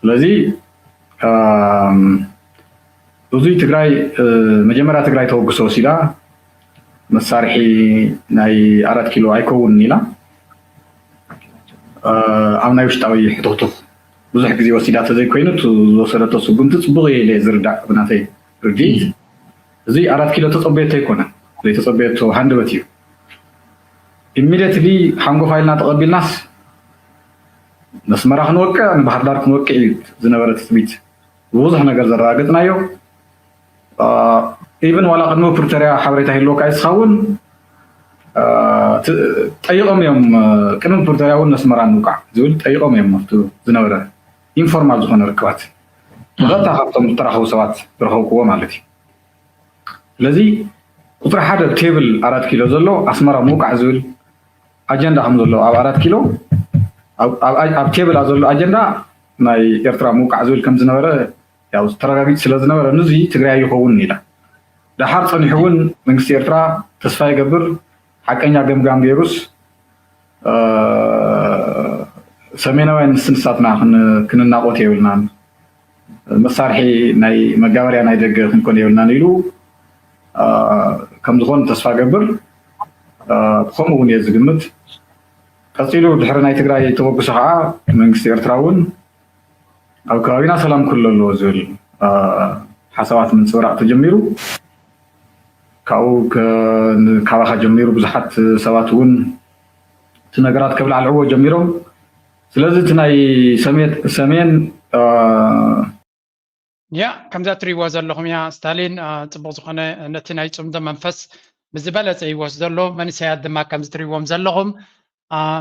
ስለዚ ብዙይ ትግራይ መጀመርያ ትግራይ ተወግሶ ወሲዳ መሳርሒ ናይ ኣራት ኪሎ ኣይከውንን ኢላ ኣብ ናይ ውሽጣዊ ሕትኽቱኽ ብዙሕ ግዜ ወሲዳ ተዘይኮይኑ ዝወሰደቶ ስጉምቲ ፅቡቕ እየ ኢለ ዝርዳእ ብናተይ ርድኢት። እዚ ኣራት ኪሎ ተፀበየቶ ኣይኮነን፣ ዘይተፀበየቶ ሃንደበት እዩ። ኢሚድየትሊ ሓንጎፋ ኢልና ተቐቢልናስ ነስመራ ክንወቅዕ ንባህር ዳር ክንወቅዕ እዩ ዝነበረ ትፅቢት። ብብዙሕ ነገር ዘረጋገፅናዮ ኢቨን ዋላ ቅድሚ ፕሪቶርያ ሓበሬታ ይህልወካ ይስኻ እውን ጠይቆም እዮም። ቅድሚ ፕሪቶርያ እውን ነስመራ ንውቃዕ ዝብል ጠይቆም እዮም ኣብቲ ዝነበረ ኢንፎርማል ዝኾነ ርክባት ብቐጥታ ካብቶም ዝተራኸቡ ሰባት ዝረኸብክዎ ማለት እዩ። ስለዚ ቁፅሪ ሓደ ቴብል ኣራት ኪሎ ዘሎ ኣስመራ ምውቃዕ ዝብል ኣጀንዳ ከም ዘሎ ኣብ ኣራት ኪሎ ኣብ ቴብል ዘሎ ኣጀንዳ ናይ ኤርትራ ምውቃዕ ዝብል ከም ዝነበረ ያው ተረጋጊፁ ስለ ዝነበረ ንዚ ትግራይ ይኸውን ኢላ። ደሓር ፀኒሑ እውን መንግስቲ ኤርትራ ተስፋ ይገብር ሓቀኛ ገምጋም ገይሩስ ሰሜናውያን ንስንሳትና ክንናቆት የብልናን፣ መሳርሒ ናይ መጋበርያ ናይ ደገ ክንኮን የብልናን ኢሉ ከም ዝኾን ተስፋ ገብር። ከምኡ እውን እየ ዝግምት። ቀፂሉ ድሕሪ ናይ ትግራይ ተበግሶ ከዓ መንግስቲ ኤርትራ እውን ኣብ ከባቢና ሰላም ክህሉ ኣለዎ ዝብል ሓሳባት ምንፅብራቅ ተጀሚሩ። ካብኡ ካባካ ጀሚሩ ብዙሓት ሰባት እውን እቲ ነገራት ከብላዕልዕዎ ጀሚሮም። ስለዚ እቲ ናይ ሰሜን ያ ከምዛ ትሪእዎ ዘለኹም እያ ስታሊን፣ ፅቡቅ ዝኾነ ነቲ ናይ ፅምዶ መንፈስ ብዝበለፀ ይወስዶ ኣሎ። መንእሰያት ድማ ከምዚ ትሪእዎም ዘለኹም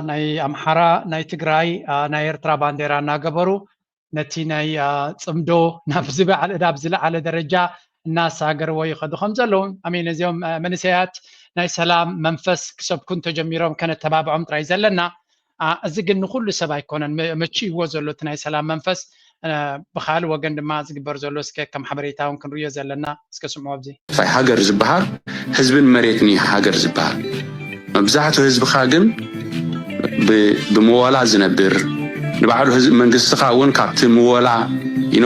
ናይ ኣምሓራ፣ ናይ ትግራይ፣ ናይ ኤርትራ ባንዴራ እናገበሩ ነቲ ናይ ፅምዶ ናብ ዝበዓል ናብ ዝለዓለ ደረጃ እናሳገርዎ ይኸዱ ከም ዘለዉ ኣሜን። እዚኦም መንእሰያት ናይ ሰላም መንፈስ ክሰብኩ እንተጀሚሮም ከነተባብዖም ጥራይ ዘለና። እዚ ግን ንኩሉ ሰብ ኣይኮነን መችእዎ ዘሎ እቲ ናይ ሰላም መንፈስ። ብካልእ ወገን ድማ ዝግበር ዘሎ እስከ ከም ሓበሬታ እውን ክንርእዮ ዘለና እስከ ስምዖ ኣብዚ ሃገር ዝበሃል ህዝብን መሬትን እዩ ሃገር ዝበሃል። መብዛሕትኡ ህዝብኻ ግን ብምወላ ዝነብር ንባዕሉ ህዝቢ መንግስትኻ እውን ካብቲ ምወላ ኢኖ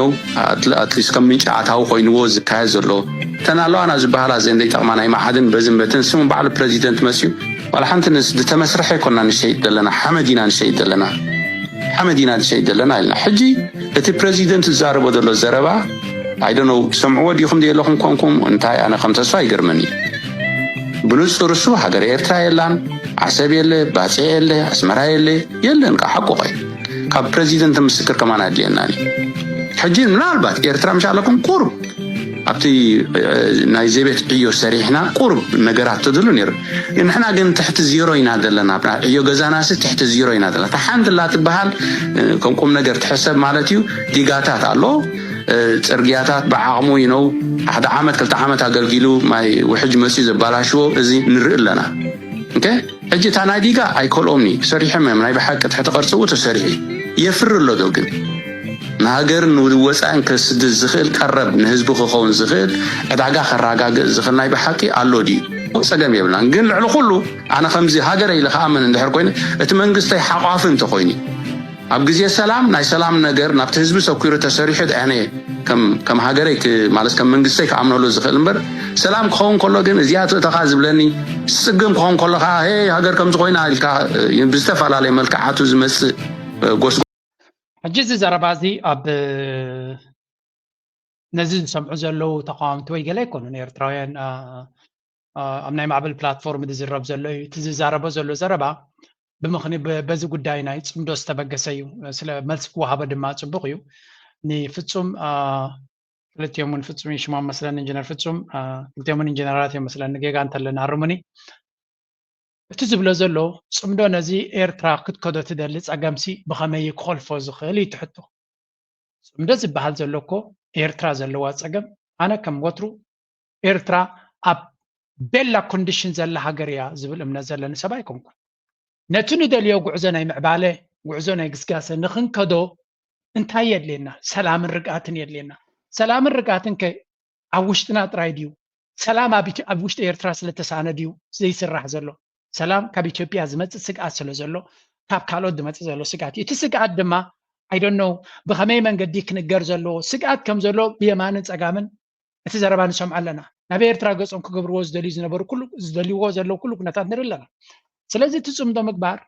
ኣትሊስ ከም ምንጪ ኣታዊ ኮይንዎ ዝካየድ ዘሎ እተን ኣለዋና ዝበሃላ ዘን ዘይጠቕማ ናይ መዓድን በዝን በትን ስሙ ባዕሉ ፕረዚደንት መፅዩ ዋላ ሓንቲ ዝተመስርሐ ይኮና ንሸይጥ ዘለና ሓመድ ኢና ንሸይጥ ዘለና ሓመድ ኢና ንሸይጥ ዘለና ኢልና ሕጂ እቲ ፕረዚደንት ዝዛረቦ ዘሎ ዘረባ ኣይደነው ትሰምዕዎ ዲኹም ደየለኹም ኮንኩም እንታይ ኣነ ከም ተስፋ ይገርመኒ ብንጹር እሱ ሃገር ኤርትራ የላን ዓሰብ የለ ባጽዕ የለ ኣስመራ የለ የለን ካ ሓቁ ኸይ ካብ ፕረዚደንት ምስክር ከማን ኣድልየናኒ ሕጂ ምናልባት ኤርትራ ምሽ ኣለኩም ቁሩብ ኣብቲ ናይ ዘቤት ዕዮ ሰሪሕና ቁሩብ ነገራት ትድሉ ነይሩ ንሕና ግን ትሕቲ ዜሮ ኢና ዘለና ዕዮ ገዛናሲ ትሕቲ ዜሮ ኢና ዘለና እታ ሓንቲ ላ ትበሃል ከም ቁም ነገር ትሕሰብ ማለት እዩ ዲጋታት ኣሎ ፅርግያታት ብዓቕሙ ይነው ሓደ ዓመት ክልተ ዓመት ኣገልጊሉ ማይ ውሕጅ መፅዩ ዘባላሽዎ እዚ ንርኢ ኣለና ሕጂ እታ ናይ ዲጋ ኣይከልኦምኒ ሰሪሖም እዮም ናይ ብሓቂ ትሕቲ ቅርፂ ተሰሪሑ የፍሪ ኣሎ ዶ ግን ንሃገር ንወፃእን ከስድድ ዝኽእል ቀረብ ንህዝቢ ክኸውን ዝኽእል ዕዳጋ ከረጋግእ ዝኽእል ናይ ብሓቂ ኣሎ ድዩ ፀገም የብልናን ግን ልዕሊ ኩሉ ኣነ ከምዚ ሃገረ ኢለ ክኣምን እንድሕር ኮይኑ እቲ መንግስተይ ሓቋፊ እንተኮይኑ ኣብ ግዜ ሰላም ናይ ሰላም ነገር ናብቲ ህዝቢ ሰኩሩ ተሰሪሑ ኣነ ከም ሃገረይ ማለት ከም መንግስተይ ክኣምነሉ ዝኽእል እምበር ሰላም ክኸውን ከሎ ግን እዚኣ ትእተኻ ዝብለኒ ስፅግም ክኸውን ከሎ ከዓ ሄ ሃገር ከምዚ ኮይና ኢልካ ብዝተፈላለየ መልክዓቱ ዝመፅእ ጎስጎ ሕጂ እዚ ዘረባ እዚ ኣብ ነዚ ዝሰምዑ ዘለዉ ተቃወምቲ ወይ ገለ ኣይኮኑን ኤርትራውያን ኣብ ናይ ማዕበል ፕላትፎርም ዝዝረብ ዘሎ እዩ እቲ ዝዛረቦ ዘሎ ዘረባ ብምኽኒ በዚ ጉዳይ ናይ ፅምዶ ዝተበገሰ እዩ ስለ መልሲ ክወሃቦ ድማ ፅቡቅ እዩ ንፍፁም ክልቲኦም እውን ፍፁም ሽሞም መስለን ኢንጂነር ፍፁም ክልቲኦም እውን ኢንጂነራት እዮም መስለን ንጌጋ እንተለና ኣርሙኒ እቲ ዝብሎ ዘሎ ፅምዶ ነዚ ኤርትራ ክትከዶ ትደሊ ፀገምሲ ብኸመይ ክኸልፎ ዝኽእል እዩ ትሕቶ ፅምዶ ዝበሃል ዘሎ እኮ ኤርትራ ዘለዋ ፀገም ኣነ ከም ወትሩ ኤርትራ ኣብ ቤላ ኮንዲሽን ዘላ ሃገር እያ ዝብል እምነት ዘለኒ ሰብ ኣይኮንኩን ነቲ ንደልዮ ጉዕዞ ናይ ምዕባለ ጉዕዞ ናይ ግስጋሰ ንክንከዶ እንታይ የድልየና ሰላምን ርግኣትን የድልየና ሰላምን ርግኣትን ከ ኣብ ውሽጥና ጥራይ ድዩ ሰላም ኣብ ውሽጢ ኤርትራ ስለተሳነ ድዩ ዘይስራሕ ዘሎ ሰላም ካብ ኢትዮጵያ ዝመፅእ ስግኣት ስለ ዘሎ ካብ ካልኦት ዝመፅእ ዘሎ ስግኣት እዩ እቲ ስግኣት ድማ ኣይደኖ ብኸመይ መንገዲ ክንገር ዘለዎ ስግኣት ከም ዘሎ ብየማንን ፀጋምን እቲ ዘረባ ንሰምዖ ኣለና ናብ ኤርትራ ገፆም ክገብርዎ ዝደልዩ ዝነበሩ ዝደልይዎ ዘለዉ ኩሉ ኩነታት ንርኢ ኣለና ስለዚ እቲ ፅምዶ ምግባር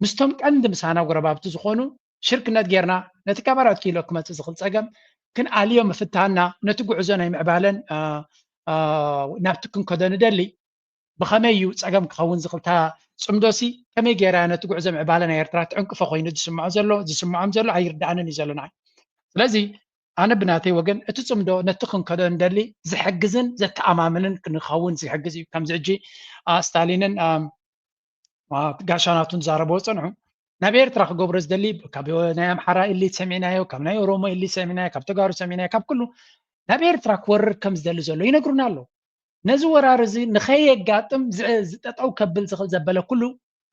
ምስቶም ቀንዲ ምሳና ጎረባብቲ ዝኾኑ ሽርክነት ጌርና ነቲ ካብ ኣራት ኪሎ ክመፅእ ዝኽእል ፀገም ክንኣልዮ ምፍታንና ነቲ ጉዕዞ ናይ ምዕባለን ናብቲ ክንከዶ ንደሊ ብኸመይ እዩ ፀገም ክኸውን ዝኽእል እታ ፅምዶሲ ከመይ ገይራ ነቲ ጉዕዞ ምዕባለ ናይ ኤርትራ ትዕንቅፎ ኮይኑ ዝስምዖ ዘሎ ዝስምዖም ዘሎ ኣይርድኣንን እዩ ዘሎ ንዓይ ስለዚ ኣነ ብናተይ ወገን እቲ ፅምዶ ነቲ ክንከዶ እንደሊ ዝሕግዝን ዘተኣማምንን ክንኸውን ዝሕግዝ እዩ ከምዚ ሕጂ ስታሊንን ጋሻናቱን ዛረበ ፀንሑ ናብ ኤርትራ ክገብሮ ዝደሊ ካብ ናይ ኣምሓራ ኢሊት ሰሚዕናዮ ካብ ናይ ኦሮሞ ኢሊት ሰሚዕናዮ ካብ ተጋሩ ሰሚዕናዮ ካብ ኩሉ ናብ ኤርትራ ክወርር ከም ዝደሊ ዘሎ ይነግሩና ኣለዉ ነዚ ወራር እዚ ንኸየጋጥም ዝጠጠው ከብል ዝኽእል ዘበለ ኩሉ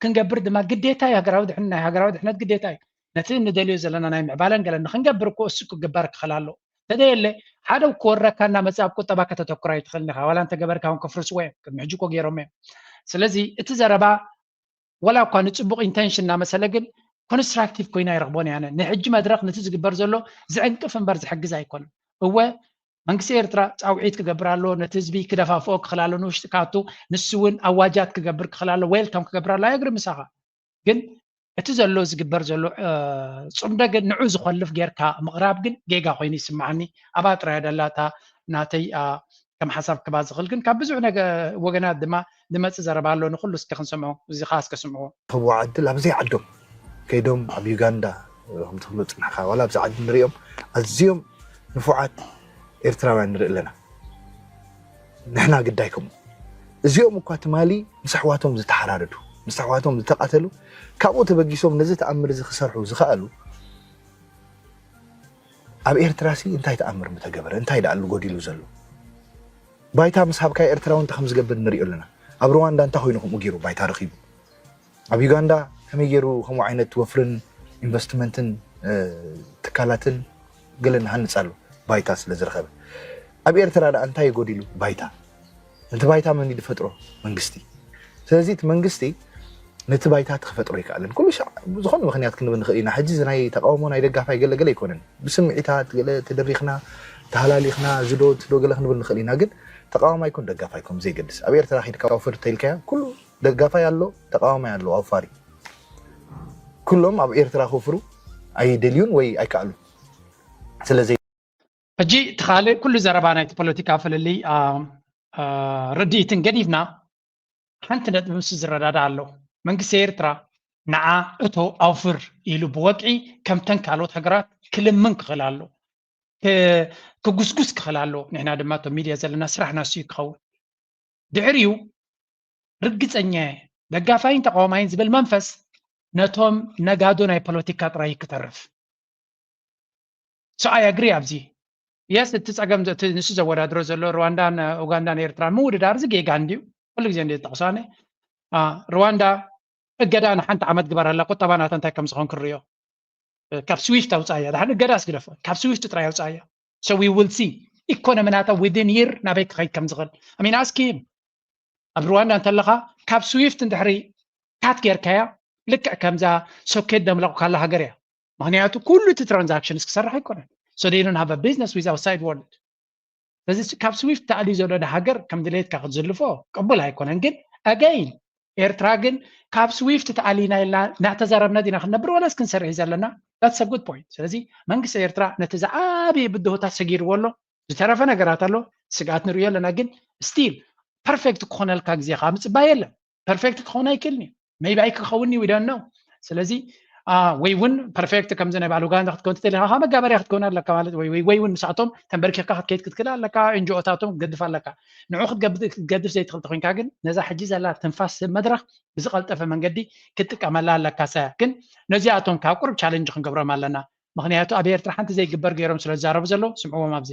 ክንገብር ድማ ግዴታ እዩ ሃገራዊ ድሕነት ናይ ሃገራዊ ድሕነት ግዴታ እዩ ነቲ እንደልዮ ዘለና ናይ ምዕባለን ገለ ንክንገብር እኮ እሱ ክግበር ክኽእል ኣሎ ተደየለ ሓደ ክወረካ እናመፅእ ኣብ ቁጠባ ከተተኩር ኣይትኽእልን ኢኻ ዋላ እንተገበርካ እውን ከፍርስዎ እዮም ቅድሚ ሕጂ እኮ ገይሮም እዮም ስለዚ እቲ ዘረባ ወላ እኳ ንፅቡቕ ኢንቴንሽን እናመሰለ ግን ኮንስትራክቲቭ ኮይና ይረኽቦን እያነ። ንሕጂ መድረኽ ነቲ ዝግበር ዘሎ ዝዕንቅፍ እምበር ዝሕግዝ ኣይኮነን። እወ መንግስቲ ኤርትራ ፃውዒት ክገብር ኣሎ፣ ነቲ ህዝቢ ክደፋፍኦ ክኽእል ኣሎ፣ ንውሽጢ ካቱ ንሱ እውን ኣዋጃት ክገብር ክኽእል ኣሎ፣ ዌልካም ክገብር ኣሎ፣ ኣየግሪ ምሳኻ ግን እቲ ዘሎ ዝግበር ዘሎ ፅምዶ ግን ንዑ ዝኮልፍ ጌርካ ምቕራብ ግን ጌጋ ኮይኑ ይስማዓኒ። ኣብኣ ጥራይ ደላታ ናተይ ከም ሓሳብ ክባ ዝኽእል ግን ካብ ብዙሕ ወገናት ድማ ዝመፅእ ዘረባ ኣሎ። ንኩሉ እስከ ክንሰምዖ፣ እዚ ከዓ እስከ ስምዕዎ። ክህብዋ ዕድል ኣብ ዘይዓዶም ከይዶም ኣብ ዩጋንዳ ከምቲ ክብሎ ፅናሕካ ዋላ ኣብዚ ዓዲ ንሪኦም ኣዝዮም ንፉዓት ኤርትራውያን ንርኢ ኣለና። ንሕና ግዳይ ከምኡ እዚኦም እኳ ትማሊ ምስ ኣሕዋቶም ዝተሓራረዱ ምስ ኣሕዋቶም ዝተቃተሉ ካብኡ ተበጊሶም ነዚ ተኣምር እዚ ክሰርሑ ዝኸኣሉ ኣብ ኤርትራ ሲ እንታይ ተኣምር ምተገበረ? እንታይ ደኣሉ ጎዲሉ ዘሎ? ባይታ ምስ ሃብካ ኤርትራ እውን ከም ዝገብር ንሪኦ ኣለና። ኣብ ሩዋንዳ እንታይ ኮይኑ ከምኡ ገይሩ ባይታ ረኺቡ? ኣብ ዩጋንዳ ከመይ ገይሩ ከምኡ ዓይነት ወፍርን ኢንቨስትመንትን ትካላትን ገለ ንሃንፅ ኣሎ ባይታ ስለ ዝረኸበ። ኣብ ኤርትራ ደኣ እንታይ ጎዲሉ? ባይታ። ነቲ ባይታ መን ድፈጥሮ? መንግስቲ። ስለዚ እቲ መንግስቲ ነቲ ባይታ ክፈጥሮ ይከኣልን ኩሉ ሻዕ ብዝኾነ ምክንያት ክንብል ንኽእል ኢና። ሕጂ እዚ ናይ ተቃውሞ ናይ ደጋፋይ ገለገለ ኣይኮነን። ብስምዒታት ገለ ተደሪኽና ተሃላሊኽና ዝዶ ትዶ ገለ ክንብል ንኽእል ኢና። ግን ተቃዋማይ ይኩን ደጋፋይ ከም ዘይገድስ ኣብ ኤርትራ ኺድካ ወፍር ተይልካዮ ኩሉ ደጋፋይ ኣሎ፣ ተቃዋማይ ኣሎ፣ ኣውፋሪ ኩሎም ኣብ ኤርትራ ክወፍሩ ኣይደልዩን ወይ ኣይከኣሉን። ስለዚ ሕጂ እቲ ካልእ ኩሉ ዘረባ ናይቲ ፖለቲካ ፍልልይ ርድኢትን ገዲፍና ሓንቲ ነጥቢ ምስ ዝረዳዳ ኣሎ። መንግስቲ ኤርትራ ንዓ እቶ ኣውፍር ኢሉ ብወግዒ ከምተን ካልኦት ሃገራት ክልምን ክኽእል ኣሎ፣ ክጉስጉስ ክኽእል ኣሎ። ንሕና ድማ እቶም ሚድያ ዘለና ስራሕና እሱ ክኸውን ድሕሪኡ ርግፀኛ ደጋፋይን ተቃዋማይን ዝብል መንፈስ ነቶም ነጋዶ ናይ ፖለቲካ ጥራይ ክተርፍ። So I agree ኣብዚ yes እቲ ፀገም ንሱ ዘወዳድሮ ዘሎ ሩዋንዳን ኡጋንዳን ኤርትራን ምውድዳር እዚ ጌጋ እንድዩ። ኩሉ ግዜ እንደ ዝጠቅሶ ኣነ ሩዋንዳ እገዳ ንሓንቲ ዓመት ግበረላ ቁጠባ ናታ እንታይ ከም ዝኸውን ክርዮ ካብ ስዊፍት ኣውፃያ ድሓን እገዳ ስግደፎ ካብ ስዊፍት ጥራይ ኣውፃያ። So we will see ኢኮኖሚ ናታ within year ናበይ ክኸይድ ከም ዝኽእል I mean ask him ኣብ ሩዋንዳ እንተለኻ ካብ ስዊፍት እንድሕሪ ካት ጌርካያ ልክዕ ከምዛ ሶኬት ደምለቑ ካላ ሃገር እያ። ምክንያቱ ኩሉ እቲ ትራንዛክሽንስ ክሰርሕ ኣይኮነን። So they don't have a business with outside world። ስለዚ ካብ ስዊፍት ተኣልዩ ዘሎ ዳ ሃገር ከም ድሌትካ ክትዝልፎ ቅቡል ኣይኮነን። ግን again ኤርትራ ግን ካብ ስዊፍት ተኣሊና ኢልና እናተዛረብና ዲና ክንነብር ወላስ ክንሰርሕ ዘለና? That's a good point። ስለዚ መንግስቲ ኤርትራ ነቲ ዝዓበየ ብድሆታት ሰጊርዎ ኣሎ። ዝተረፈ ነገራት ኣሎ፣ ስግኣት ንርእዮ ኣለና። ግን still perfect ክኾነልካ ግዜ ከዓ ምፅባይ የለን። Perfect ክኾን ኣይክእልን እዩ። Maybe ኣይክኸውን እዩ we don't know። ስለዚ ወይ እውን perfect ከምዚ ናይ በዓል ኡጋንዳ ክትከውን ትደሊ ኢኻ መጋበርያ ክትከውን ኣለካ ማለት ወይ ወይ እውን ምስኣቶም ተንበርኪኽካ ክትከይድ ክትክእል ኣለካ። ኤንጂኦታቶም ክትገድፍ ኣለካ። ንዑ ክትገድፍ ዘይትኽእል ተኮይንካ ግን ነዛ ሕጂ ዘላ ትንፋስ መድረኽ ብዝቐልጠፈ መንገዲ ክትጥቀመላ ኣለካ። ሰ ግን ነዚኣቶም ካብ ቁሩብ ቻለንጅ ክንገብሮም ኣለና። ምክንያቱ ኣብ ኤርትራ ሓንቲ ዘይግበር ገይሮም ስለ ዝዛረቡ ዘለዉ ስምዕዎም ኣብዚ።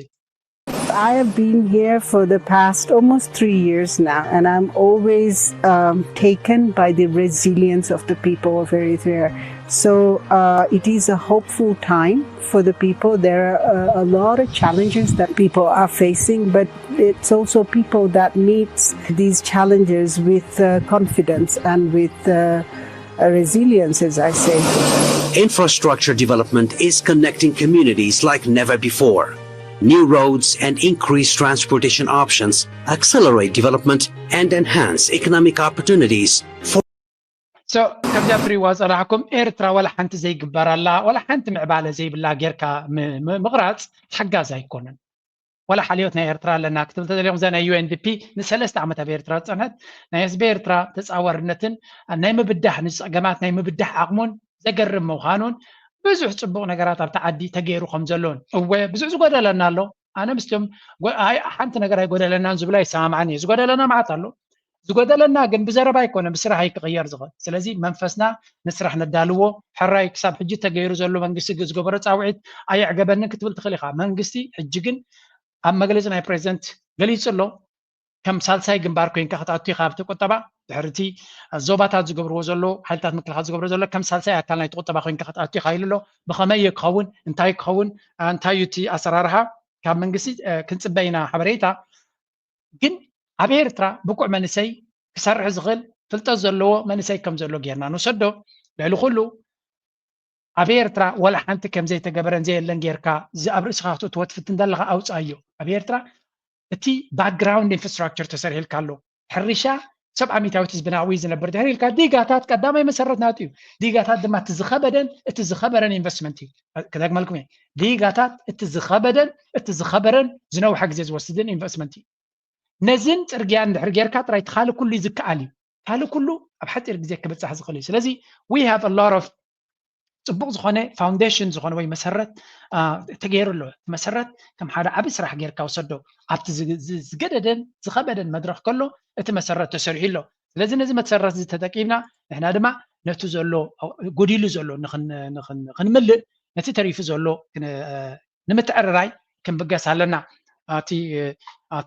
I have been here for the past almost three years now, and I'm always um, taken by the resilience of the people of Eritrea. So uh, it is a hopeful time for the people. There are a, a lot of challenges that people are facing, but it's also people that meets these challenges with uh, confidence and with uh, resilience, as I say. Infrastructure development is connecting communities like never before. New roads and increased transportation options accelerate development and enhance economic opportunities for So ከምዚኣ ትሪእዋ ዝፀናሕኩም ኤርትራ ዋላ ሓንቲ ዘይግበረላ ዋላ ሓንቲ ምዕባለ ዘይብላ ጌርካ ምቕራፅ ሓጋዝ ኣይኮነን። ዋላ ሓልዮት ናይ ኤርትራ ኣለና ክትብል ተደሊኹም እዛ ናይ ዩኤንዲፒ ንሰለስተ ዓመት ኣብ ኤርትራ ዝፀንሐት ናይ ህዝቢ ኤርትራ ተፃዋርነትን ናይ ምብዳህ ንፀገማት ናይ ምብዳህ ዓቕሙን ዘገርም ምዃኑን ብዙሕ ፅቡቕ ነገራት ኣብቲ ዓዲ ተገይሩ ከም ዘሎን እወ ብዙሕ ዝጎደለና ኣሎ። ኣነ ምስቶም ሓንቲ ነገር ኣይጎደለናን ዝብሎ ኣይሰማማዕን እየ። ዝጎደለና መዓት ኣሎ። ዝጎደለና ግን ብዘረባ ኣይኮነ ብስራሕ እዩ ክቕየር ዝኽእል። ስለዚ መንፈስና ንስራሕ ነዳልዎ። ሕራይ ክሳብ ሕጂ ተገይሩ ዘሎ መንግስቲ ዝገበሮ ፃውዒት ኣየዕገበንን ክትብል ትኽእል ኢኻ። መንግስቲ ሕጂ ግን ኣብ መግለፂ ናይ ፕሬዚደንት ገሊፁ ኣሎ። ከም ሳልሳይ ግንባር ኮይንካ ክትኣቱ ኢኻ ኣብቲ ቁጠባ ድሕሪ እቲ ዞባታት ዝገብርዎ ዘሎ ሓይልታት ምክልኻል ዝገብሮ ዘሎ ከም ሳልሳይ ኣካል ናይቲ ቁጠባ ኮይንካ ክትኣቱ ኢኻ ኢሉ ኣሎ። ብኸመይ ክኸውን እንታይ ክኸውን እንታይ እዩ እቲ ኣሰራርሓ ካብ መንግስቲ ክንፅበ ኢና ሓበሬታ። ግን ኣብ ኤርትራ ብቁዕ መንእሰይ ክሰርሕ ዝኽእል ፍልጠት ዘለዎ መንእሰይ ከም ዘሎ ጌርና ንውሰዶ። ልዕሊ ኩሉ ኣብ ኤርትራ ወላ ሓንቲ ከም ዘይተገበረን ዘየለን ጌርካ፣ እዚ ኣብ ርእስኻ ክትእትዎ ትፍትን ዘለኻ ኣውጽኣዮ። ኣብ ኤርትራ እቲ ባክግራውንድ ኢንፍራስትራክቸር ተሰሪሕልካ ኣሎ። ሕርሻ ሰብዓ ሚእታዊት ህዝብና ኣብኡ እዩ ዝነብር። ድሕሪ ኢልካ ዲጋታት ቀዳማይ መሰረት ናቱ እዩ። ዲጋታት ድማ እቲ ዝኸበደን እቲ ዝኸበረን ኢንቨስትመንት እዩ። ክደግመልኩም እየ፣ ዲጋታት እቲ ዝኸበደን እቲ ዝኸበረን ዝነውሐ ግዜ ዝወስድን ኢንቨስትመንት እዩ። ነዝን ጽርግያን ድሕሪ ጌርካ ጥራይ እቲ ካልእ ኩሉ እዩ ዝከኣል እዩ። ካልእ ኩሉ ኣብ ሓጺር ግዜ ክብጻሕ ዝኽእል እዩ። ስለዚ we have a lot of ጽቡቕ ዝኾነ ፋውንዴሽን ዝኾነ ወይ መሰረት ተገይሩ ኣሎ። እቲ መሰረት ከም ሓደ ዓቢ ስራሕ ጌርካ ውሰዶ። ኣብቲ ዝገደደን ዝኸበደን መድረኽ ከሎ እቲ መሰረት ተሰሪሑ ኣሎ። ስለዚ ነዚ መሰረት እዚ ተጠቂምና ንሕና ድማ ነቲ ዘሎ፣ ጎዲሉ ዘሎ ንኽንምልእ፣ ነቲ ተሪፉ ዘሎ ንምትዕርራይ ክንብገስ ኣለና። እቲ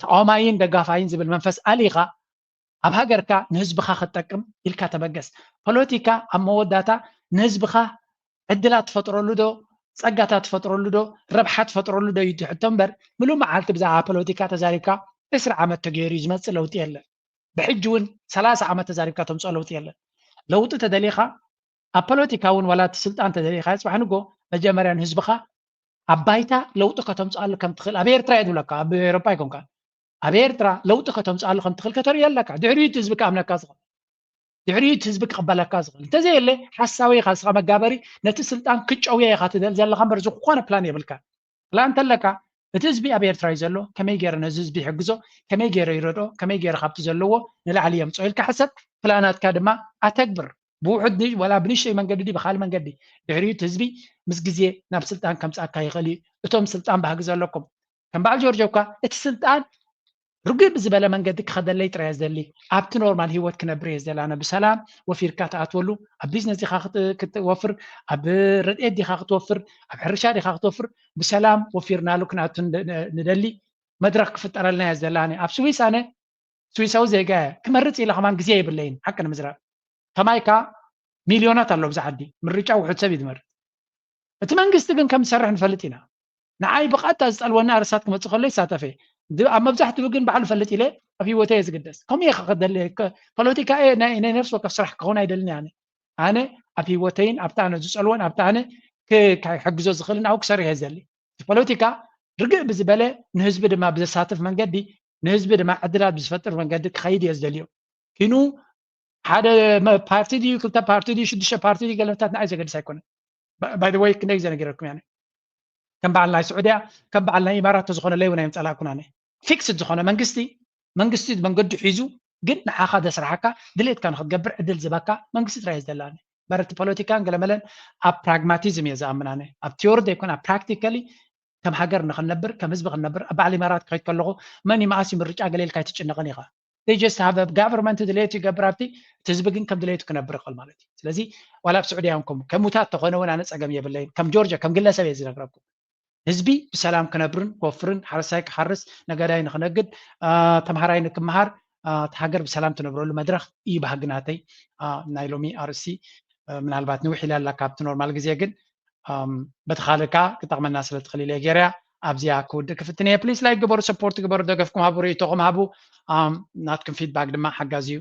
ተቃዋማይን ደጋፋይን ዝብል መንፈስ ኣሊኻ ኣብ ሃገርካ ንህዝብኻ ክትጠቅም ኢልካ ተበገስ። ፖለቲካ ኣብ መወዳእታ ንህዝብኻ ዕድላት ትፈጥረሉ ዶ፣ ጸጋታት ትፈጥረሉ ዶ፣ ረብሓ ትፈጥረሉ ዶ እዩ እቲ ሕቶ እምበር፣ ምሉእ መዓልቲ ብዛዕባ ፖለቲካ ተዛሪብካ ዕስራ ዓመት ተገይሩ እዩ፣ ዝመጽእ ለውጢ የለን። ብሕጂ እውን ሰላሳ ዓመት ተዛሪብካ ተምጽኦ ለውጢ የለን። ለውጢ ተደሊኻ ኣብ ፖለቲካ እውን ዋላ እቲ ስልጣን ተደሊኻ ጽባሕ ንጎ መጀመርያ ንህዝብኻ ኣብ ባይታ ለውጢ ከተምጽኣሉ ከም ትኽእል ኣብ ኤርትራ እየ ዝብለካ፣ ኣብ ኤውሮጳ ኣይኮንካን። ኣብ ኤርትራ ለውጢ ከተምጽኣሉ ከም ትኽእል ከተርእዮ ኣለካ። ድሕሪኡ እቲ ህዝቢ ክኣምነካ ዝኽእል፣ ድሕሪኡ እቲ ህዝቢ ክቕበለካ ዝኽእል። እንተዘየለ ሓሳዊ ኢኻ፣ ንስኻ መጋበሪ፣ ነቲ ስልጣን ክጨውዮ ኢኻ ትደሊ ዘለኻ እምበር ዝኾነ ፕላን የብልካን። ፕላን እንተለካ እቲ ህዝቢ ኣብ ኤርትራ እዩ ዘሎ፣ ከመይ ገይረ ነዚ ህዝቢ ይሕግዞ፣ ከመይ ገይረ ይረድኦ፣ ከመይ ገይረ ካብቲ ዘለዎ ንላዕሊ የምጽኦ ኢልካ ሕሰብ። ፕላናትካ ድማ ኣተግብር። ብውሑድ ን-፣ ዋላ ብንእሽተይ መንገዲ ድዩ ብኻልእ መንገዲ ድሕሪኡ እቲ ህዝቢ ምስ ግዜ ናብ ስልጣን ከምጽኣካ ይኽእል እዩ። እቶም ስልጣን ባህጊ ዘለኩም ከም በዓል ጆርጆ እኳ እቲ ስልጣን ርግእ ብዝበለ መንገዲ ክኸደለይ ጥራይ እየ ዝደሊ። ኣብቲ ኖርማል ህይወት ክነብር እየ ዝደሊ። ኣነ ብሰላም ወፊርካ ትኣትወሉ፣ ኣብ ቢዝነስ ዲኻ ክት-፣ ክትወፍር፣ ኣብ ረድኤት ዲኻ ክትወፍር፣ ኣብ ሕርሻ ዲኻ ክትወፍር፣ ብሰላም ወፊርናሉ ክንኣቱ ንደ-፣ ንደሊ። መድረኽ ክፍጠረልና እየ ዝደሊ። ኣነ ኣብ ስዊስ ኣነ ስዊሳዊ ዜጋ እየ። ክመርጽ ኢለ ከማን ግዜ የብለይን፣ ሓቂ ንምዝራብ። ከማይ ከኣ ሚልዮናት ኣሎ ኣብዚ ዓዲ። ምርጫ ውሑድ ሰብ እዩ ዝመርጽ። እቲ መንግስቲ ግን ከም ዝሰርሕ ንፈልጥ ኢና። ንዓይ ብቐጥታ ዝጸልወኒ ኣርእስታት ክመጽእ ከሎ ይሳተፍ እየ። ድ-፣ ኣብ መብዛሕትኡ ግን ባዕሉ ፈልጥ ኢለ ኣብ ህይወተይ እየ ዝግደስ። ከምኡ እየ ክደሊ። ከ-፣ ፖለቲካ እየ ናይ፣ ናይ ነፍሲ ወከፍ ስራሕ ክኸውን ኣይደልን እየ ኣነ። ኣነ ኣብ ህይወተይን ኣብቲ ኣነ ዝጸልዎን ኣብቲ ኣነ ክ-፣ ክሕግዞ ዝኽእልን ኣብኡ ክሰርሕ እየ ዝደሊ። እቲ ፖለቲካ ርግእ ብዝበለ ንህዝቢ ድማ ብዘሳትፍ መንገዲ፣ ንህዝቢ ድማ ዕድላት ብዝፈጥር መንገዲ ክኸይድ እየ ዝደልዮ። ኪኑ ሓደ መ-፣ ፓርቲ ድዩ፣ ክልተ ፓርቲ ድዩ፣ ሽዱሽተ ፓርቲ ድዩ፣ ገለታት ንዓይ ዘገድስ ኣይኮነን። ባ-፣ ባይ ዘ ወይ ክንደይ ግዜ ነጊረኩም እየ ኣነ። ከም በዓል ናይ ስዑድያ፣ ከም በዓል ናይ ኢማራት ተዝኾነለይ እውን ኣይምጸላእኩን ኣነ። ፊክስድ ዝኾነ መንግስቲ፣ መንግስቲ መንገዱ ሒዙ፣ ግን ንዓኻ ዘስርሓካ፣ ድሌትካ ንኽትገብር ዕድል ዝበካ መንግስቲ ጥራይ እየ ዝደሊ ኣነ። እምበር እቲ ፖለቲካን ገለመለን ኣብ ፕራግማቲዝም እየ ዝኣምን ኣነ። ኣብ ቲዮሪ ዘይኮነ፣ ኣብ ፕራክቲካሊ ከም ሃገር ንኽንነብር፣ ከም ህዝቢ ክንነብር፣ ኣብ በዓል ኢማራት ክኸይድ ከለኹ፣ መን እዩ መኣስ እዩ ምርጫ ገለ ኢልካ ኣይትጭነቕን ኢኻ። They just have a government ድሌቱ ይገብር ኣብቲ፣ እቲ ህዝቢ ግን ከም ድሌቱ ክነብር ይኽእል ማለት እዩ። ስለዚ ዋላ ኣብ ስዑድያ እውን ከምኡ፣ ከሙታት ተኾነ እውን ኣነ ጸገም የብለይን። ከም ጆርጆ፣ ከም ግለሰብ እየ ዝነግረኩም። ህዝቢ ብሰላም ክነብርን ክወፍርን፣ ሓረስታይ ክሓርስ፣ ነጋዳይ ንኽነግድ፣ አ፣ ተምሃራይ ንክምሃር፣ አ፣ እቲ ሃገር ብሰላም ትነብረሉ መድረኽ እዩ ባህጊ ናተይ። አ፣ ናይ ሎሚ ኣርእስቲ፣ አ፣ ምናልባት ንውሕ ኢላ ኣላ ካብቲ ኖርማል ግዜ፣ ግን፣ ኣም፣ በቲ ካልእ ከኣ ክጠቕመና ስለ ትኽእል ኢለ ገይረያ ኣብዚኣ ክውድእ ክፍትን እየ። ፕሊስ ላይክ ግበሩ፣ ሰፖርት ግበሩ፣ ደገፍኩም ሃቡ፣ ርእይቶኹም ሃቡ። ኣም፣ ናትኩም ፊድባክ ድማ ሓጋዚ እዩ።